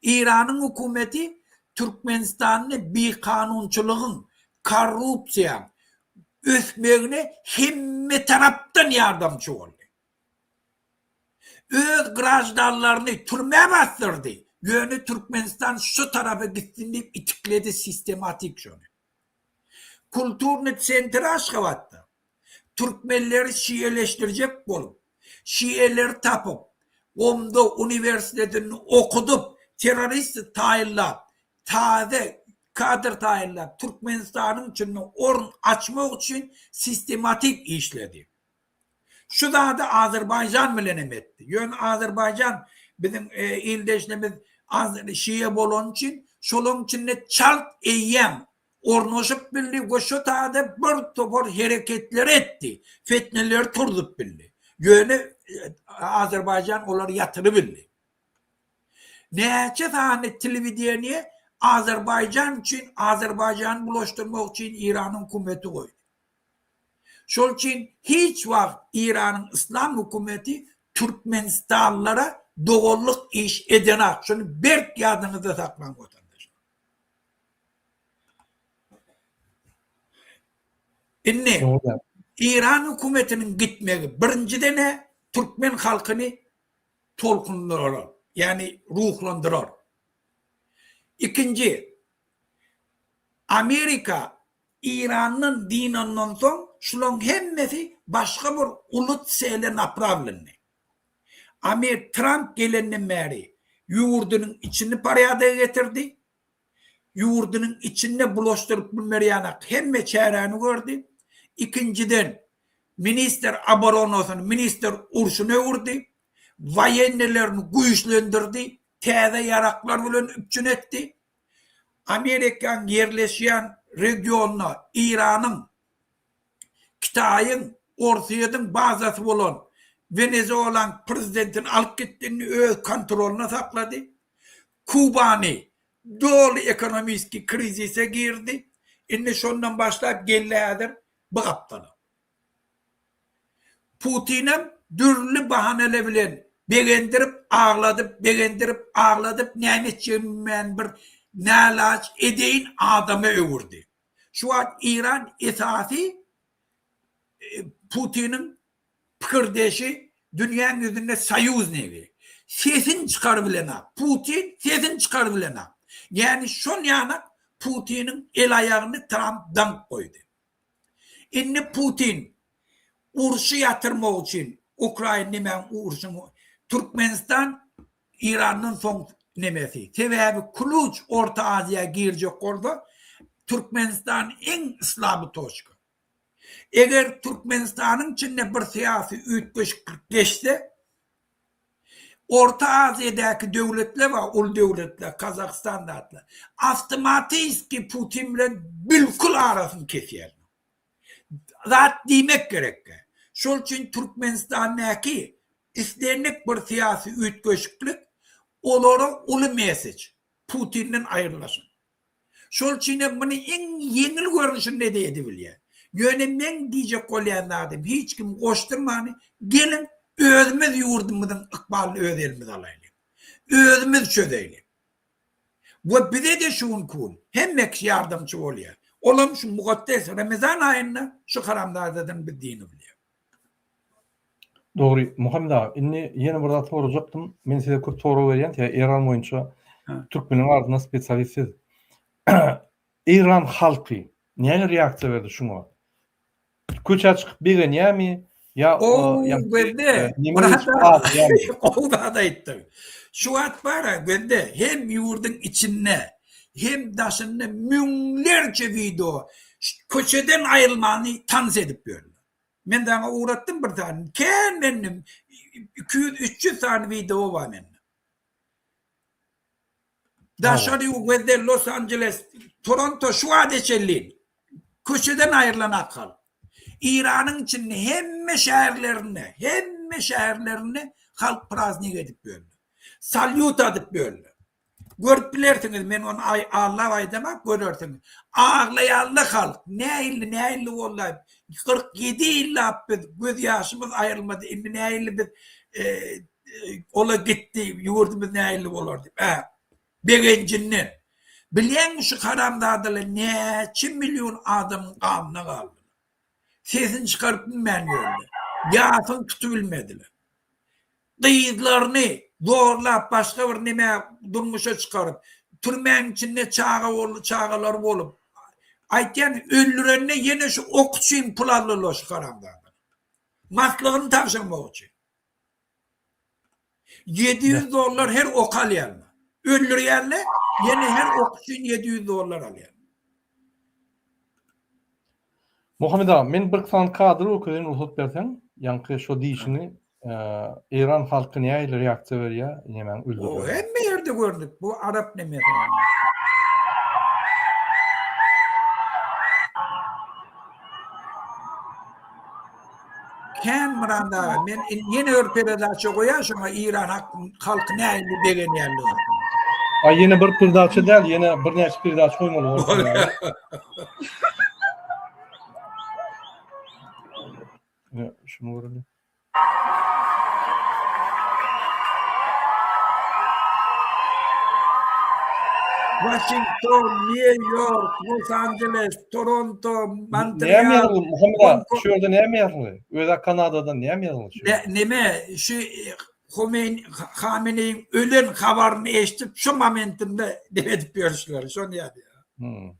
Eýranyň hökümeti Türkmenistanda bikanunçylygyň, korrupsiýaň ösmegine hemmetarapdan ýardamçy boldy. Öz graždanlaryny türmä basdyrdy, ýöne Türkmenistan şu tarapa gitsin diýip itikledi sistematik şony. Kulturny sentr Aşgabatda türkmenleri şieleşdirjek bolup, şieleri tapyp, gomda uniwersitetinde okudyp, terrorist taýynlap, taze kadr taýynlap, Türkmenistanyň içinde orun açmak üçin sistematik işledi. Şu zady Azerbaýjan bilen hem etdi. Ýöne Azerbaýjan biziň ildeşlerimiz şia bolany üçin şolaryň içinde çalt eýýäm ornaşyp bildi we şu taýda bir topar hereketleri etdi. Fetneleri turzup bildi. Ýöne Azerbaýjan olary ýatyrybildi. Näçe sany telewideniýe Azerbaýjan üçin Azerbaýjany bulaşdyrmak üçin Eýranyň hökümeti goýdy. Şol üçin hiç wagt Eýranyň yslam hökümeti türkmenistanlylara doganlyk iş edenak. Şuny berk ýadyňyzda saklaň watandaşlar. Indi Eýran hökümetiniň gitmegi birinjiden-ä türkmen halkyny tolkundyrar, ýagny ruhlandyrar. Ikinji, Amerika Irandan dynandan soň şulaň hemmesi başga bir uly tsele naprawlendy. Amer Tramp gelenden bäri ýurdunyň içini porýadoga getirdi. Ýurdunyň içinde bulaşdyryp bilmer ýanak hemme çäräni gördi. Ikinjiden ministr oboronasyny ministr urşuna öwürdi. Woýennelerini güýçlendirdi. Täze ýaraklar bilen üpjün etdi. Amerikaň ýerleşýän regionyna Eýranyň, Kitaýyň, Orsýetiň bazasy bolan Wenezuelaň prezidentini alyp gitdi, indi öz kontrolynda saklady. Kubany doly ekonomiski krizise girdi. Indi şondan başlap geldi häzir bu gapdala. Putinem dürli bahaneler bilen begendirip, agladyp, begendirip, agladyp, näme etjegini bilmän bir nälaç edeýin adama öwürdi. Şu wagt Eýran esasy Putiniň pikirdeşi, dünýäň ýüzünde soýuznigi. Sesini çykarybilenak. Putin sesini çykarybilenak. Ýagny şol ýanak Putiniň el-aýagyny Tramp daňyp goýdy. Indi Putin urşy ýatyrmak üçin Ukraina nemäň urşuň Türkmenistan Irandan soň nemesi. Sebäbi kluç Orta Aziýa girjek bolsa. Türkmenistan iň slaby toçka. Eger Türkmenistanyň içinde bir syýasy üýtgeşiklik geçse, Orta Aziýadaky döwletler bar, uly döwletler, Kazahstan zatlar, awtomatiski Putin bilen bilkul arasyny kesýärler. Zat diýmek gerekkä. Şol üçin Türkmenistandaky islendik bir syýasy üýtgeşiklik olara uly mesej, Putinden aýrylaşyň. Şol üçin hem muny iň ýeňil görnüşinde-de edibilýär. Ýöne meň diýjek bolýan zadym, hiç kimi goşdurmany, geliň, özümiz ýurdumyzyň ykbalyny öz elimize alaýlyň. Özümiz çözeýliň. We bize-de şu günki gün hemme kişi ýardamçy bolýar. Olam şu mukaddes Remezan aýynda şu haramzadadan biz dynybilýär. Dogry, Muhammet aga, indi ýene bir zat sorajakdym. Men size köp sorag berýän, sebäbi Eýran boýunça türkmeniň arasynda spesialist siz. Eýran halky nähili reaksiýa berdi şuňa? Köçä çykyp begenýärmi ýa Gowy gözde, gowy zat aýtdyň. Şu wagt bar-a gözde hem ýurduň içinde, hem daşynda müňlerçe wideo köçeden aýrylmany tans edip ýörler. Men saňa ugratdym bir sany. Kän mende 200 300 sany wideo bar mende. Daşary ýurt Los Angeles, Toronto şu wagta çenli köçeden aýrylan akal. Iranyň içinde hemme şäherlerinde, hemme şäherlerinde halk praznik edip ýörler. Salýut atyp ýörler. Görüp bilersiňiz, men ony allap aýdamak, görersiňiz. Aglaýarly halk, nähili, nähili boldy, 47 ýyllap biz göz ýaşymyz aýrylmady, indi nähili biz ola gitdi, ýurdumyz nähili bolar diýip. Ä, begenjinden. Bilýäňmi şu haramzadalar näçe million adamyň ganyna galdylar. Sesini çykaryp bilmän ýörler. Ýasyny tutubilmediler. Gyzlaryny zorlap başga bir nemä durmuşa çykaryp, türmäň içinde çaga boldy, çagalary bolup, aýtýan öldürende ýene şu ok üçin pul aldylar şu haramzadalar. Maslygyny tabşyrmak üçin. 700 dollar her ok alýarlar. Öldürýärler, ýene her ok üçin 700 dollar alýar. Muhammet aga, men bir sany kadr görkezeýin rugsat berseň, ýaňky şo diýşiňi Eýran halky nähili reaksiýa berýär, nemäň öldürýär. O hemme ýerde gördük, bu arap nemesi. Kän Myrat aga, men ýene bir peredaça goýan şoňa Eýran halky nähili begenýänligi hakynda. Aý ýene bir peredaça däl, ýene birnäçe peredaça goýmaly bolar. Şuny göreli. Waşington, Nýu-Ýork, Los Anjeles, Toronto, Montreal. Näme ýazylgy Muhammet aga, şu ýerde näme ýazylgy? Özä Kanadadan näme ýazylgy şu ýerde? Neme, şu Homeýni, Hameneýiň ölen habaryny eşidip şu momentinde neme edip ýörüşleri, şony ýazýar. Hmm.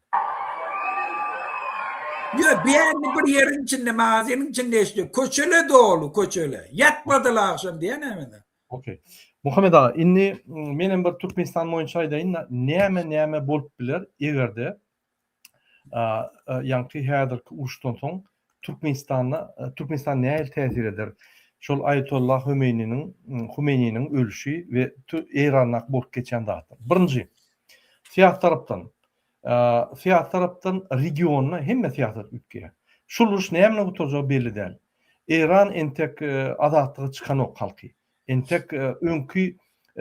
Ýok, bäri bir ýeriň içinde, magazynyň içinde eşitdi. Köçele doly, köçele. Ýatmadylar agşam diýen näme? Okey. Muhammet aga, indi menem bir Türkmenistan boýunça aýdaýyn-da, näme näme bolup biler, eger-de ýaňky häzirki uruşdan soň Türkmenistanda Türkmenistan nähili täsir eder? Şol Aýatollah Hömeýniniň Humeýniniň ölüşi we Eýrandaky bolup geçen zatlar. Birinji, syýasy tarapdan syýasy tarapdan regionda hemme syýasat üýtgeýär. Şul uruş näme bilen gutarjagy belli däl. Eýran entek azatlyga çykanok halky. Entek öňki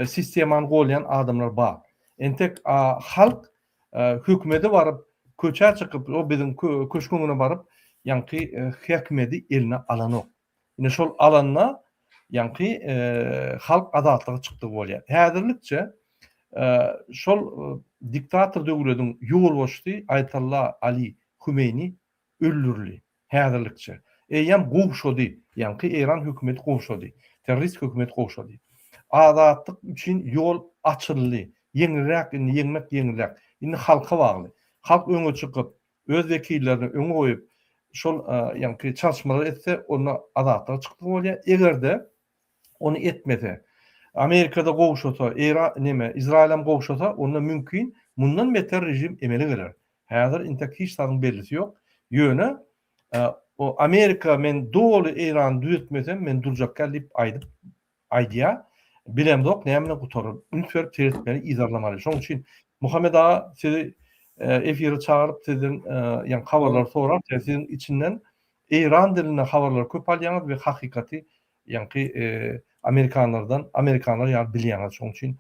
sistemany golýan adamlar bar. Entek halk hökümede baryp, köçä çykyp, o biziň köşgüň öňüne baryp, ýaňky häkimiýeti eline alanok. Ine şol alanda ýaňky halk azatlyga çykdygy bolýar. Häzirlikçe şol diktator döwlediň ýolbaşçysy Aýatollah Ali Humeýni öldürildi. Häzirlikçe. Eýýäm gowşady. Ýaňky Eýran hökümeti gowşady. Terrorist hökümeti gowşady. Azatlyk üçin ýol açyldy. Ýeňilräk indi ýeňmek ýeňilräk. Indi halka bagly. Halk öňe çykyp, öz wekillerini öňe goýup, şol ýaňky çalyşmalar etse, onda azatlyga çykdygy bolýar. Eger-de ony etmese, Amerikada gowşasa, Eýran neme, Izraýylam gowşasa, onda mümkin mundan beter režim emele geler. Häzir intek hiç zadyň bellisi ýok. Ýöne o Amerika men doly Eýrany düzetmesem men durjak däl diýip aýdyp aýdýar. Bilemzok näme bilen gutarar. Üns berip seretmeli, yzarlamaly. Şonuň üçin Muhammet aga sizi efire çagyryp sizden ýaňky habarlary sorap, siziň içinden Eýran dilinde habarlary köp alýaňyz we hakykaty ýaňky amerikanlardan amerikanlar ýaly bilýäňiz şoň üçin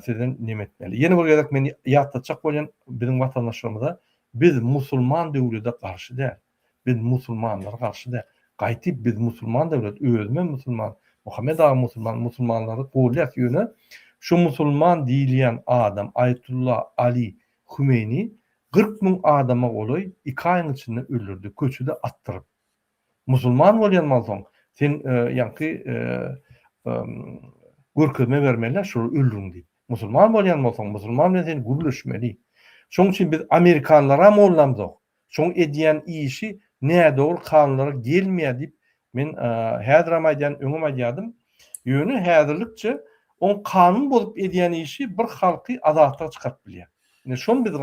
sizden neme etmeli. Ýene bir gezek men ýatlatjak bolýan biziň watandaşlarymyza biz musulman döwlede garşy däl. Biz musulmanlara garşy däl. Gaýtyp biz musulman döwlet özümem musulman Muhammet aga musulman musulmanlary golýas ýöne şu musulman diýilýän adam Aýatullah Ali Humeýni 40 müň adama golaý iki aýyň içinde öldürdi köçede atdyryp. Musulman bolýan bolsaň, sen ýaňky görkezme bermeli-dä, şolary öldüriň diýip. Musulman bolýan bolsaň, musulman bilen sen gürleşmeli. Şoň üçin biz amerikanlaram gollamzok. Şoň edýän işi nädogry kanunlara gelmeýär diýip, men häzirem aýdýan, öňem aýdýardym. Ýöne häzirlikçe oň kanun bozup edýän işi bir halky azatlyga çykaryp bilýär. Ine şony biz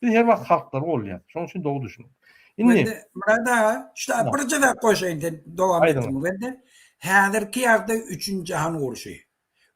Biz her wagt halklary goldaýas. Şonuň üçin dogry düşüniň. Indi Wende Myrat aga, şu da birje zat goşaýyn sen dowam etdiň wende. Häzirki ýagdaý üçünji jahan urşy.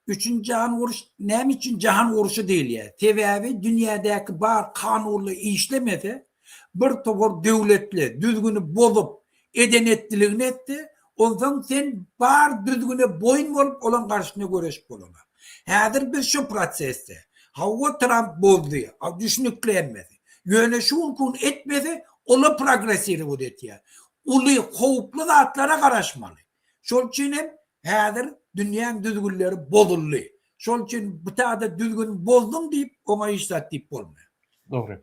Üçünji jahan uruş näme üçin jahan urşy diýilýär? Sebäbi dünýädäki bar kanunlar işlemese, bir topar döwletler düzgüni bozup, eden-etdiligini etse, onsoň sen bar düzgüne boýun bolup olaň garşysyna göreşip bolana. Häzir biz şu prosesde. Hawa Tramp bozdy, düşnükli hemmesi. Ýöne şu günki gün etmese, ola progressirowat etýär. Uly howply zatlara garaşmaly. Şol üçin hem häzir dünýäň düzgünleri bozuldy. Şol üçin bu tada düzgün bozduň diýip oňa hiç zat diýip bolmaýar. Dogry.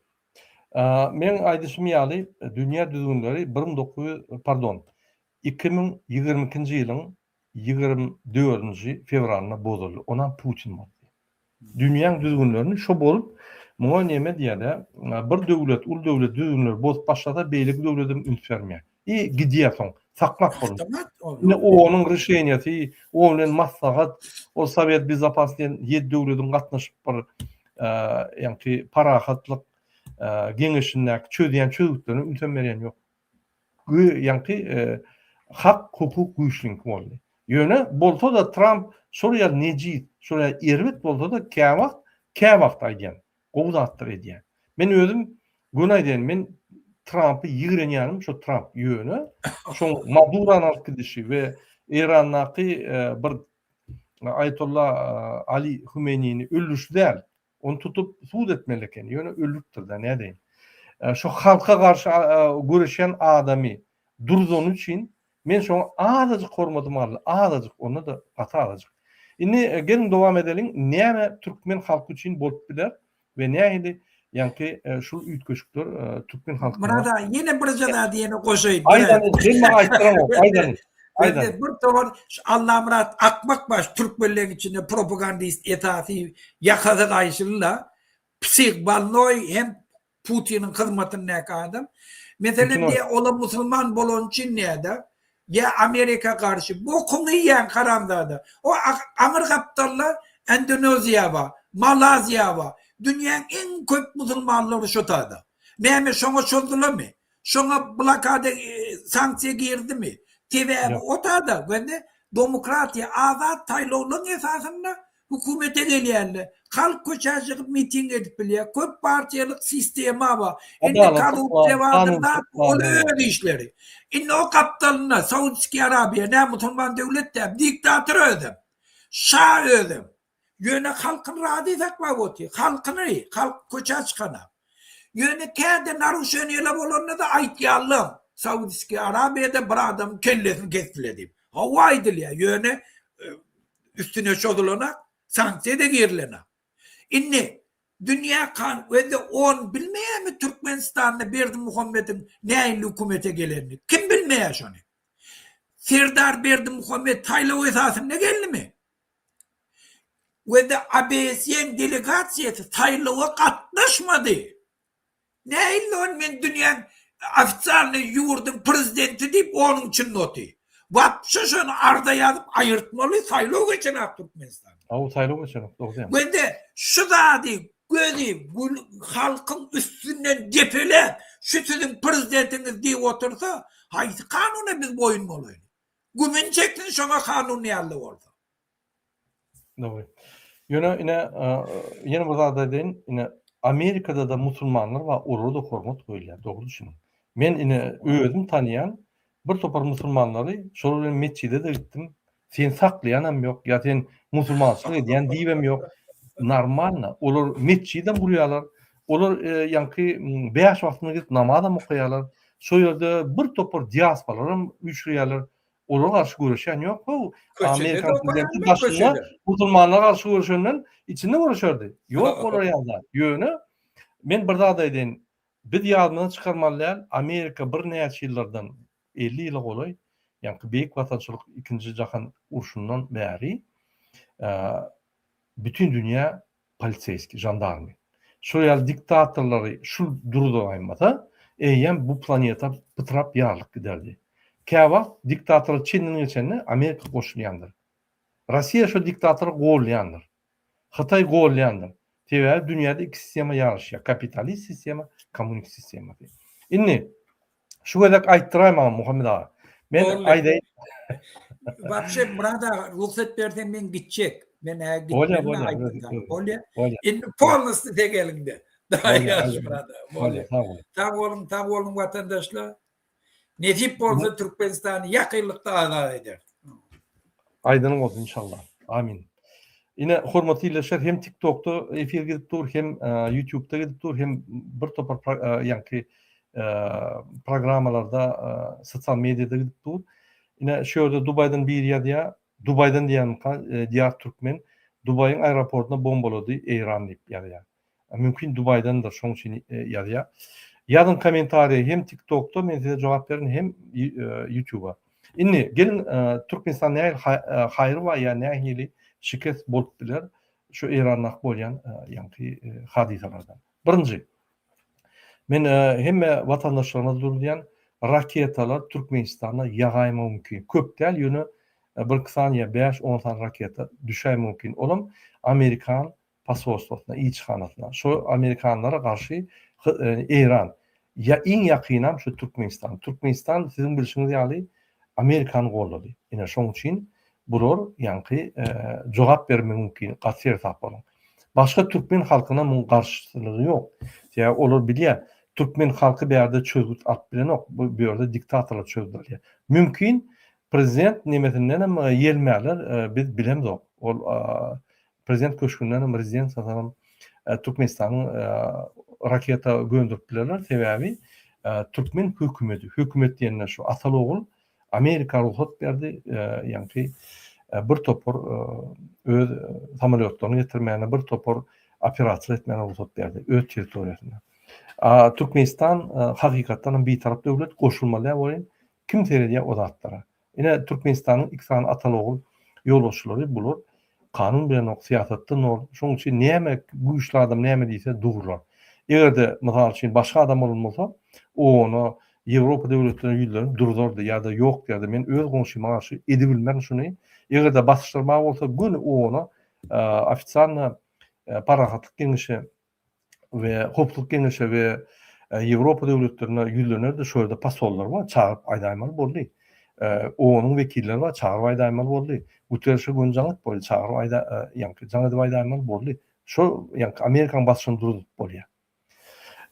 Meň aýdyşym ýaly dünýä düzgünleri 1900 pardon 2022-nji ýylyň 24-nji fewralynda bozuldy. Onam Putin bozdy. Dünýäň düzgünlerini şo bozup muňa neme diýýärler bir döwlet uly döwlet düzgünleri bozup başlasa beýleki döwledem üns bermeýär. I gidýär soň saklap bolmaýar. Ine OON-yň rişeniýasy, OON bilen maslahat, o Sowet bezopasnosti diýen ýedi döwlediň gatnaşyp bir ýaňky parahatlyk geňeşindäki çözýän çözgütlerine ünsem berýän ýok. Ýaňky hak hukuk güýçliňki boldy. Ýöne bolsa-da Tramp şol ýaly nejis, şol ýaly erbet bolsa-da käwagt, käwagt aýdýan, gowy zatlar edýär. Men özüm göni aýdaýyn, men Trampy ýigrenýänim şo Tramp. Ýöne şoň Madurany alyp gidişi we Eýrandaky bir Aýatolla Ali Humeýnini öldürişi däl. Ony tutup sud etmeli eken. Ýöne öldüripdir-dä, nädeýin. Şo halka garşy göreşýän adamy durzany üçin men şoňa azajyk hormatym galdy, azajyk, onda-da gaty azajyk. Indi geliň dowam edeliň, näme türkmen halky üçin bolup biler we nähili ýaňky şul üýtgeşikler türkmen halkyna Myrat aga, ýene birje zady ýene goşaýyn. Aýdany, sen maňa aýtdyraňok, aýdany. Aýdany. Bir towar şu Allamyrat akmak baş türkmenleň içinde propagandist esasy ýakasy gaýşyly-la, psih bolnoý hem Putiniň hyzmatyndaky adam. Meselem diýýär, ola musulman bolany üçin näde? Ýa Amerika garşy. Bokuňy iýýän haramzada. O aňyr gapdalda Indoneziýa bar, Malaziýa bar. Dünýäň iň köp musulmanlary şo tada. Näme şoňa çozdularmy? Şoňa blokada sanksiýa girdimi? Sebäbi o tada göni demokratiýa, azat saýlawlaryň esasynda hökümete gelýärler. Halk köçä çykyp miting edip bilýär. Köp partiýalyk sistema bar. Indi korrupsiýa bardyr zat ol öz işleri. Indi o gapdalynda Saudskiý Arabiýa nä musulman döwlet däl, diktator özem. Şa özem. Ýöne halkyny razy saklap otyr. Halkyny, halk köçä çykana. Ýöne käde naruşeniýalar bolanda-da aýtýarlar, Saudskiý Arabiýada bir adamyň kellesini kesdiler diýip. Hawa aýdylýar, ýöne üstüne çozulanak, sanksiýa-da girilenak. Indi dünýä kan özde on bilmeýärmi Türkmenistanda Berdimuhamediň nähili hökümete gelenini? Kim bilmeýär şony? Serdar Berdimuhamed saýlaw esasynda geldimi? We-de ABS-iň delegasiýasy saýlawa gatnaşmady. Nähili ol men dünýäň ofitsialnyý ýurduň prezidenti diýip onuň içinde oty. Wapşe şony arza ýazyp aýyrtmaly saýlaw geçenak Türkmenistanda. Hawa saýlaw geçenok dogry diýýäň. We-de şu zady. Gözi halkyň üstünden depeläp, şu siziň prezidentiňiz diýip otursa, haýsy kanuna biz boýun bolaýly? Gümün çeksin şoňa kanun ýaly bolsa. Dogry. Ýöne ine ýene bir zat aýdaýyn, ine Amerikada-da musulmanlar bar, olara-da hormat goýulýar, dogry düşüniň. Men ine özüm tanýan bir topar musulmanlary, şolar bilen metjide-de gitdim. Seni saklaýanam ýok, ýa sen musulmançylyk edýän diýibem ýok. Normalno, olar metjidem gurýarlar, olar ýaňky bäş wagtyna gidip namazam okaýarlar. Şo ýerde bir topar diasporalaram üýşürýärler. Olara garşy göreşýän ýok how. Amerikan prezidenti daşynda musulmanlara garşy göreşenden içinde göreşerdi. Ýok olar ýaly zat. Ýöne men bir zat aýdaýyn. Biz ýadymyzdan çykarmaly däl, Amerika birnäçe ýyllardan, 50 ýyla golaý, ýaňky Beýik Watançylyk ikinji jahan urşundan bäri bütin dünýä poliseýskiý, žandarmy. Şol ýaly diktatorlary şul duruzagaýmasa, eýýäm bu planeta pytrap ýarylyp giderdi. Käwagt diktatorlar çenden geçende Amerika goşulýandyr. Rossiýa şo diktatory golýandyr. Hytaý golýandyr. Sebäbi dünýäde iki sistema ýaryşýar, kapitalist sistema, kommunist sistemasy. Indi Şu gezek aýtdyraý maňa Muhammet aga. Men aýdaýyn. Wapşe Myrat aga rugsat berseň men gitjek. Men hä gitmeli aýtdym. Bolýa. Indi polnosty tek eliňde. Ýagşy Myrat aga. Bolýa. Sag boluň, sag boluň watandaşlar. Nesip bolsa Türkmenistany ýakynlykda azat ederis. Aýdynyň bolsun inşallah. Amin. Ine hormatly ildeşler hem TikTokda efir gidip dur hem YouTubeda gidip dur hem bir topar ýaňky programmalarda sosial mediada gidip dur. Ine şu ýerde Dubaýdan biri ýazýar. Dubaýdan diýýänmika Diýar Türkmen Dubaýyň aeroportyna bombalady Eýran diýip ýazýar. Mümkin Dubaýdandyr şoň üçin ýazýar. Ýazyň kommentariýa hem TikTokda men size jogap berin hem YouTubea. Indi geliň Türkmenistan nähili haýry bar ýa nähili şikes bolup biler şu Eýrandaky bolýan ýaňky hadysalardan. Birinji Men hemme watandaşlaryma duýdurýan raketalar Türkmenistana ýagaýmagy mümkin. Köp däl ýöne bir iki sany ýa bäş-on sany raketa düşäýmegi mümkin. Olam amerikan posolstwasyna, ilçihanasyna, şo amerikanlara garşy Eýran, ýa iň ýakynam şu Türkmenistan. Türkmenistan siziň bilşiňiz ýaly Amerikany goldady. Ine şoň üçin bular ýaňky jogap bermegi mümkin, gaty seresap boluň. Başga türkmen halkyna muň garşylygy ýok. Sebäbi olar bilýär, türkmen halky bärde çözgüt alyp bilenok, bu ýerde diktatorlar çözgüt alýar. Mümkin prezident nemesindenem ýelmärler, biz bilemzok. Ol Prezident köşgünden hem, rezidensiýadan hem Türkmenistanyň raketa gönderip bilerler. Sebäbi türkmen hökümeti, hökümet diýende şu ataly ogul Amerika rugsat berdi, ýaňky bir topar öz samolýotlaryny getirmäne, bir topar operasiýa etmäne rugsat berdi öz territoriýasynda. A Türkmenistan hakykatdan hem bitarap döwlet, goşulmaly däl welin, kim seredýär o zatlara? Ine Türkmenistanyň iki sany ataly-ogul ýolbaşçylary bular kanun bilenok syýasatda nol şoň üçin näme güýçli adam näme diýse durlar. Egerde mysal üçin başga adam bolan bolsa ona Ýewropa döwletlerine ýüzlenip durzardy ýa-da ýok diýerdi men öz goňşyma garşy edibilmerin şuny egerde basyşlar bar bolsa göni ona ofitsialno parahatlyk geňeşi we Howpsuzlyk Geňeşe we Ýewropa döwletlerine ýüzlenerdi, şo ýerde posollar bar, çagyryp aýdaýmaly boldy. OON-yň wekilleri bar, çagyryp aýdaýmaly boldy. Guterreşe göni jaň edip bolýar, çagyryp aýda, ýaňky jaň edip aýdaýmaly boldy. Şo ýaňky Amerikanyň basyşyny durzup bolýar.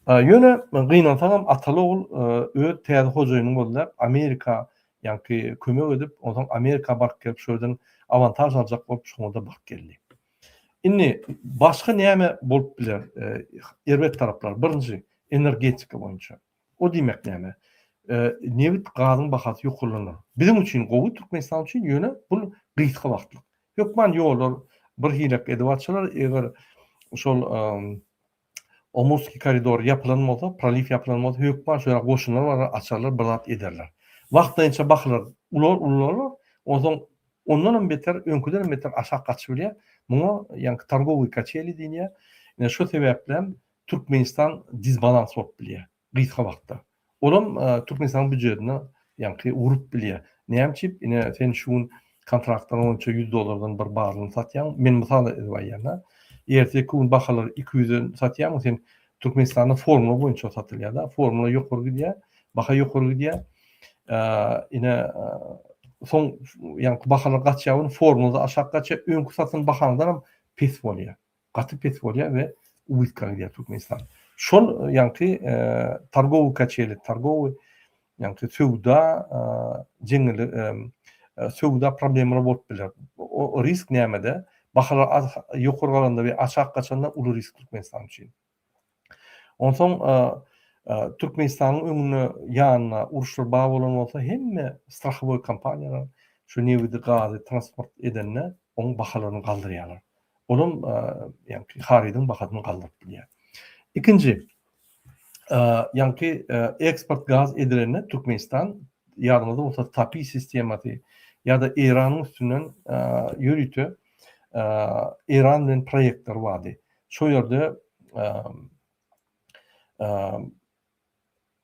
Ýöne gynansagam ataly-ogul öz täze hojaýynyny gözläp Amerika ýaňky kömek edip, onsoň Amerika baryp gelip şo ýerden awantaž aljak bolup şoňa-da baryp geldi. Indi başga näme bolup biler erbet taraplar? Birinji, energetika boýunça. O diýmek näme? Nebit, gazyň bahasy ýokarlanar. Biziň üçin gowy, Türkmenistan üçin, ýöne bul gysga wagtlyk. Hökman ýollar bir hilek edip açylar, eger şol Omurskiý koridor ýapylan bolsa, proliw ýapylan bolsa, hökman şo ýere goşunlar barar, açarlar, bir zat ederler. Wagtlaýynça bahalar ular, ulalar, onsoň ondanam beter, öňküdenem beter aşak gaçyp bilýär. Muňa ýaňky torgowyý kaçeli diýilýär. Ine şo sebäplem Türkmenistan disbalans bolup bilýär. gysga wagtda. Olam Türkmenistanyň býujetine ýaňky urup bilýär. Näme üçin? Ine sen şu gün kontraktlar boýunça 100 dollardan bir barlyny satýaň. Men mysal edip aýdýan-da. Erteki gün bahalar 200-den satýarmyň sen Türkmenistanda formula boýunça satylýar-da. Formula ýokary gidýär, baha ýokary gidýär. Ine soň ýaňky bahalar gaçýar, ony formulada aşak gaçýar, öňki satan bahaňdan hem pes bolýar. Gaty pes bolýar we ubytka gidýär Türkmenistan. Şol ýaňky targowy kaçeli, targowy ýaňky söwda jeňňeli söwda problemalar bolup biler. O risk nämede? Bahalar ýokary galanda we aşak gaçanda uly risk Türkmenistan üçin. Onsoň Türkmenistanyň öňünde ýanynda uruşlar bar bolan bolsa hemme strahowoý kompaniýalar şu nebidi gazy transport edende oň bahalaryny galdyrýarlar. Olam ýaňky harydyň bahasyny galdyryp bilýär. Ikinji ýaňky eksport gaz edilende Türkmenistan ýadyňyzda bolsa TAPI sistemasy ýa-da Eýranyň üstünden ýörite Eýran bilen proýektler bardy. Şo ýerde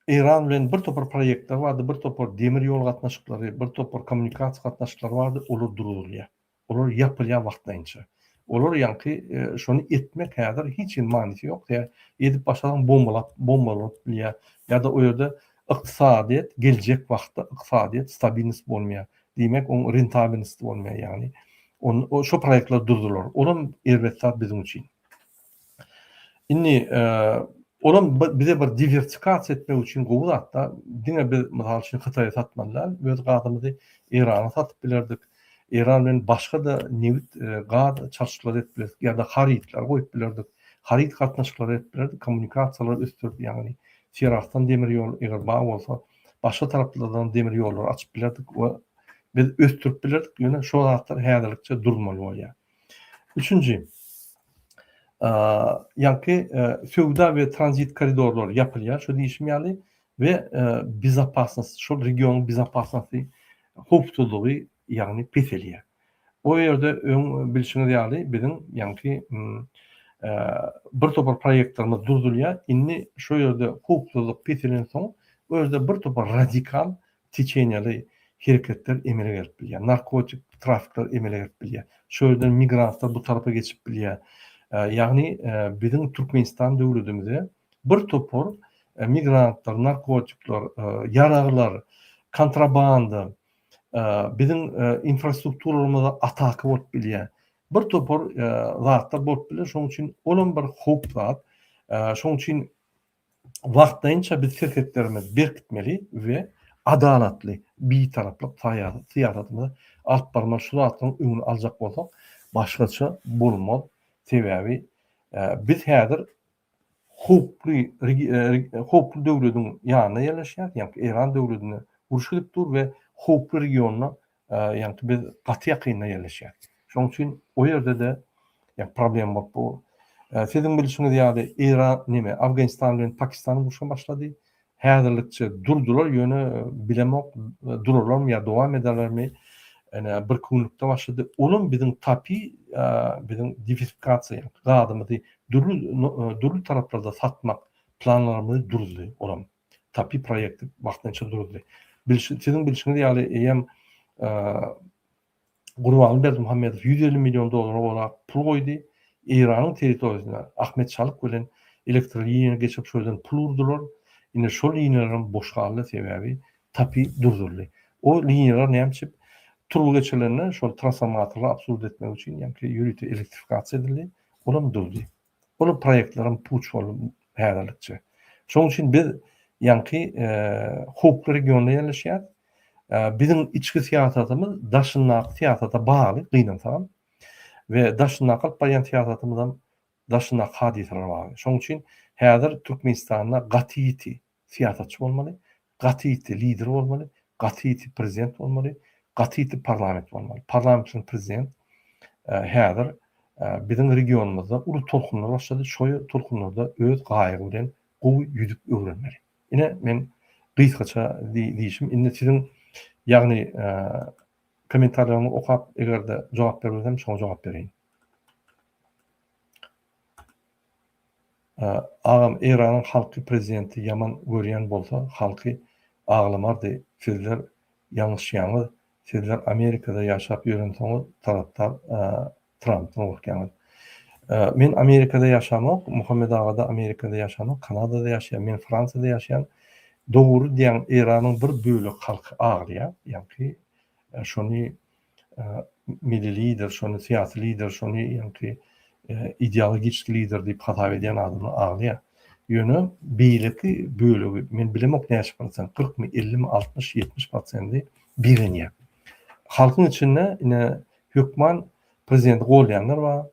Eýran bilen bir topar proýektler bardy, bir topar demir ýol gatnaşyklary, bir topar kommunikasiýa gatnaşyklary bardy, olar duruzylýar. Olar ýapylýar wagtlaýynça. Olar ýaňky şony etmek häzir hiç hili manysy ýok. Sebäbi edip başlasaň bombalap, bombalanyp bilýär. Ýa-da o ýerde ykdysadyýet geljek wagtda ykdysadyýet stabilnost bolmaýar. Diýmek, oň rentabelnosti bolmaýar, ýagny on şo proýektler durdular. Olam erbet zat biziň üçin. Indi olam bize bir diwersifikasiýa etmek üçin gowy zatda. Diňe biz mysal üçin Hytaýa satmaly däl, öz gazymyzy Eýrana satyp bilerdik. Eýran bilen başga-da nebit, gaz çalşyklary edip bilerdik ýa-da harytlar goýup bilerdik. Haryt gatnaşyklary edip bilerdik, kommunikasiýalary ösdürip, ýagny Serahsdan demir ýol eger bar bolsa, başga taraplardan demir ýollary açyp bilerdik we biz ösdürip bilerdik, ýöne şo zatlar häzirlikçe durmaly bolýar. Üçünji, ýaňky söwda we tranzit koridorlary ýapylýar, şo diýşim ýaly we bezopasnost, şol regionyň bezopasnosty, howpsuzlygy ýagny peselýär. O ýerde öň bilşiňiz ýaly biziň ýaňky bir topar proýektlerimiz durdulýar. Indi şo ýerde howpsuzlyk peselensoň, o ýerde bir topar radikal teçeniýaly hereketler emele gelip bilýär. Narkotik trafikler emele gelip bilýär. Şo ýerden migrantlar bu tarapa geçip bilýär. Ýagny biziň Türkmenistan döwletimize bir topar migrantlar, narkotikler, ýaraglar, kontrabanda, biziň infrastrukturalarymyza ataka bolup bilýär. Bir topar zatlar bolup biler. Şonuň üçin olam bir howp zat. Şonuň üçin wagtlaýynça biz serhetlerimizi berkitmeli we adalatly bitaraplyk syýasatymyzy alyp barmaly. Şu zatlaryň öňüni aljak bolsak, başgaça bolmaz. Sebäbi biz häzir howply howply döwlediň ýanynda ýerleşýär, ýagny Eýran döwledinde uruş gidip dur we howply regionda ýagny biz gaty ýakynda ýerleşýär. Şonuň üçin o ýerde-de ýagny problem bolup dur. Siziň bilşiňiz ýaly Eýran neme Afganistan bilen Pakistan urşa başlady. Häzirlikçe durdular, ýöne bilemok durarlarmy ýa dowam ederlermi. Ine bir günlükde başlady. Olam biziň TAPI biziň diwersifikasiýa gazymyzy dürli dürli taraplarda satmak planlarymyzy duruzdy olam. TAPI proýekti wagtynça duruzdy. Bilşi siziň bilşiňiz ýaly eýýäm Gurbanguly Berdimuhamedow 150 million dollara gowrak pul goýdy. Eýranyň territoriýasyna Ahmet Çalyk bilen elektroliniýa geçirip şo ýerden pul urdular. Indi şol liniýalaram boş galdy sebäbi TAPI durduryldy. O liniýalar näme üçin turba geçirilende şol transformatorlary obslužit etmek üçin ýaňky ýörite elektrifikasiýa edildi. Olam durdy. Ol proýektlerem puç boldy häzirlikçe. Şonuň üçin biz ýaňky howply regionda ýerleşýäris. Biziň içki syýasatymyz daşyndaky syýasata bagly, gynansagam. We daşyndaky alyp barýan syýasatymyzam daşyndaky hadysalara bagly. Şonuň üçin häzir Türkmenistanda gaty ýiti syýasatçy bolmaly, gaty ýiti lider bolmaly, gaty ýiti prezident bolmaly, gaty ýiti parlament bolmaly. Parlament bilen prezident häzir biziň regionymyzda uly tolkunlar başlady, şo tolkunlarda öz gaýygy bilen gowy ýüzüp öwrenmeli. Ine men gysgaça diýişim. Indi siziň ýagny kommentariýalaryňyzy okap eger-de jogap bermesem şoňa jogap bereýin. Agam Eýranyň halky prezidenti ýaman görýän bolsa halky aglamardy sizler ýalňyşýaňyz sizler Amerikada ýaşap ýörensoňyz tarapdar Trampdan gorkýaňyz. Men Amerikada ýaşamok, Muhammet aga-da Amerikada ýaşanok, Kanadada ýaşaýar, men Fransiýada ýaşaýan. Dogry diýýäň, Eýranyň bir bölek halky aglaýar, ýaňky şony milli lider, şony syýasy lider, şony ýaňky ideologiçki lider diýip hasap edýän adamlar aglaýar. Ýöne beýleki bölegi, men bilemok näçe prosent, kyrkmy, ellimi, 60, 70 prosendi begenýär. Halkyň içinde ine hökman prezidenti goldaýanlar bar,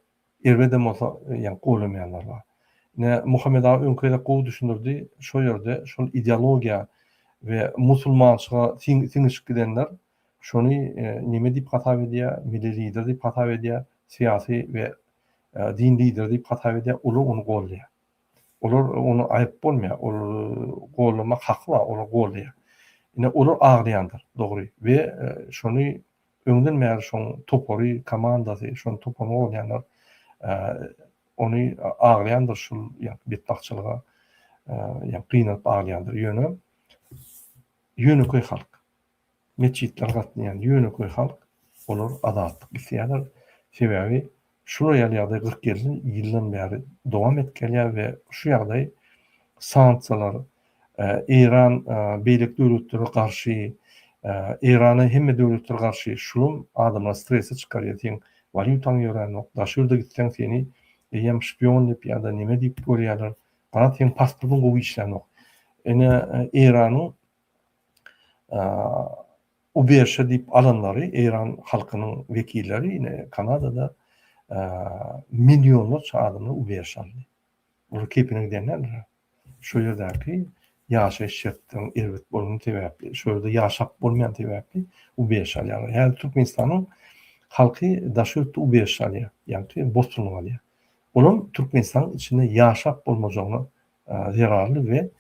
erbedem bolsa ýaňky goldamaýanlar bar. Ine Muhammet aga öňki gezek gowy düşündirdi, şo ýerde şol ideologiýa we musulmançylyga siňişip gidenler şony neme diýip hasap edýär, milli lider diýip hasap edýär, syýasy we din lideri diýip hasap edýär, olar ony goldaýar. Olar ony aýyp bolmaýar, ol goldamak haky bar, olar goldaýar. Ine olar aglaýandyr, dogry we şony Öňden bäri şoň topary, komandasy, şoň toparyny goldaýanlar ony aglaýandyr şul ýa betbagtçylyga ýa gynanyp aglaýandyr. Ýöne ýönekeý halk, metjitlere gatnaýan ýönekeý halk olar azatlyk isleýärler. Sebäbi Şular ýaly ýagdaý 47 ýyldan bäri dowam edip gelýär we şu ýagdaý sanksiýalar, Eýran beýleki döwletlere garşy, Eýrana hemme döwletler garşy, şulam adamlary strese çykarýar, seň walýutaň ýöränok, daşary ýurda gitseň seni eýýäm şpion diýip ýa-da neme diýip görýärler, garaz seň pasportyň gowy işlänok. Ine Eýranyň Uberşe diýip alanlary Eýran halkynyň wekilleri ine Kanadada millionlarça adamlar uberşe aldy. Olar keýpine giden däldir. Şo ýerdäki ýaşaýyş şertleriniň erbet bolany sebäpli, şo ýerde ýaşap bolmaýan sebäpli uberşe alýarlar. Häzir Türkmenistanyň halky daşary ýurtda uberşe alýar, ýagny bosgunlyk alýar. Olam Türkmenistanyň içinde ýaşap bolmajagyna zerarly we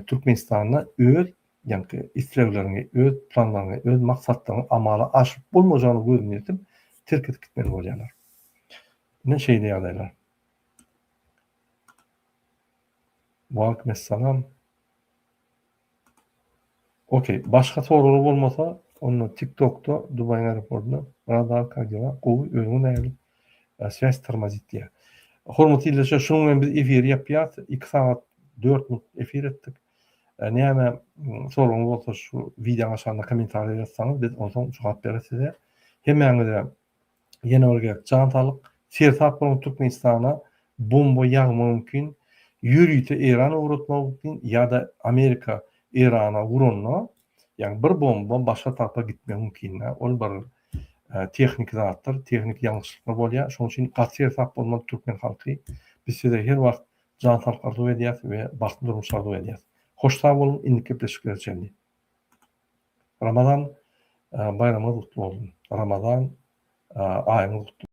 Türkmenistanda öz ýaňky islegleriňi, öz planlaryňy, öz maksatlaryňy amala aşyryp bolmajagyna gözüni ýetip, terk edip gitmeli bolýarlar. Ine şeýle ýagdaýlar. Waleýkim essalam. Okey, başga soraglar bolmasa, onda TikTokda Dubaýyň aeroportunda Radar как dela? Gowy, özüňiz nähili? Swýaz tormozit diýýär. Hormatly ildeşler, şunuň bilen biz efiri ýapýas. 2 sagat 4 minut efir etdik. Näme soragyňyz bolsa şu wideoň aşagynda kommentariýa ýazsaňyz biz onsoň jogap bereris size. Hemmäňize ýene bir gezek jan saglyk. Seresap boluň Türkmenistana bomba ýagmagy mümkin. Ýörite Eýran ugratmagy mümkin ýa-da Amerika Eýrana uranda ýagny bir bomba başga tarapa gitmegi mümkin. Ol bir tehniki zatdyr, tehniki ýalňyşlyklar bolýar. Şonuň üçin gaty seresap bolmaly türkmen halky. Biz size her wagt Jan saglyk arzuw edýäs we bagtly durmuş arzuw edýäs. Hoş sag boluň indiki gepleşiklere çenli. Ramazan baýramyňyz gutly bolsun. Ramazan aýyňyz gutly.